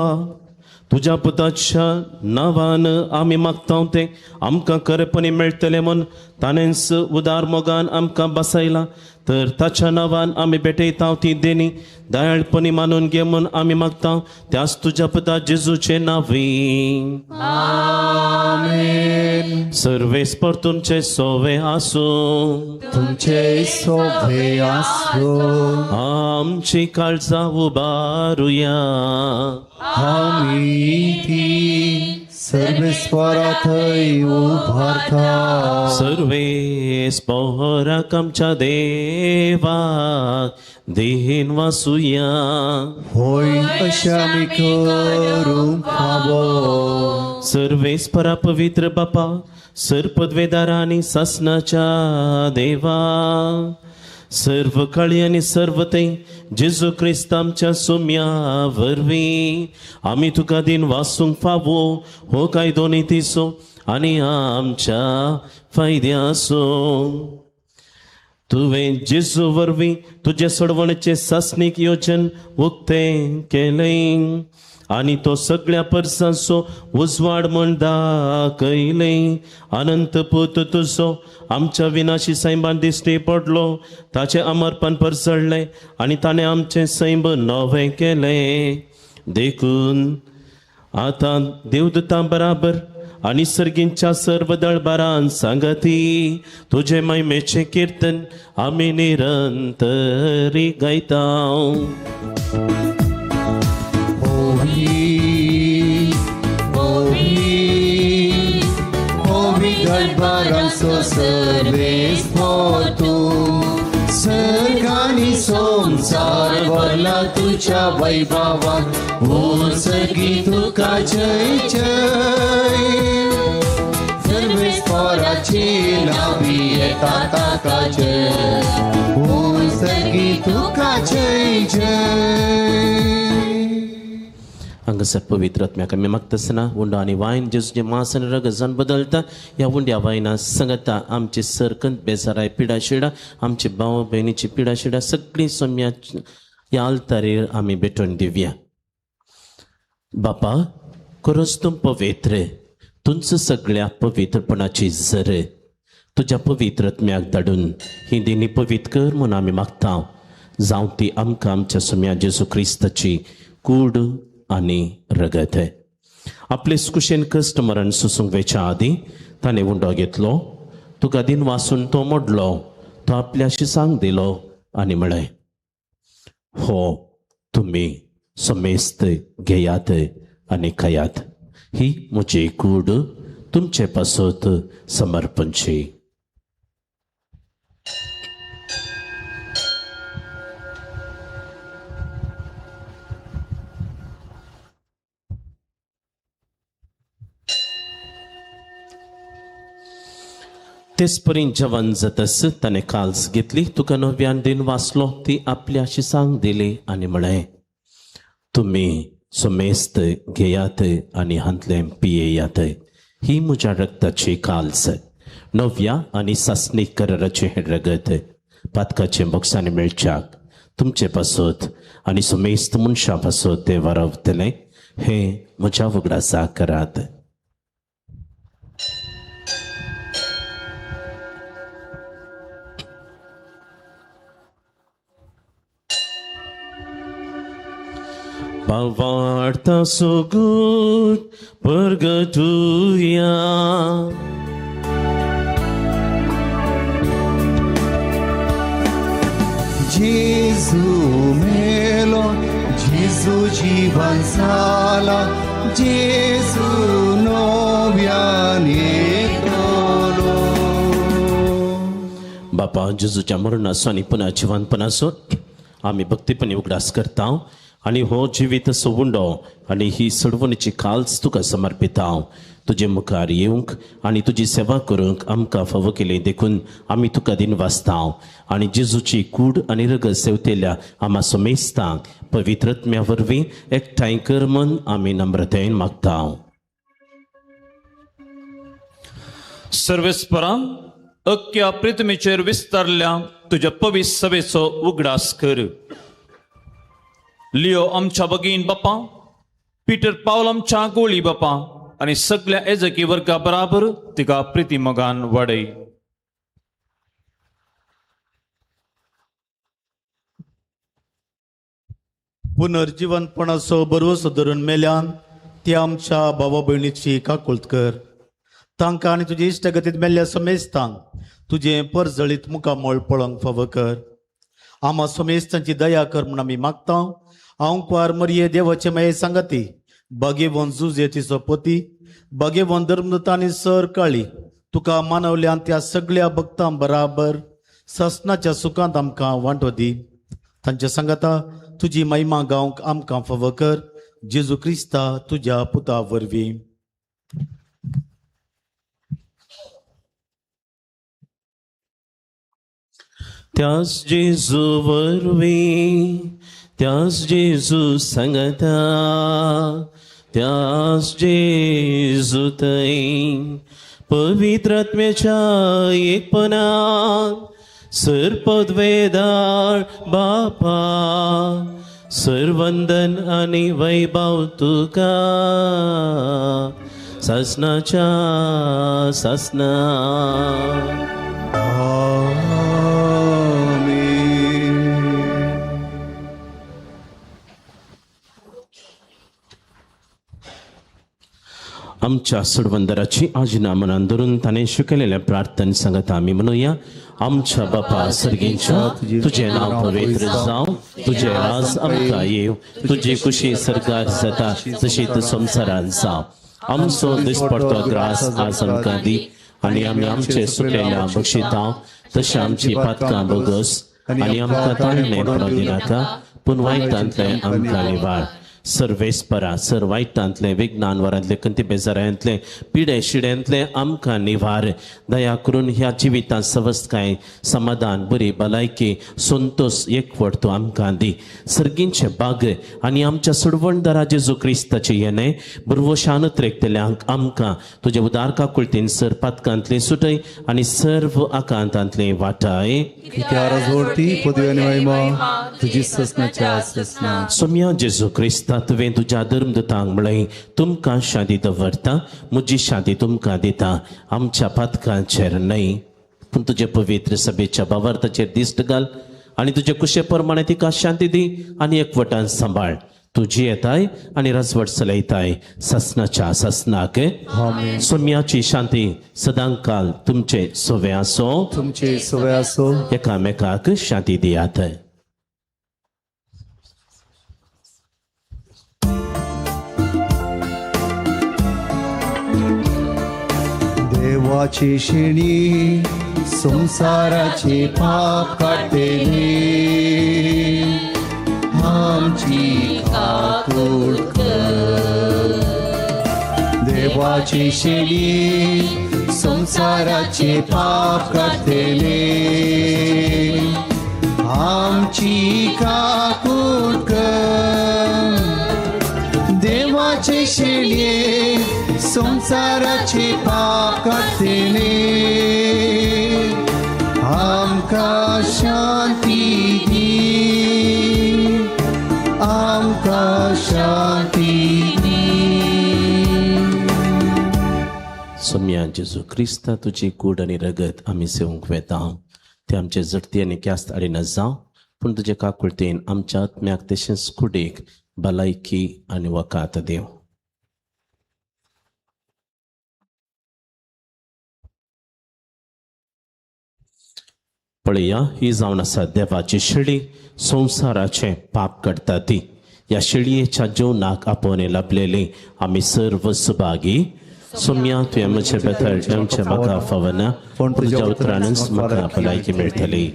तुज्या पुताच्या नांवान आमी मागता तें आमकां खरेपणी मेळटलें म्हूण ताणेंच उदार मोगान आमकां बसयला. तर ताच्या नांवान आमी भेटयता ती देणी दयाळपणी मानून घे म्हूण आमी मागता, त्याच तुज्या पुता जेजूचे नांवी. आमेन. सर्वेस्पर तुमचे सोवे आसूं, तुमचे सोवे आसूं. आमची काळजां उबारुया, आमी ती सर्वेस्परा थंय उबारता. सर्वेस्पराक आमच्या देवाक देन वासुया. होय अशें आमी करूंक फावो. सर्वेस्परा पवित्र बापा, सर्पद्वेदारा आनी सासणाच्या देवा, सर्व काळी आनी सर्व थंय जेजू क्रिस्त आमच्या सोम्या वरवीं आमी तुका दिन वासूंक फावो हो कायदो नितीचो आनी आमच्या फायद्याचो. तुवें जेजू वरवीं तुजे सोडवणेचें सासणीक योजन उक्तें केलें आनी तो सगळ्या परसांचो उजवाड म्हण दाखयलें. अनंत पूत तुजो आमच्या विनाशी सैमान दिश्टी पडलो, ताचें अमरपण परसळ्ळें आनी ताणें आमचें सैम नवें केलें. देखून आतां देवदूतां बराबर आनी सर्गींच्या सर्व दळबारान सांगती तुजे महिमेचें किर्तन आमी निरंतरी गायता. दरबारांचो सर्वेस्पर तूं, सर्गांनी संवसार भरला तुज्या वैभवान, ओ सर्गी तुका जय जय. सर्वेस्पराची नावी येता ताका जय, ओ सर्गी तुका जय जय. हांगासर पवित्र आत्म्याक आमी मागता आसतना उंडो आनी वायन जेजूचें मांस आनी रगत बदलता. ह्या उंड्या वायना सांगता आमची सरकंत बेजाराय पिडा शिडा, आमची भाव भयणीची पिडा शिडा सगळीं सोम्या ह्या आल्तारेर आमी भेटोवन दिवया. बापा, खरोच तूं पवित्र, तुमचं सगळ्या पवित्रपणाची जर तुज्या पवित्र आत्म्याक धाडून ही देणी पवित्र कर म्हूण आमी मागता. जावं ती आमकां आमच्या सोम्या जेजू क्रिस्ताची कूड आनी रगत. आपले कुशेन कश्ट मरण सोसूंक वेच्या आदीं ताणें उंडो घेतलो, तुका दिन वासून तो मोडलो, तो आपल्या शिसांक दिलो आनी म्हळें, हो तुमी समेस्त घेयात आनी खायात, ही म्हजी कूड तुमचे पासत समर्पणची. तेचपरी जेवण जातस ताणें काल्स घेतली, तुका नव्यान दिन वाचलो, ती आपल्या शिसांक दिली आनी म्हळें, तुमी समेस्त घेयात आनी हांतलें पियेयात, ही म्हज्या रक्ताची काल्स, नव्या आनी सासणीक कराराचें हें रगत, पातकाचें बोक्सांनी मेळच्याक तुमचे पासत आनी समेस्त मनशां पासत तें वारवतलें, हें म्हज्या उगडासाक करात. भावार्था सुगूर परगटुया. जेजू मेलो, जेजू जीवन जाला, जेजू नव्यान येतलो. बापा, जेजूच्या मरणाचो आनी पुनः जिवनपणाचो आमी भक्तीपणी उगडास करता आनी हो जिवीत सवुंडो आनी ही सडवणीची काल्स तुका समर्पिता. तुजे मुखार येवंक आनी तुजी सेवा करूंक आमकां फावो केली देखून आमी तुका दिन वाचता. आनी जेजूची कूड आनी रगत सेवतेल्या आमा समेस्तांक पवित्रत्म्या वरवीं एकठांय कर म्हूण आमी नम्रतायेन मागता. सर्वेस्परा, अख्ख्या पृथ्वीचेर विस्तारल्या तुज्या पवित्र सभेचो उगडास कर. लियो आमच्या भगीन बापा, पीटर पावल आमच्या गोळी बापा आनी सगळ्या एजकी वर्गा बराबर तिका प्रिती मोगान वाडय. पुनर्जीवनपणाचो भरवसो धरून मेल्यान ती आमच्या भावा भयणीची काकुळत कर. तांकां आनी तुजे इश्टागतींत मेल्ल्या समेस्तांक तुजें परजळीत मुखामळ पळोवंक फावो कर. आमा समेस्तांची दया कर म्हूण आमी मागता. हांव कुवार मरिये देवाचे माये सांगाती, बागेवन जुजे तिचो पती, बागेवन धर्मदूत आनी सर काळी तुका मानवल्यान त्या सगळ्या भक्तां बराबर ससनाच्या सुखांत आमकां वांटो दी. तांच्या सांगाता तुजी महिमा गावंक आमकां फावो कर. जेजू क्रिस्ता तुज्या पुता वरवीं. त्याच जेजू वरवीं, त्याच जेजू सांगता, त्याच जेजू थंय पवित्रात्म्याच्या एकपणान सर्पद्वेदार बापा सर्वंदन आनी वैभव तुका सासनाच्या सासना. आमच्या सोडवंदराची आजना मनान धरून ताणें शिकयलेल्या प्रार्थन सांगता आमी म्हणुया. आमच्या बापा सर्गेच्या, तुजें नांव पवित्र जावं, तुजें राज आमकां येवं, तुजी खुशी सरकार जाता तशी तूं संवसारांत जावं. आमचो दिसपडतो ग्रास आज आमकां दी आनी आमी आमचे सुकलेल्या बक्षिता तशें आमची पातकां बोगस आनी आमकां ताणें पडोवंक दिनाका, पूण वायटांतलें आमकां निवार. सर्वेस्परा, सर वायटांतलें, विज्ञान वरांतलें, कंती बेजारांतलें, पिडे शिड्यांतलें आमकां निवार. दया करून ह्या जिवितांत सवस्तकाय, समाधान, बरी भलायकी, संतोश, एकवट तूं आमकां दी. सर्गींचे बाग आनी आमच्या सोडवणदारा जेजू क्रिस्ताचें येणें बरवशान त्रेकतल्यांक आमकां तुज्या उदार काकुळतीन सर पातकांतलें सुटय आनी सर्व आकांतांतलें वाटाय. सोम्या जेजू क्रिस्ता, तुवें तुज्या धर्मदूतांक म्हळें, तुमकां शांती दवरता, म्हजी शांती तुमकां दिता. आमच्या पातकांचेर न्हय पूण तुजे पवित्र सभेच्या भावार्थाचेर दिश्ट घाल आनी तुजे कुशे प्रमाणे तिका शांती दी आनी एकवटान सांबाळ. तूं जियेताय आनी राजवट चलयताय सासनाच्या सासनाक. सोम्याची शांती सदांकाल तुमचे सोवे आसो. तुमचे सोवे आसो. एकामेकाक शांती दियात. देवाची शिणी संसाराचे पाप काडटली आमची काकूट कर. देवाची शिणी संसाराचे पाप काडटली आमची काकूट कर. देवाचे शिणये संसाराचे पाप काडटले आमकां शांती दी, आमकां शांती दी. सोम्या जेजू क्रिस्ता तुजी कूड आनी रगत आमी सेवंक वेता ते आमचे जडती आनी क्यास्त आडिना जावं, पूण तुजे काकुळतेन आमच्या आत्म्याक तशेंच कुडीक भलायकी आनी वकात दिवं. पळया ही जावन आसा देवाची शिडी संवसाराचें पाप काडटा ती. ह्या शिडयेच्या जेवणाक आपोवणें लाभलेली आमी सर्व सुभागी. सोम्या तुवें म्हजें बेथळ आमचें म्हाका फावना, पूण तुज्या उतरानच म्हाका भलायकी मेळटली.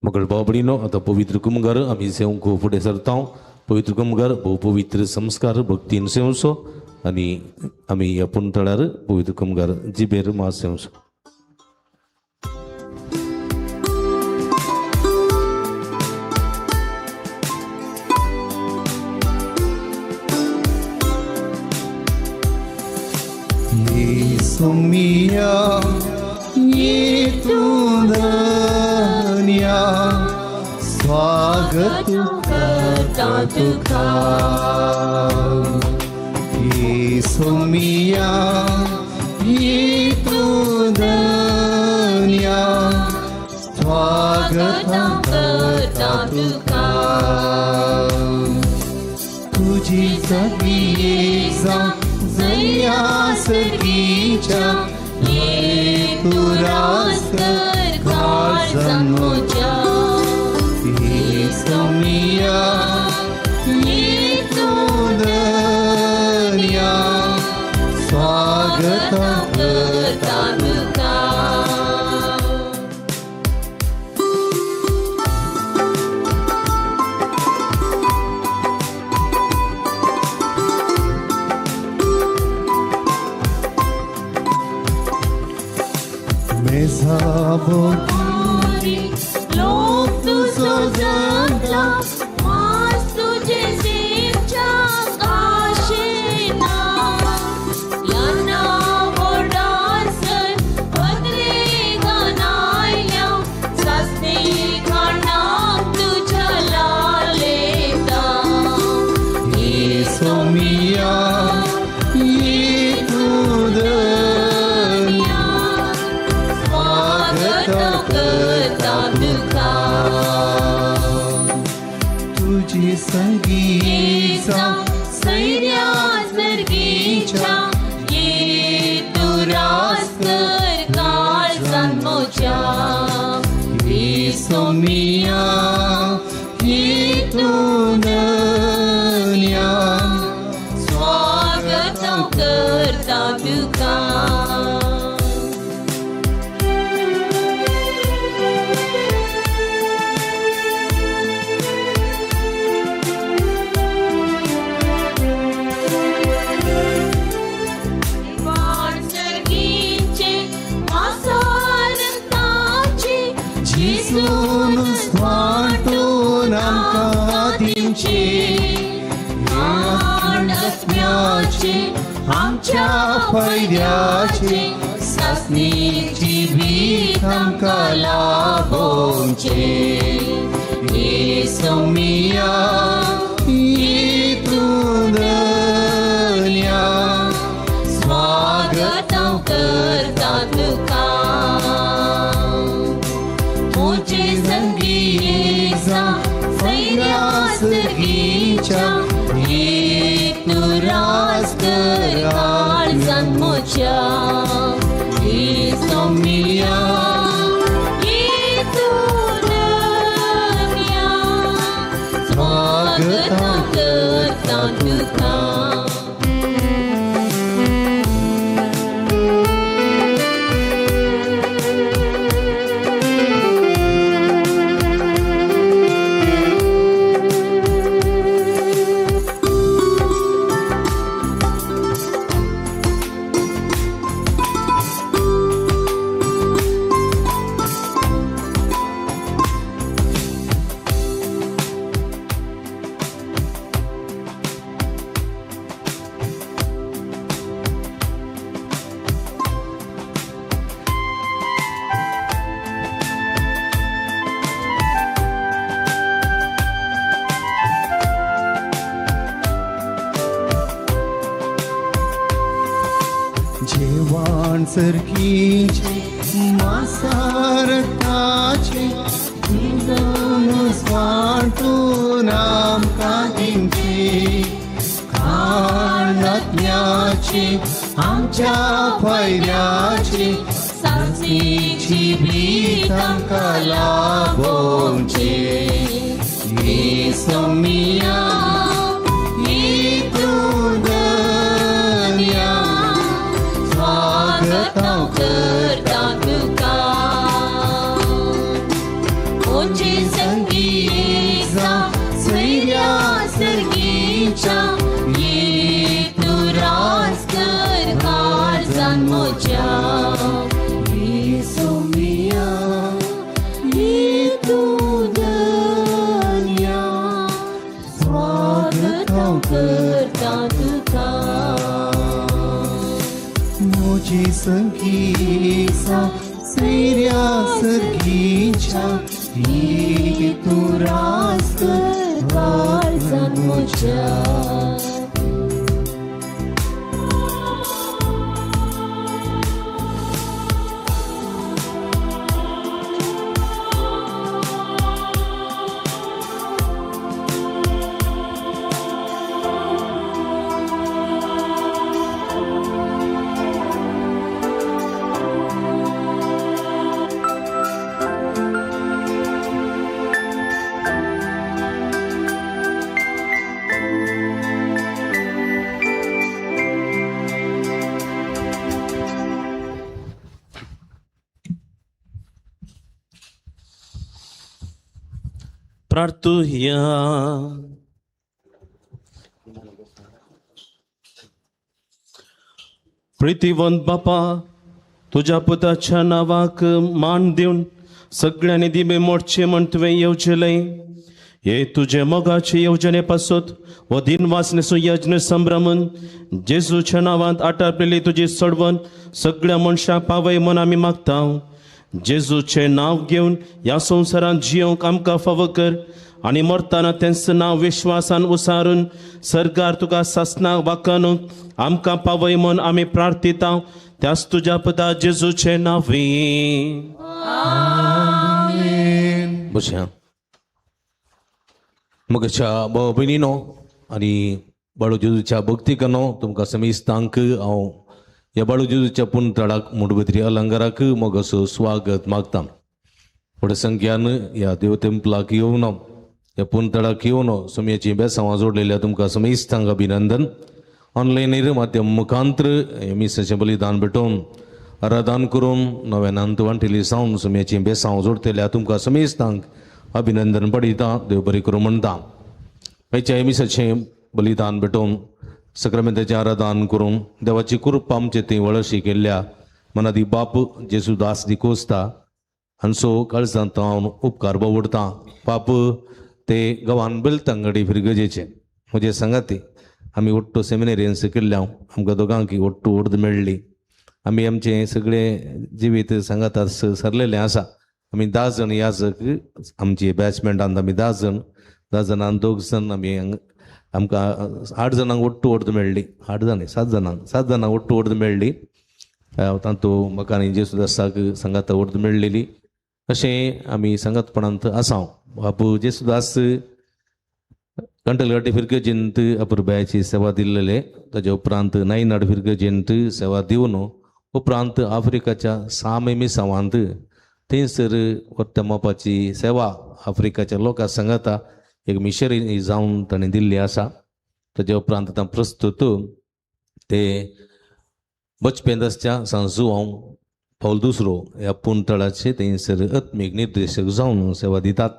मगळ बाबडीनो आतां पवित्र कुमगार आमी सेवंक फुडें सरता. पवित्र कुमगार भोव पवित्र संस्कार भक्तीन सेवचो आनी आमी ह्या पुणतळार पवित्र कुमगार जिबेर मास सेवचो. सोमिया ये तू धन्या स्वागत करता तुका. ये सोमिया ये तू धन्या स्वागत करता तुका. तुझी सगळी जया सर्गीच्या ये तू रास्त काळजान म्हज्या. ये सोमिया ये तू धन्या स्वागत करता तुका. लोक तुझो जगला मास तुझे सेवच्या आशेना ल्हाना व्हडासर पत्रेगान आयल्या सासणे खाणाक तुज्या लालेता. ये सोमिया ये तू धन्या स्वागत करता तुका. तुझी संगीचा सैर्या सर्गीच्या ये तू रास्त काळजान म्हज्या. ये सोमिया ये तू धन्या स्वागत करता तुका. वांटून आमकां दिवचे आत्म्याचे आमच्या फायद्याचे सासणीची भीक आमकां लाभोवचे. ये सोमिया ये तू धन्या स्वागत कर सोमिया ये तूं धन्या स्वागतां करता तुका. जेवण सर्गीचे मासारताचे वांटून आमकां दिवची खाणातल्याची आमच्या फायद्याची सासणीची भीत आमकां लाभोवची. ये सोमिया ये तूं धन्या स्वागतां करता तुका. मोचे संगीचा सैऱ्या सर्गीच्या ये तूं राज कर काळजान मोच्या. ये सोमिया ये तूं धन्या स्वागतां करता तुका. मोजी संगीचा सैऱ्या सर्गीच्या ये तूं राज कर काळजान मोच्या. प्रार्थुया. प्रितीवंत बापा, तुज्या पुताच्या नांवाक मान दिवन सगळ्यांनी दिमे मोडचे म्हण तुवें येवजलें. हे तुजे मोगाचे येवजणे पासत हो दिनवास न्हेसून यज्ञ संभ्रमून जेजूच्या नांवांत आटापलेली तुजी सोडवण सगळ्या मनशांक पावय म्हण आमी मागता. जेजूचें नांव घेवन ह्या संवसारांत जियोंक आमकां फावो कर आनी मरतना तेंच नांव विश्वासान उसारून सरकार तुका सासना वाकानूंक आमकां पावय म्हण आमी प्रार्थिता. त्याच तुज्या पुता जेजूचें नांवी. बसया. म्हज्या भाव भयणीनो आनी बाळू जेजूच्या भक्तिकानो, तुमकां समेस्तांक हांव ह्या बाळू जेजूच्या पुनतळाक मुडबत्री अलंकाराक मोगाचो स्वागत मागता. व्हड संख्यान ह्या देव तेंपलाक येवन ह्या पुनतळाक येवन सोमयाची बेसांवां जोडलेल्या तुमकां समेस्तांक अभिनंदन. ऑनलायनीर माध्यम मुखांत्र मिसाचें बलिदान भेटोवन आराधन करून नव्यान वांटेली जावन सोमयाची बेसांव जोडटल्या तुमकां समेस्तांक अभिनंदन पडिता. देव बरें करूं म्हणटा. आयच्या मिसाचें बलिदान भेटोवन सक्रामेंताचें आराधन करून देवाची कृपा आमचे थंय वळशी केल्ल्या मनादी बाप जेसुदास दिकोस्ता हांचो काळजांत हांव उपकार बावडटा. बाप ते गांवान बेलतांगडी फिरगजेचे म्हजे सांगाती आमी ओट्टो सेमिनेरियन शिकिल्ल्या आमकां दोगांक ओट्टो ओर्द मेळ्ळी. आमी आमचें सगळें जिवीत सांगाता सरलेलें आसा. आमी 10 जाण याजक आमची बॅचमेंटान आमी 10 जाण 10 जाणांक 2 जाण आमी आमकां 8 जाणांक ओट्टो ओर्द मेळ्ळी. 8 जाण 7 जाणांक 7 जाणांक ओट्टो ओर्द मेळ्ळी. तातूंत म्हाका आनी जेसुदासाक सांगाता ओर्द मेळ्ळेली. अशें आमी सांगातपणांत आसा. बापू जेसुदास कंटलगाटी फिरगजेंत अपुरबायाची सेवा दिल्लेले. ताजे उपरांत नायनाड फिरगजेंत सेवा दिवन उपरांत आफ्रिकाच्या सामे मिसांवांत थंयसर वर्तमापाची सेवा आफ्रिकाच्या लोकां सांगाता एक मिशनरी जावन ताणें दिल्ली आसा. ताजे उपरांत आतां प्रस्तुत ते बचपेंदासच्या सांजुआंव पावल दुसरो ह्या पुणतळाचे थंयसर आत्मीक निर्देशक जावन सेवा दितात.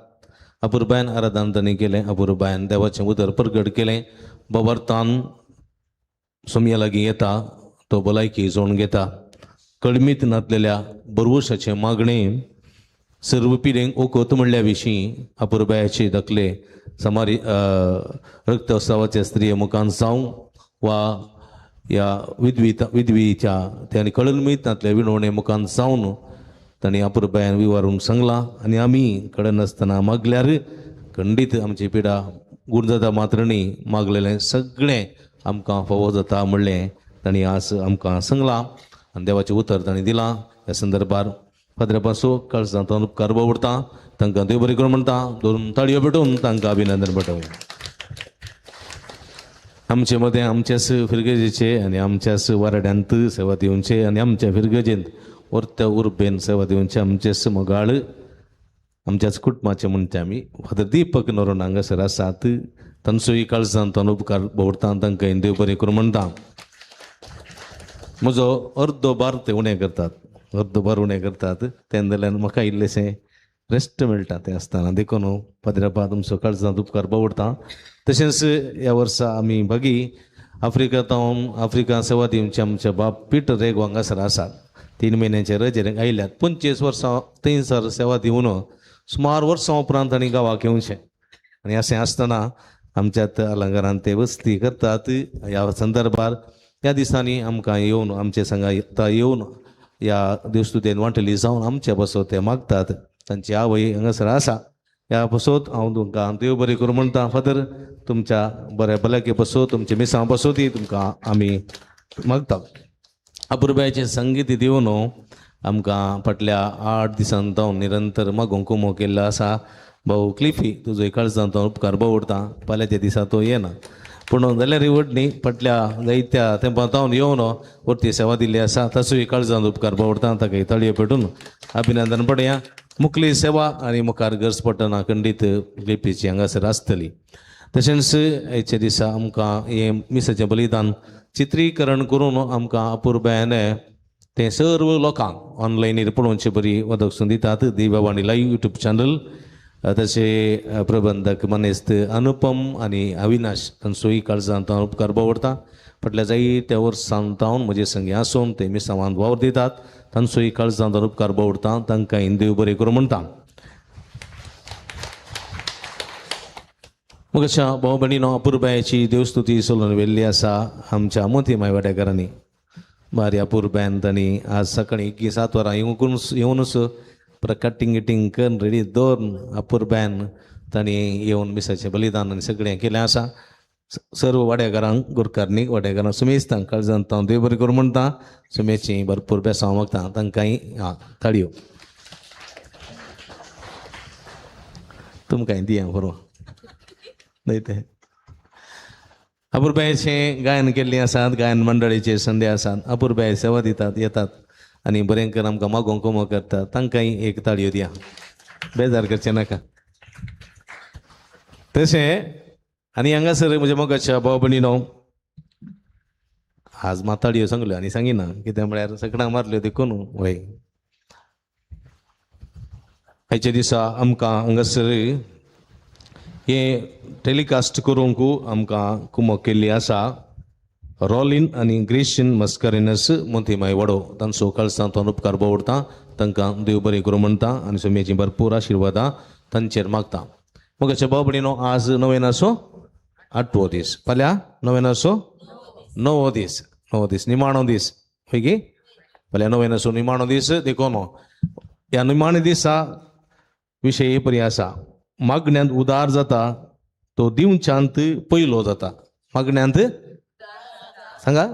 अपुरबायन आराधन तांणी केलें, अपुरबायन देवाचें उतर परगट केलें. बवर्तान सोमया लागीं येता तो भलायकी जोडून घेता. कळमीत नातलेल्या बरवशाचें मागणें सर्व पिरेंक ओकत म्हणल्या विशीं अपुरबायाचे दाखले समारी रक्तस्रावाच्या स्त्रिये मुखान जावं वा ह्या विधवीच्या ते कळमीत नातल्या विणवणे मुखान जावन तांणी अपुरबायान विवारून सांगलां. आनी आमी कळनासतना मागल्यार खंडीत आमची पिडा गूण जाता मात्र न्ही, मागलेलें सगळें आमकां फावो जाता म्हणलें तांणी आज आमकां सांगलां आनी देवाचें उतर तांणी दिलां. ह्या संदर्भार फादरा पासो काळजांत उपकार उरता, तांकां देव बरें करूं म्हणटा. दोन ताळयो पेटोवन तांकां अभिनंदन पाठोवया. आमचे मदें आमच्याच फिरगजेचे आनी आमच्याच वाराड्यांत सेवा दिवचे आनी आमच्या फिरगजेंत वर्त्या उर्बेन सेवा दिवचे आमचेच मोगाळ आमच्याच कुटुंबाचे म्हणटा आमी फादर दीपक नोरोन हांगासर आसात. तांचोय काळजांत उपकार भोवता, तांकां देव बरें करूं म्हणटा. म्हजो अर्दो बार ते उणें करतात, अर्दो बार उणें करतात तेन्ना जाल्यार म्हाका इल्लेशें रेस्ट मेळटा तें आसतना. देखून पाद्रापा तुमचो काळजांत उपकार बावडटा. तशेंच ह्या वर्सा आमी बागी आफ्रिका तावन आफ्रिका सेवा दिवचे आमचे बाप पिटर रेगो हांगासर आसात. 3 म्हयन्यांचे रजेर आयल्यात. 25 वर्सां थंयसर सेवा दिवन सुमार वर्सां उपरांत आनी गांवाक येवचें आनी अशें आसतना आमच्यात अलंकारान ते वस्ती करतात. ह्या संदर्भार त्या दिसांनी आमकां येवन आमचे संगा येवन ह्या देवस्तुतेन वांटली जावन आमचे पासत ते मागतात. तांची आवय हांगासर आसा. ह्या पासत हांव तुमकां देव बरें करूं म्हणटा. फादर तुमच्या बऱ्या भलायके पासत तुमच्या मिसां पासतूय तुमकां आमी मागता. अपुरबायेचें संगीत दिवन आमकां फाटल्या 8 दिसांत जावन निरंतर मागूंक कुमो केल्लो आसा. भाऊ क्लिफी तुजो काळजांत उपकार बावडटा. फाल्यांच्या दिसा तो येना पूण जाल्यार व्हड फाटल्या जायत्या तेंपा जावन येवन वरती सेवा दिल्ली आसा. ताचोय काळजांत उपकार बावडटा. ताका ताळयो पेटून अभिनंदन पडया. मुखली सेवा आनी मुखार गरज पडटना खंडीत क्लिपीची हांगासर आसतली. तशेंच आयच्या दिसा आमकां हें मिसाचें बलिदान चित्रीकरण करून आमकां अपुरबायान तें सर्व लोकांक ऑनलायनीर पळोवचे बरी वदक दितात. दिवावाणी लायव्ह युट्यूब चॅनल तशें प्रबंधक मनेस्त अनुपम आनी अविनाश तांचोय काळजांत उपकार बावडटा. फाटल्या जायत्या वर्सां जावन म्हजे संगी आसून ते मिसांवांत वावर दितात. तांचोय काळजांत उपकार बावडटा. तांकां देव बरें करूं म्हणटा. मग अशा भाव भयणीनो अपुरबायेची देवस्तुती सोलून व्हेल्ली आसा आमच्या मोती माय वाड्याकारांनी. बारी अपुरबायन तांणी आज सकाळीं 7 वरां येवनूच परत कटिंग गिटींग करून रेडी दवरून अपुरबायन तांणी येवन मिसाचें बलिदान आनी सगळें केलें आसा. सर्व वाड्याकारांक गुरकारनीक वाड्याकारांक सुमेस्तांक काळजांत हांव देव बरें करूं म्हणटा. सुमेची भरपूर बेसांव मागता. तांकांय ताळयो तुमकांय दिया बरोबर न्हय तें. अपुरबायेचें गायन केल्लीं आसात, गायन मंडळीचे संदे आसात. अपुरबाये सेवा दितात, येतात आनी बरें करून आमकां मागोवंक कोमो करतात. तांकांय एक ताळयो दिया, बेजार करचें नाका. तशें आनी हांगासर म्हज्या मोगाच्या भाव भयणीनो आज मात ताळयो सांगल्यो आनी सांगिना कितें म्हळ्यार सगळ्यांक मारल्यो देखून वय. आयच्या दिसा आमकां हांगासर हें टेलिकास्ट करूंक आमकां कुमक केल्ली आसा रॉलिन आनी ग्रेशीन मस्करेनस मोतीमाय वडो. तांचो काळजांत उपकार बावडटा. तांकां देव बरें करूं म्हणटा आनी सोम्याचीं भरपूर आशिर्वादां तांचेर मागता. मग भाव भयणीनो आज नवेनाचो 8वो दीस. फाल्यां नवेनाचो 9वो दीस. 9 दीस निमाणो दीस हय गी. फाल्यां नवेनाचो निमाणो दीस. देखून ह्या निमाण्या दिसा विशय परी आसा मागण्यांत उदार जाता तो दिवच्यांत पयलो जाता. मागण्यांत सांगा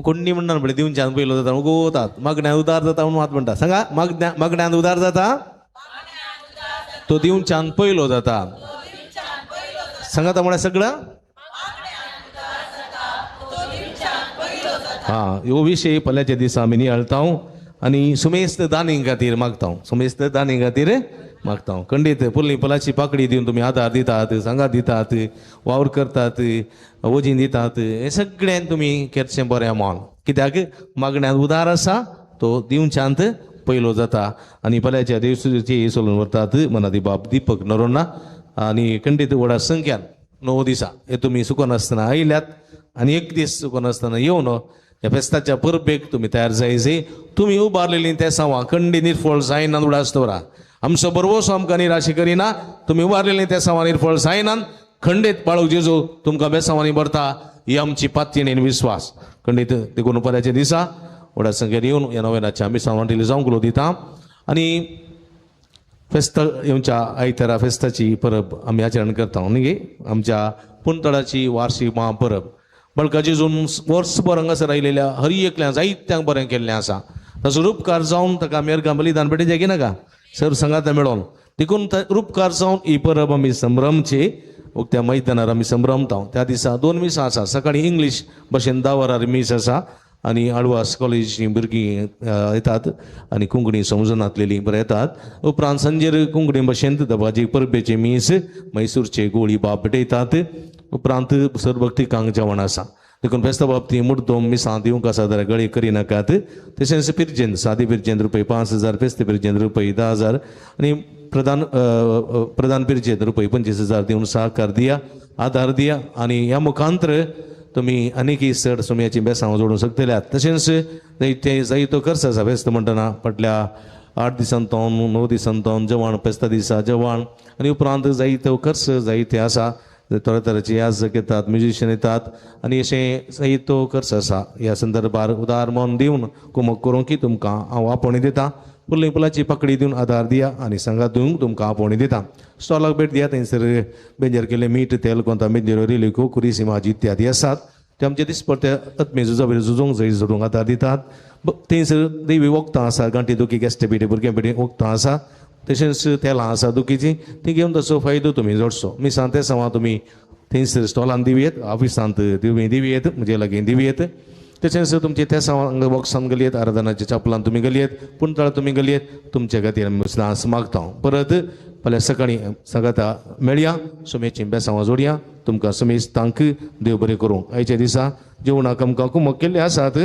कोणी म्हणना पळय दिवच्यान पयलो जाता उगवतात. मागण्यांत उदार जाता म्हणून मात म्हणटा. सांगा मागण्यांत उदार जाता तो दिवच्यान पयलो जाता. सांगा म्हळ्यार सगळं हां, ह्यो विशय फाल्यांच्या दिसा आमी नियाळता आनी सुमेस्त दानी खातीर मागता, सुमेस्त दानी खातीर मागता. खंडीत पुर्ली फुलाची पाकडी दिवन तुमी आदार दितात, सांगात दितात, वावर करतात, वजीन दितात, हें सगळ्यान तुमी केरचें बरें मोल. कित्याक मागण्यांत उदार आसा तो दिवच्यांत पयलो जाता. आनी फाल्यांच्या देवसुची सोलून व्हरतात मनादी बाब दीपक नरोना आनी खंडीत व्हडा संख्यान 9 दिसा हे तुमी सुकोन आसतना आयल्यात आनी एक दीस सुकोन आसतना येवन ह्या फेस्ताच्या परबेक तुमी तयार जाय. तुमी उबारलेली ते सांवा खंडी निर्फळ जायना उडास दवरा. आमचो बरवसो आमकां निराशी करिना. तुमी उबारलेली ते सांवा निर्फळ जायना. खंडीत बाळूक जेजू तुमकां बेसांवांनी भरता ही आमची पातयेन आनी विस्वास. खंडीत देखून फाल्यांच्या दिसा व्हडा संख्येन येवन ह्या नोवेनाच्या मिसां वांटेली जावंक उलो दिता. आनी फेस्त येवच्या आयतारा फेस्ताची परब आमी आचरण करता न्ही गे, आमच्या पुंतळाची वार्षिक महापरब. बळका जेजून वर्सभर हांगासर आयिल्ल्या हर एकल्यान जायत्यांक बरें केल्लें आसा. ताचो रुपकार जावन ताका आमी अर्घां बलिदान भेटयता की नाका सर सांगाता मेळोन. देखून रुपकार जावन ही परब आमी संभ्रमची उक्त्या मैदानार आमी संभ्रमता. त्या दिसा 2 मिसां आसा. सकाळीं इंग्लीश भाशेन 10 वरार मीस आसा आनी आडवास कॉलेजीचीं भुरगीं येतात आनी कोंकणी समजनातलेलीं बरें येतात. उपरांत सांजेर कोंकणी भाशेंत दबाजी परबेचे मीस मैसूरचे गोळी बाब भेटयतात. उपरांत सरभक्तिकांक जेवण आसा. देखून फेस्ता बाबतींत मुड्डोम मिसां दिवंक आसा जाल्यार गळी करिनाकात. तशेंच पिर्जेंत सादी पिर्जेंत रुपये 5,000, फेस्त पिर्जेंत रुपये 10,000 आनी प्रधान पिर्जेंत रुपये 25,000 दिवन सहकार दिया, आदार दिया. आनी ह्या मुखांतर तुमी आनीकय चड सुमयाची बेसांव जोडूंक शकतल्यात. तशेंच ते जायतो खर्च आसा फेस्त म्हणटना फाटल्या 8 दिसांत 9 दिसांत जेवण, फेस्ता दिसा जेवण आनी उपरांत जायतो खर्च जायते आसा. तरे तरेचे याजक येतात, म्युजिशियन येतात आनी अशें जायतो खर्च आसा. ह्या संदर्भार उदार मन दिवन कुमक करूंक की तुमकां हांव आपोवणी दिता. पुर्ली फुलाची पाकडी दिवन आदार दिया आनी सांगात दिवंक तुमकां आपोवणी दिता. स्टॉलाक भेट दिया, थंयसर बेंजर केले मीठ, तेल, कोंता, मेंजेरो, रिलिको, कुरीसी भाजी इत्यादी आसात. ते आमचे दिसपट्टे आत्मीय झुजा वयर झुजूंक जैत जोडूंक आदार दितात. थंयसर देवी वखदां आसा, गांठी दुखी, गॅस्ट्रिक पेटी, भुरग्यां पेटी वखदां आसा. तशेंच तेलां आसा दुखीचीं, तीं घेवन ताचो फायदो तुमी जोडचो. मिसां ते सवां तुमी थंयसर स्टॉलान दिवयेत, ऑफिसांत दिवयेत, म्हजे लागीं दिवयेत. तशेंच तुमचे ते सवां बॉक्सान गलयेत, आराधनाच्या चपलान तुमी गलयेत, पुणतळा तुमी गलयेत. तुमच्या खातीर आमी मुसलांस मागता. परत फाल्यां सकाळीं सांगाता मेळया, सुमेची बेसांवां जोडया. तुमकां सुमेज तांक देव बरें करूं. आयच्या दिसा जेवणाक आमकां कुमक केल्ले आसात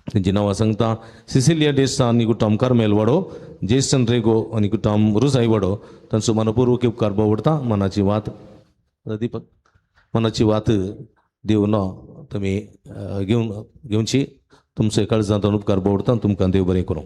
तेंची नांवां सांगता. सिसिलिया डेसा आनी कुटुंब कार्मेल वाडो, जेसन रेगो आनी कुटुंब रुजाई वाडो. तांचो मनपूर्वक उपकार बावडटा. मनाची वात दीपक मनाची वात देव न तुमी घेवन घेवची. तुमचे काळजांत उपकार बावडटा. तुमकां देव बरें करूं.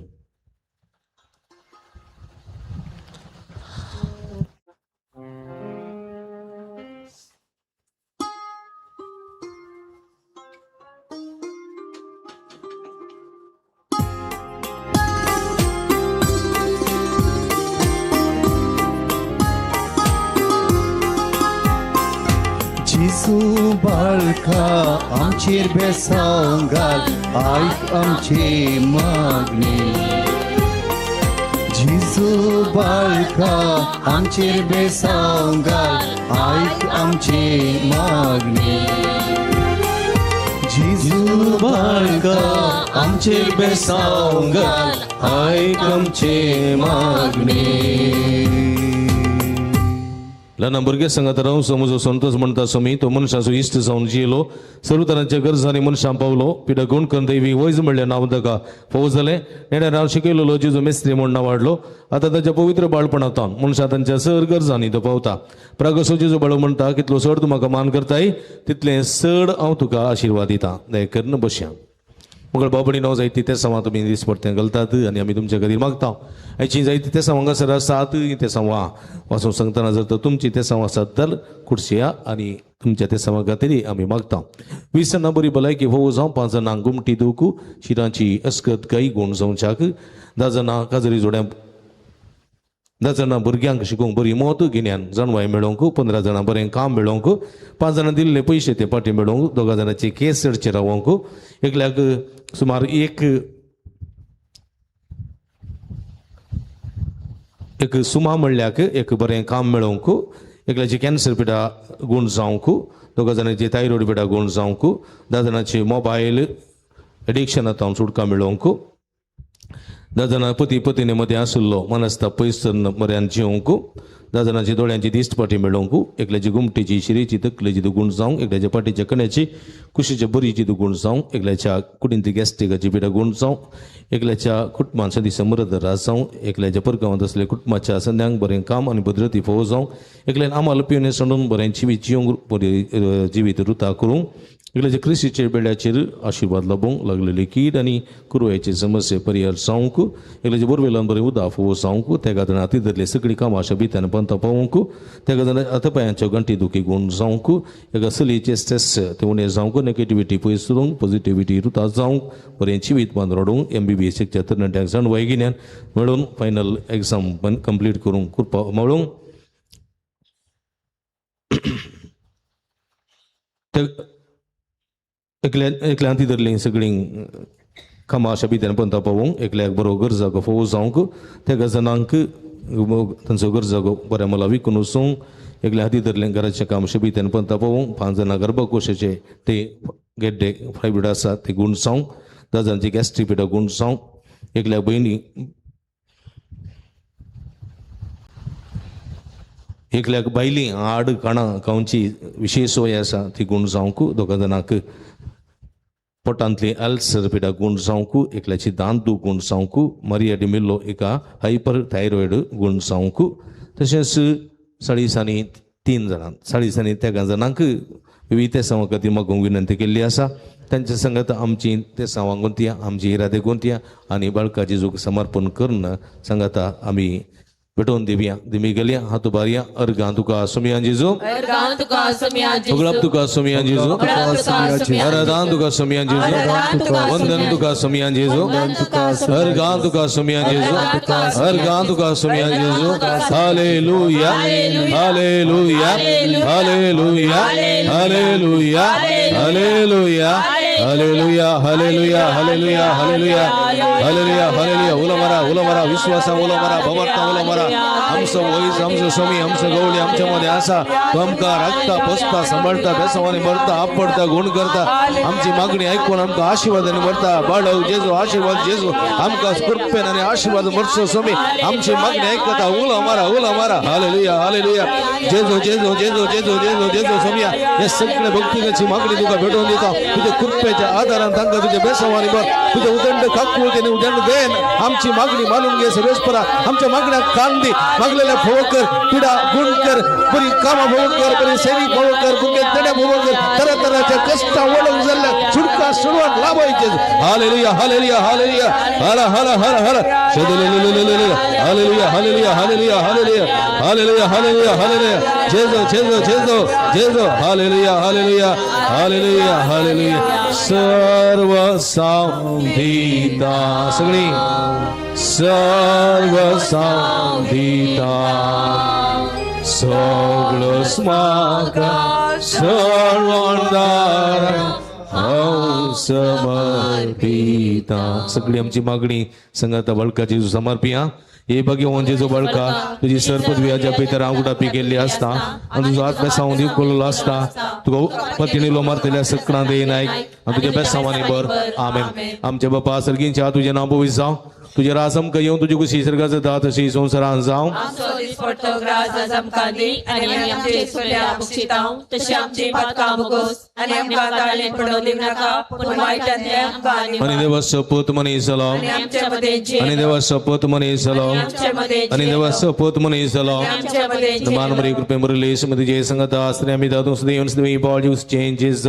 जेजू बाळका आमचेर बेसांव घाल, आयक आमची मागणी. जेजू बाळका आमचेर बेसांव घाल, आयक आमची मागणी. जेजू बाळका आमचेर बेसांव घाल, आयक आमची मागणी. ल्हान भुरगे सांगात रावूं समजो संतोष म्हणटा स्वामी, तो मनशाचो इश्ट जावन जियेलो, सर्व तरांच्या गरजांनी मनशां पावलो. पिडा गुण करून दैवी वैज म्हणलें नांव ताका फावो जालें. नेण्या राव शिकयलेलो जेजू मेस्त्री म्हूण नांव वाडलो. आतां ताच्या पवित्र बाळपणांत मनशां तांच्या सर गरजांनी तो पावता. प्रागसो जेजू बाळू म्हणटा, कितलो चड तूं म्हाका मान करताय तितलें चड हांव तुका आशिर्वाद दिता. दया करून बसया. मंगळ बाबडी नांव जायती ते सवां तुमी दिसपडतें घालतात आनी आमी तुमच्या खातीर मागता. आयची जायती ते सवां हांगासर आसात, ते सवां वाचूंक सांगतना जर तर तुमची ते सवां आसात तर खुर्शिया आनी तुमच्या ते सवां खातीर आमी मागता. 20 जाणां बरी भलायकी फोव जावं, 5 जाणांक गुमटी दुखू, शिरांची अस्कत गाई गूण जावच्याक, 10 जाणां काजरी जोड्या, 10 जाणां भुरग्यांक शिकूंक बरी मत गिन्यान जाणवाय मेळोवंक, 15 जाणां बरें काम मेळोवंक, 5 जाणां दिल्ले पयशे ते पाटी मेळोवंक, 2 जाणांची केस चडचे रावोवंक, एकल्याक सुमार एक सुमा म्हणल्याक एक बरें काम मेळोवंक, एकल्याची कॅन्सर पिडा गूण जावंक, 2 जाणांची थायरॉयड पिडा गूण जावंक, 10 जाणांची मोबायल एडिक्शनांत सुटका मेळोवंक, 10 जाणां पती पतीने मदें आशिल्लो मनस्ता पयस बऱ्यान जिवंक, 10 जाणांची दोळ्यांची दिश्ट पाटी मेळोवंक, एकल्याची गुमटीची शिरेची तकलेची दुगूण जावंक, एकल्याच्या पाटीच्या कण्याची कुशीच्या बरीची दुगूण जावंक, एकल्याच्या कुडींतली गॅस्ट्रिकाची पिडा गूण जावंक, एकल्याच्या कुटुंबान सदी समृद्ध राज जावंक, एकल्याच्या परगांवांत आसल्या कुटुंबाच्या संद्यांक बरें काम आनी भद्रती फोव जावंक, एकल्यान आमाल पिवणे सांडून बरें जिवीत जिवंक बरें जिवीत रुता करूंक, एकल्याच्या क्रिस्तीच्या बेड्याचेर आशिर्वाद लाबूंक लागलेली कीड आनी कुरवयाची समस्या परिहार जावंक, एकल्याच्या बोरवेल्यान बरें उदक फोव जावंक, त्या खातीर हाती धरले सगळीं कामां शबितान पंता पावोवंक, त्या खातीर हातापायांच्यो गांठी दुखी गूण जावंक, एका चलयेचे स्ट्रेस ते उणें जावंक, नेगेटिविटी पयस करूंक, पॉझिटिविटी रुता जावंक, बरें जिवीत बांद रडूंक, MBBS शिकच्या तरणाट्यांक जाणवाय गिन्यान मेळून फायनल एग्जाम कंप्लीट करूंक कृपा मेळूंक, एकल्या एकल्या हाती धरलीं सगळीं कामां शबितान पंता पावोवंक, एकल्याक बरो गरजागो फोव जावंक, त्या गजानांक तांचो गरजागो बऱ्या मला विकून वचूंक, एकल्या हाती धरलें घराचें काम शबितान पंता पावोवंक, 5 जाणां गर्भकोशाचे ते गेड्डे फायब्रॉयड आसा ते गूण जावंक, 10 जाणांची गॅस्ट्रीक पिडा गूण जावंक, एकल्या भयणी एकल्याक बायली आड काणां खावची विशेश सोय आसा ती गूण जावंक, 2 जाणांक पोटांतली अल्सर पिडा गूण जावंक, एकल्याची दांत दूख गूण जावंक, मारिया डिमिल्लो एका हायपर थायरॉयड गूण जावंक, तशेंच 3.5 3 जाणां 3.5 3 जाणांक विविध तेसांवा खातीर मागूंक विनंती केल्ली आसा. तांच्या संगत आमची तेसांवां गुंतया, आमची इरादे गुंतया आनी बाळकाची जोग समर्पण करून सांगाता आमी भेटोवन दिवया. दिमी गेल्या हातू बारया अर्गां तुका सोमियां जेजू, उगळप तुका सोमियां जेजू, अरदान तुका सोमियां जेजू, वंदन तुका सोमियां जेजू, अर्गां तुका सोमियां जेजू, अर्गां तुका सोमियां जेजू. Hallelujah, hallelujah, hallelujah, hallelujah, hallelujah, hallelujah, hallelujah, hallelujah, hallelujah, hallelujah, hallelujah. उलो मारा, उलो मारा, विश्वासा उलो मारा, भवार्था उलो मारा. आमचो वयस, आमचो स्वामी, आमचो गवळी आमच्या मध्ये आसा. तो आमकां राखता, पोसता, सांबाळटा, बेसावानी भरता, आपडता, गुण करता. आमची मागणी आयकून आमकां आशिर्वादांनी भरता. बाळव जेजू, आशिर्वाद जेजू, आमकां कृपेन आनी आशिर्वाद मरचो स्वामी. आमची मागणी आयकता. उलो मारा, उलो मारा. Hallelujah, hallelujah. जेजू, जेजू, जेजू, जेजू, जेजू, जेजू स्वामी, हे सगळे भक्तिकाची मागणी तुका भेटोवन दिता. तुझ्या कृपेच्या आधारान तांकां तुझ्या बेसावानी भर, तुझ्या उदंड काकुळतेने उदंड then आमची मागणी मानून घे सर्वेस्परा. आमच्या मागण्या कान दी, मागलेल्या फोव कर, पिडा गुण कर, बरी कामां फोव कर, बरी सैनिक फोव कर, भुरगे तड्या फोव कर, तरा तराच्या कष्टा वळख जाल्ल्या सुटका सुडवाक लाभायचे. हालेलुया, हालेलुया, हालेलुया, हर हर हर हर. Hallelujah, hallelujah, hallelujah, hallelujah, hallelujah, hallelujah, hallelujah. Jeju, Jeju, Jeju, Jeju. Hallelujah, हालेलुया, हालेलुया, हालेलुया. सर्व सांधिता सगळी, सर्व सांधिता सगळो स्माका सर्वदार हांव समर्पिता. सगळी आमची मागणी संगाता बाळकाची समर्पिया. हे भगवान जेजू बाळका, तुजी सरपदवी आज्या पितर हांव पी केल्ली आसता आनी तुजो हात बेसांव दिवंक केल्लो आसता. तुका पतिणीलो मारतल्या सकडां दे नायक आनी तुज्या बेसांवांनी भर. आमेन. आमच्या बापा सर्गींच्या, तुजें नांव पवित्र जावं, तुजें राज आमकां येवं, तुजी कुशी स्वर्गांत जाता तशी संवसारांत जावं. आमचो दिसपडतो ग्रास आज आमकां दी आनी आमी आमचे सुल्या बक्षितांव तशी आमची पातकां भोगोस आनी आमकां ताळेन पडोवंक दिवं नाका, पूण वायटांतल्यान आमकां आनी देवा सोपूत मनीस जालो, आनी देवा सोपूत मनीस जालो, आनी देवा सोपूत मनीस जालो. मान मरी कृपे मुरली सुमती जय संगत आसरे आमी दादू सुदेवन सुदेवी Paul juice changes.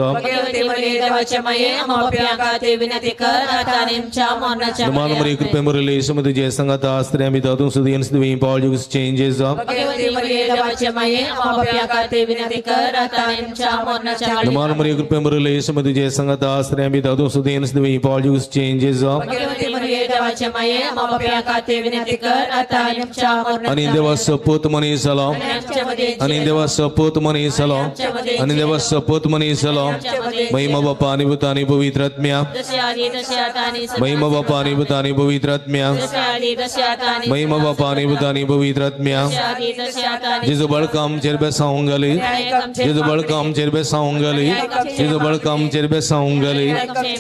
मान मरी कृपे मुरली सुमती जय संगत आसरे आमी दादू सुदेवन सुदेवी पॉल ज्यूस चेंजेस. मान मरी कृपे मुरली सुमती जय संगत आसरे आमी दादू सुदेवन सुदेवी पॉल ज्यूस चेंजेस. आनी देवा सपूत मनीस जालो, आनी देवा सपूत मनीस जालो, आनी देवा सपूत मनीस जालो. महिमा बापा आनी पुता आनी पवित्र आत्म्या, महिमा बापा आनी पुता आनी पवित्र आत्म्या महिमा बापा आनी पुता आनी पवित्र आत्म्या जेजू बळका आमचेर बेसावंक घाली जेजू बळका आमचेर बेसावंक घाली जेजू बळका आमचेर बेसावंक घाली.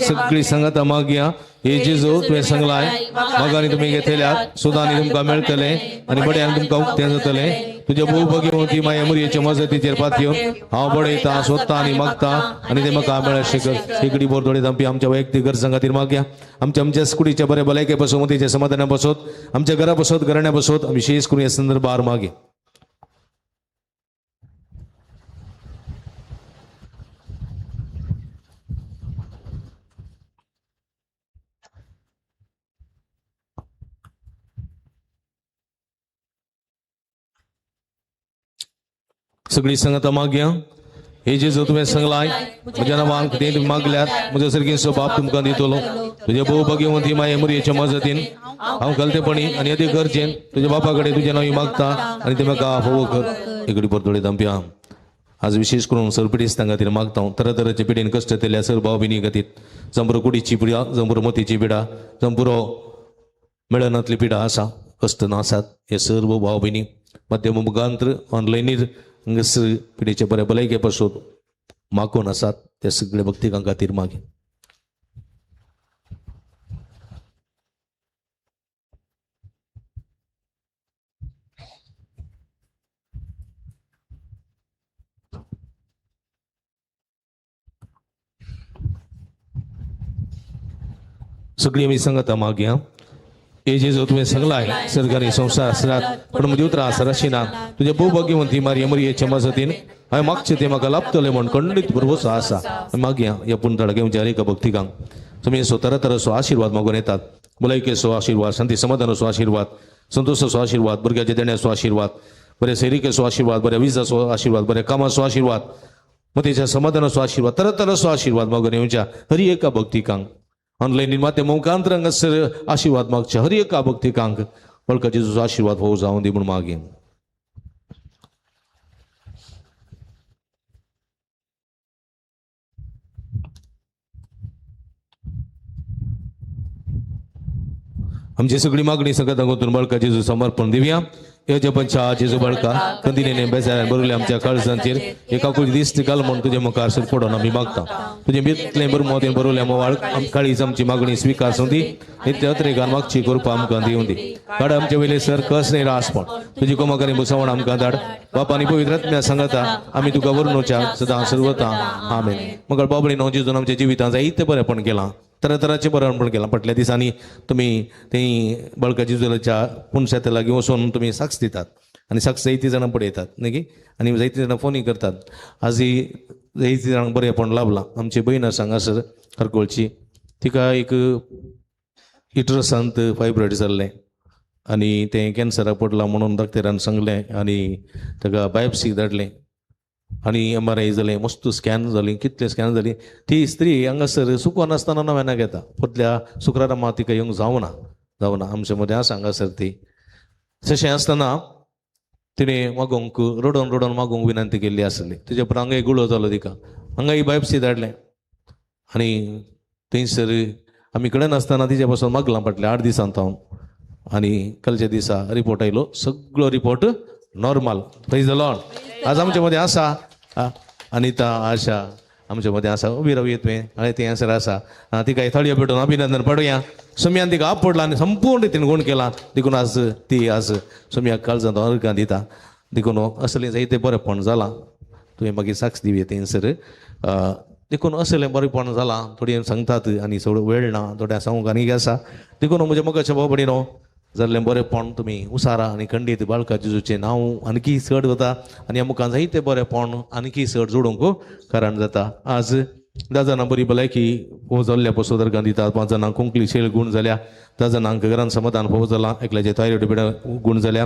सगळी संगता मागया हे जेजू तुवें सांगलाय मागानी तुमी घेतल्यात सुदांनी तुमकां मेळटलें आनी बड्यान तुमकां उक्तें जातलें. तुज्या भोव भगिवंती माया मुरयेच्या मजतीचेर पातयो हांव बडयता सोदता आनी मागता आनी ते म्हाका मेळशें कर. इकडी बोरदोडे दामपी आमच्या वैयक्तीक गरजां खातीर मागया. आमच्या आमच्या कुडीच्या बऱ्या भलायके पासून मतीच्या समाधाना बसोत आमच्या घरा बसोत घराण्या बसोत विशेष करून ह्या संदर्भार मागे. सगळी संगता मागया. हे जेजू तुवें सांगलाय म्हज्या नांवान कितें तुमी मागल्यात म्हज्या सर्गेचो बाप तुमकां दितलो. तुज्या भोव भगिवंती माये मुरयेच्या मजतीन हांव गलतेपणी आनी अदी गरजेन तुज्या बापा कडेन तुजें नांव मागता आनी ते म्हाका फावो कर. इकडी परतोडे दामप्या आज विशेष करून सर पिडेस्तां खातीर मागता. तरातराचे पिडेन कश्ट केल्ल्या सर भाव भयणी खातीर जंबरो कुडीची पिडा जंबरो मोतीची पिडा जंबरो मेळनातली पिडा आसा कश्ट नासात हे सर्व भाव भयणी माध्यम मुखांतर ऑनलायनीर हांगासर पिडेचे बरे भलायके पासून मागून आसात ते सगळे भक्तिकां खातीर मागीर. सगळी आमी सांगता मागया. हे जेजू तुवें सांगलाय सरकारी संवसार आसरात पूण म्हजी उतरां आसराशी ना. तुज्या भोव भगिवंती मारये मुरयेच्या मजतीन हांवें मागचें तें म्हाका लाभतलें म्हूण खंडीत भरवसो आसा. मागया ह्या पुणताळा घेवच्या हर एका भक्तिकांक तुमी सो तरातराचो आशिर्वाद मागून येतात. भलायकेचो आशिर्वाद शांती समाधानाचो आशिर्वाद संतोषाचो आशिर्वाद भुरग्याच्या देण्याचो आशिर्वाद बऱ्या सैरिकेचो आशिर्वाद बऱ्या विजाचो आशिर्वाद बऱ्या कामाचो आशिर्वाद मतीच्या समाधानाचो आशिर्वाद तरातराचो आशिर्वाद मागून येवच्या हर एका भक्तिकांक ऑनलायन माध्यम मुखांतर हांगासर आशिर्वाद मागच्या हर एका भक्तिकांक बळका जेजूचो आशिर्वाद हो जावं दी म्हूण मागीन. आमची सगळी मागणी सगळ्या गोतून बळका जेजू समर्पण दिवया. हे पंचा जेजू बळका कंदिने बेजारान बरयले आमच्या काळजांचेर एका कुळी दिश्ट घाल म्हूण तुजे मुखार सर पडोन आमी मागता. तुजें भितलें बरमोतें बरयलें मोवाळ काळीज आमची मागणी स्विकार संदी नित्य अत्रेगान मागची कृपा आमकां दिवं दी. धाड आमचे वयले सर कस न्ही रासपण तुजी कोमाकानी भुसावण आमकां धाड. बापा आनी पवित्र आत्म्या सांगता आमी तुका वर्णोच्या सदां सर्वता आमेन. मगळ बाबडी न्हू जेजून आमच्या जिवितांत जायतें बरेंपण केलां तरातराचें बरेंपण केलां. फाटल्या दिसांनी तुमी थंय बळका जेजूच्या पुनशात्या लागीं वचून तुमी साक्ष दितात आनी साक्ष जायतीं जाणां पळयतात न्ही की आनी जायतीं जाणां फोनूय करतात. आजय जायतीं जाणांक बरेंपण लाभलां. आमची भयण आसा हांगासर हरकोळची तिका एक युट्रसांत फायब्रॉयड जाल्लें आनी तें कॅन्सराक पडलां म्हणून डॉक्टरान सांगलें आनी ताका बायोप्सीक धाडलें आनी MRI जालें मस्त स्कॅन जाली कितले स्कॅन जाली. ती स्त्री हांगासर सुकोन आसतना नव्यानाक येता पोतल्या शुक्रारा मात तिका येवंक जावना जावना आमचे मदें आसा हांगासर ती. तशें आसतना तिणें मागोवंक रडोन रडोन मागोवंक विनंती केल्ली आसली. तिच्या उपरांत हांगाय गुळो जालो तिका हांगाय बायोप्सी धाडलें आनी थंयसर आमी कडेन आसतना तिच्या पासून मागलां फाटल्या 8 दिसांत हांव आनी कालच्या दिसा रिपोर्ट आयलो सगळो report normal. Praise the lord. आज आमचे मदें आसा अनिता आशा आमचे मदें आसा उबी रावया तुवें आनी तें आसर आसा तिका थळयो भेटून अभिनंदन पडया. सोम्यान तिका आपडला आनी संपूर्ण रितीन गुण केला देखून आज ती आज सोम्याक काळजांत अर्गां दिता. देखून असलें जायतें बरेंपण जालां तुवें मागीर साक्ष दिवया थंयसर. देखून असलें बरेंपण जालां थोडी सांगतात आनी चड वेळ ना थोड्या सांगूंक आनी आसा. देखून म्हज्या मोगाच्या भाव भयणीनो जाल्लें बरेंपण तुमी उसारा आनी खंडीत बाळका जेजूचें नांव आणखी चड वता आनी ह्या मुखार जायतें बरेंपण आणखी चड जोडूंक कारण जाता. आज 10 जाणां बरी भलायकी फोव जाल्ल्या पसून दर्गां दितात. 5 जाणांक कोंकली शेळ गूण जाल्या 10 जाणांक घरान समाधान फोव जालां एकल्याचे थायरॉयड पिडा गूण जाल्या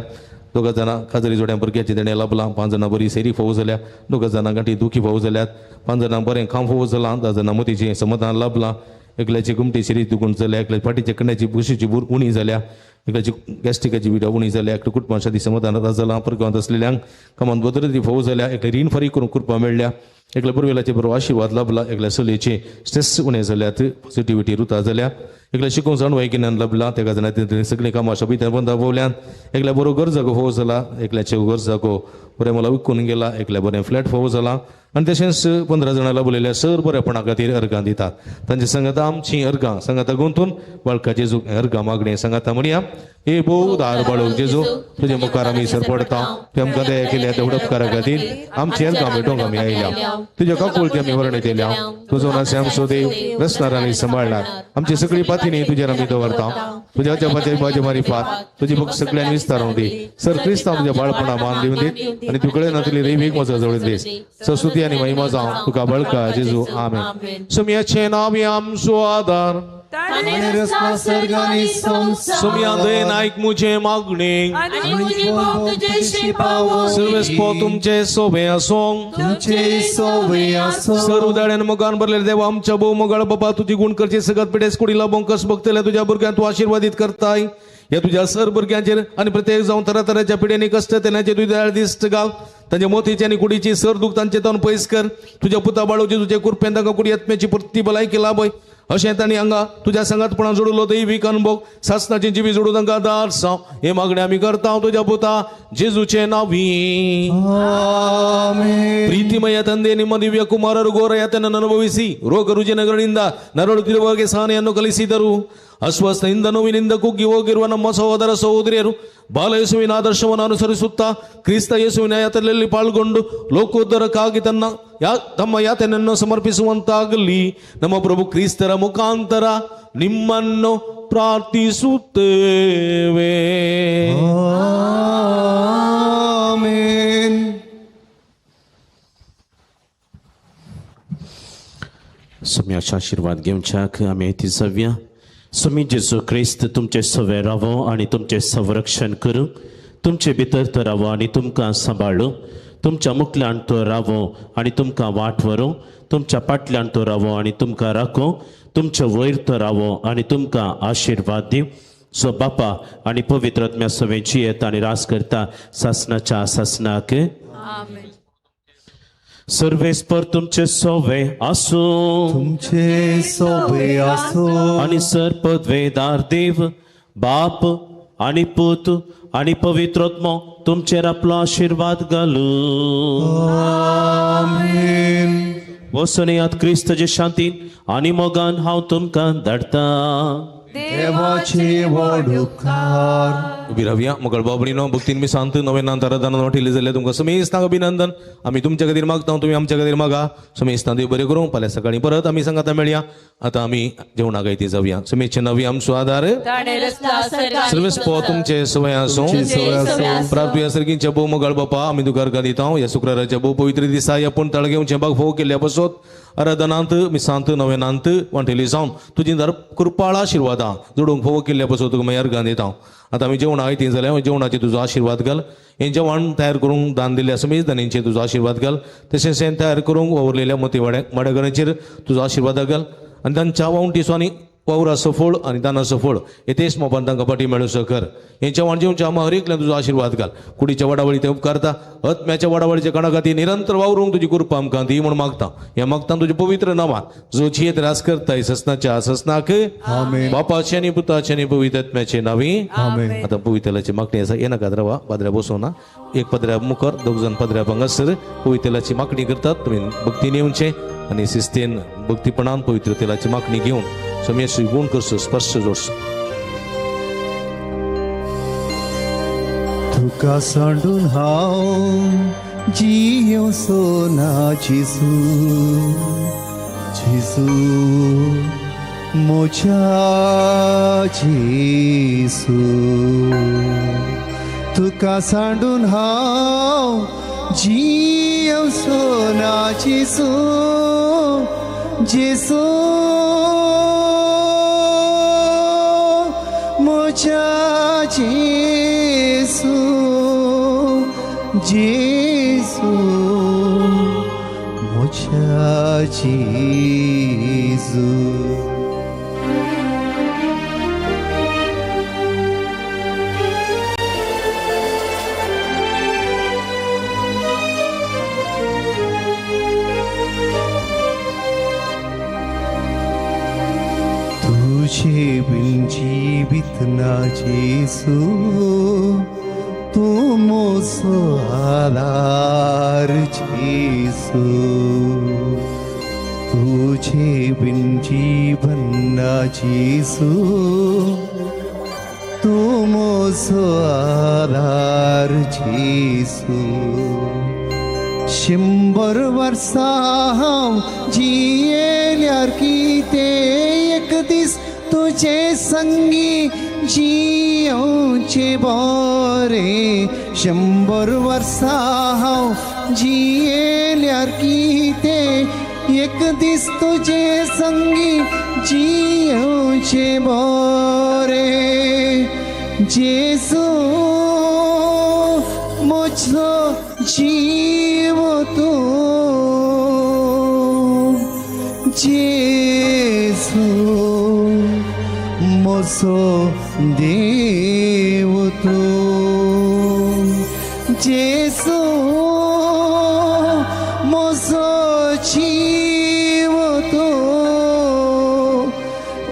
2 जाणां खाजरी जोड्या भुरग्याचें देणें लाभलां 5 जाणां बरी सैरी फोव जाल्या 2 जाणां गांठी दुखी फोव जाल्यात 5 जाणां बरें काम फोव जालां 10 जाणां मोतीचें समाधान लाभलां एकल्याची गुमटी शिरी दुगूण जाल्या एकल्याची फाटीच्या कण्याची बुशीची बूर उणी जाल्या एकल्याची गॅस्ट्रिकाची विडा उणी जाल्या, एकल्या कुटुंबां समाधान जालां, परगांवांत आसलेल्यांक कामांत बदरती फोव जाल्या, एकले रीण फारीक करूंक कृपा मेळ्ळ्या, एकल्या पुर्वेलाचे बरो आशिर्वाद लाभला, एकल्या चलयेचे स्ट्रेस उणें जाल्यात, पॉझिटिविटी रुता जाल्या, एकल्या शिकूंक जाणवाय गिन्यान लाभला, तेका जाणां सगळीं कामां शोबीत बंद दाबोवल्यान, एकल्या बरो घर जागो फोव जाला, एकल्याचे घर जागो बरें मला विकून गेला, एकल्या बरें फ्लॅट फोव जाला आनी तशेंच 15 जाणां लाभलेल्या सर बरेपणा खातीर अर्गां दितात. तांचे सांगाता आमचीं अर्गां सांगाता गुंतून बाळका जेजूक अर्गां मागणें सांगाता म्हणया. हे भोव दार बाळूक जेजू, तुजे मुखार आमी सर पडता, तुवें आमकां दया केल्या त्या उपकारा खातीर आमची अर्गां भेटोवंक आमी आयल्या. तुज्या काकुळती आमी वर्णीत येयल्या, तुजो नासे आमचो देव रचणार आनी सांबाळणार. आमची सगळी पातीनी तुजेर आमी दवरता, तुज्या जपाचे बाजे मारिफात तुजी भक्त सगळ्यांनी विस्तारून दी. सर क्रिस्तांव तुज्या बाळपणा मान दिवन दी आनी तुकडे नातली रेवीक म्हजो जवळ दीस. सरस्वती आनी महिमा जावं तुका बळका जेजू, आमेन. सुम्याचें नांव आमचो आदार, सुम्या दयेन आयक मुझे मागणी, सर्वेस्पो तुमचे सोबे आसूं. सर उदाळ्यान मुखान भरलेले देवा आमच्या भोव मोगाळ बाबा, तुजी गुण करची सगळ्यात पिडेस कुडी लाभोवंक कस बघतल्या तुज्या भुरग्यांक तूं आशिर्वादीत करताय. ह्या तुज्या सर भुरग्यांचेर आनी प्रत्येक जावन तरातराच्या पिड्यांनी कश्ट तेन्नाचे तुजी दयाळ दिश्ट घाल. तांच्या मोतीची आनी कुडीची सर दूख तांचे तावन पयस कर. तुज्या पुता बाळोवची तुजे कुरपेन तांकां कुडी आत्म्याची पुर्ती भलायकी लाभय. अशें तांणी हांगा तुज्या सांगातपणान जोडलो दैवीक अनुभव सासनाची जिवी जोडून तांकां दार साव. हे मागणें आमी करता तुज्या पुता जेजूचे नांवी. ಪ್ರೀತಿಮಯ ತಂದೆ, ನಿಮ್ಮ ದಿವ್ಯ ಕುಮಾರರು ಘೋರ ಯಾತನನ್ನು ಅನುಭವಿಸಿ ರೋಗ ರುಜಿನಗಳಿಂದ ನರಳುತ್ತಿರುವಾಗೆ ಸಹನೆಯನ್ನು ಕಲಿಸಿದರು. ಅಸ್ವಸ್ಥದಿಂದ ನೋವಿನಿಂದ ಕುಗ್ಗಿ ಹೋಗಿರುವ ನಮ್ಮ ಸಹೋದರ ಸಹೋದರಿಯರು ಬಾಲಯೇಸುವಿನ ಆದರ್ಶವನ್ನು ಅನುಸರಿಸುತ್ತಾ ಕ್ರಿಸ್ತ ಯೇಸುವಿನ ಯಾತನೆಯಲ್ಲಿ ಪಾಲ್ಗೊಂಡು ಲೋಕೋದ್ಧಾರಕ್ಕಾಗಿ ತಮ್ಮ ಯಾತನೆಯನ್ನು ಸಮರ್ಪಿಸುವಂತಾಗಲಿ. ನಮ್ಮ ಪ್ರಭು ಕ್ರಿಸ್ತರ ಮುಖಾಂತರ ನಿಮ್ಮನ್ನು ಪ್ರಾರ್ಥಿಸುತ್ತೇವೆ. ಆಮೇನ್. स्वामीचे आशीर्वाद घेवच्याक आमी येती जावया. स्वामी जेजू क्रिस्त तुमचे सवे रावो आनी तुमचें संरक्षण करूं, तुमचे भितर तो रावो आनी तुमकां सांबाळूं, तुमच्या मुखल्यान तो रावो आनी तुमकां वाट व्हरूं, तुमच्या फाटल्यान तो रावो आनी तुमकां राखूं, तुमचे वयर तो रावो आनी तुमकां आशिर्वाद दिवं. सो बापा आनी पवित्र आत्म्या सवें जियेता आनी रास करता सासनाच्या सासनाक. सर्वेस्पर तुमचे सोवे आसूं, तुमचे सोवे आसूं. आनी सर पदवेदार देव बाप आनी पूत आनी पवित्र आत्मो तुमचेर आपलो आशिर्वाद घालूं. आमेन. वचून येयात क्रिस्तचे शांतीन आनी मोगान हांव तुमकां धाडटा. देवाचे व्हड उपकार. उबी रावया. मोगळ बाबडीनो भक्तीन मी सांत नव्यान आराधना वाटिल्ली जाल्यार तुमकां समेस्तांक अभिनंदन. आमी तुमच्या खातीर मागता, तुमी आमच्या खातीर मागा. समेस्तां देव बरें करूं. फाल्यां सकाळीं परत आमी सांगाता मेळया. आतां आमी जेवणाक आयती जावया. समेचे नवी आमचो आदार, सर्वेस्पो तुमचे सवय आसूं. प्रार्थुया सर्गींच्या भोव मोगाळ बापा, आमी तुका अर्घां दिता ह्या शुक्राराच्या भोव पवित्र दिसा ह्या पूण तळ घेवचें बाग फोव केल्ल्या पासत आराधनांत मिसांत नव्यानांत वांटेली जावन तुजी कृपाळ आशिर्वादां जोडूंक फोव केल्ल्या पासत तुका मागीर अर्घां दिता. आतां आमी जेवणां आयतीं जाल्यार जेवणाचेर तुजो आशिर्वाद घाल. हें जेवण तयार करूंक दान दिल्ल्या समेज दानींचेर तुजो आशिर्वाद घाल. तशेंच हें तयार करूंक वावुरलेल्या मोती वाड्याघरांचेर तुजो आशिर्वाद घाल आनी तांच्या वावंटीचो आनी वावराचो फळ आनी दानाचो फळ हे तेच मोपान तांकां फाटी मेळोसो कर. हें जेवण जेवच्या आमा हर एकल्यान तुजो आशिर्वाद घाल. कुडीच्या वाडावळी ते उपकारता, आत्म्याच्या वाडावळीच्या काणा खातीर निरंतर वावरूंक तुजी कृपा आमकां दी म्हूण मागता. हें मागता तुज्या पवित्र नांवान जो जियेत रास करताय ससनाच्या ससनाक. बापाचे आनी पुताचे आनी पवित्र आत्म्याचे नांवी. आतां पवित्रलाची मागणी आसा. येनाकात रावा, पाद्र्या बसूं ना. एक पदऱ्या मुखार दोग जाण पदऱ्या हांगासर पवित्रलाची मागणी करतात. तुमी भक्तीन येवचें आनी शिस्तीन भक्तीपणान पवित्र तेलाची मागणी घेवन स्वामी गुण करचो, स्पर्श जोडचो. तुका सांडून हांव जियोसो ना जेजू, जेजू म्हज्या जेजू. तुका सांडून हांव जियोसो ना जेजू, जेजू म्हज्या जेजू, जेजू म्हज्या जेजू. बिन जीवित ना जेसू, तूं म्हजो आदार जेसू। तुझे बिन जीवन ना जेसू, तूं म्हजो आदार जेसू। 100 वर्सां हांव जियेल्यार कितें एक दीस तुजे संगी जियोवचें बरें। 100 वर्सां हांव जियेल्यार कितें एक दीस तुजे संगी जियोवचें बरें। जेसू म्हजो जीव तूं, जेसू म्हजो देव तूं, जेसू म्हजो जीव तूं,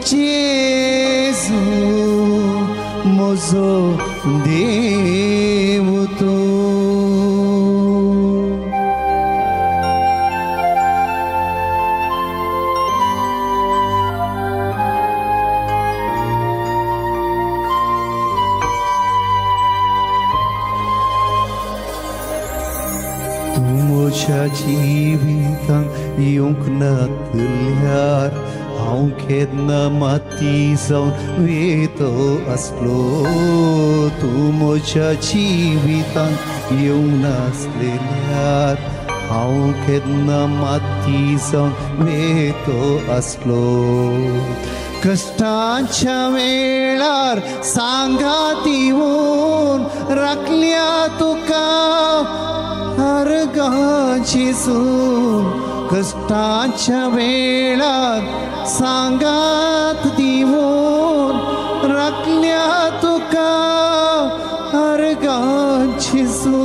जेसू म्हजो देव तूं। म्हज्या जिवितांत येवंक नातल्यार हांव केन्ना माती जावन वेतो आसलो। तूं म्हज्या जिवितांत येवंक नासलेल्यार हांव केन्ना माती जावन वेतो आसलो। कश्टांच्या वेळार सांगात येवन राखल्या तुका अर्गां जेजू। कश्टांच्या वेळार सांगात दिवन राखल्या तुका अर्गां जेजू।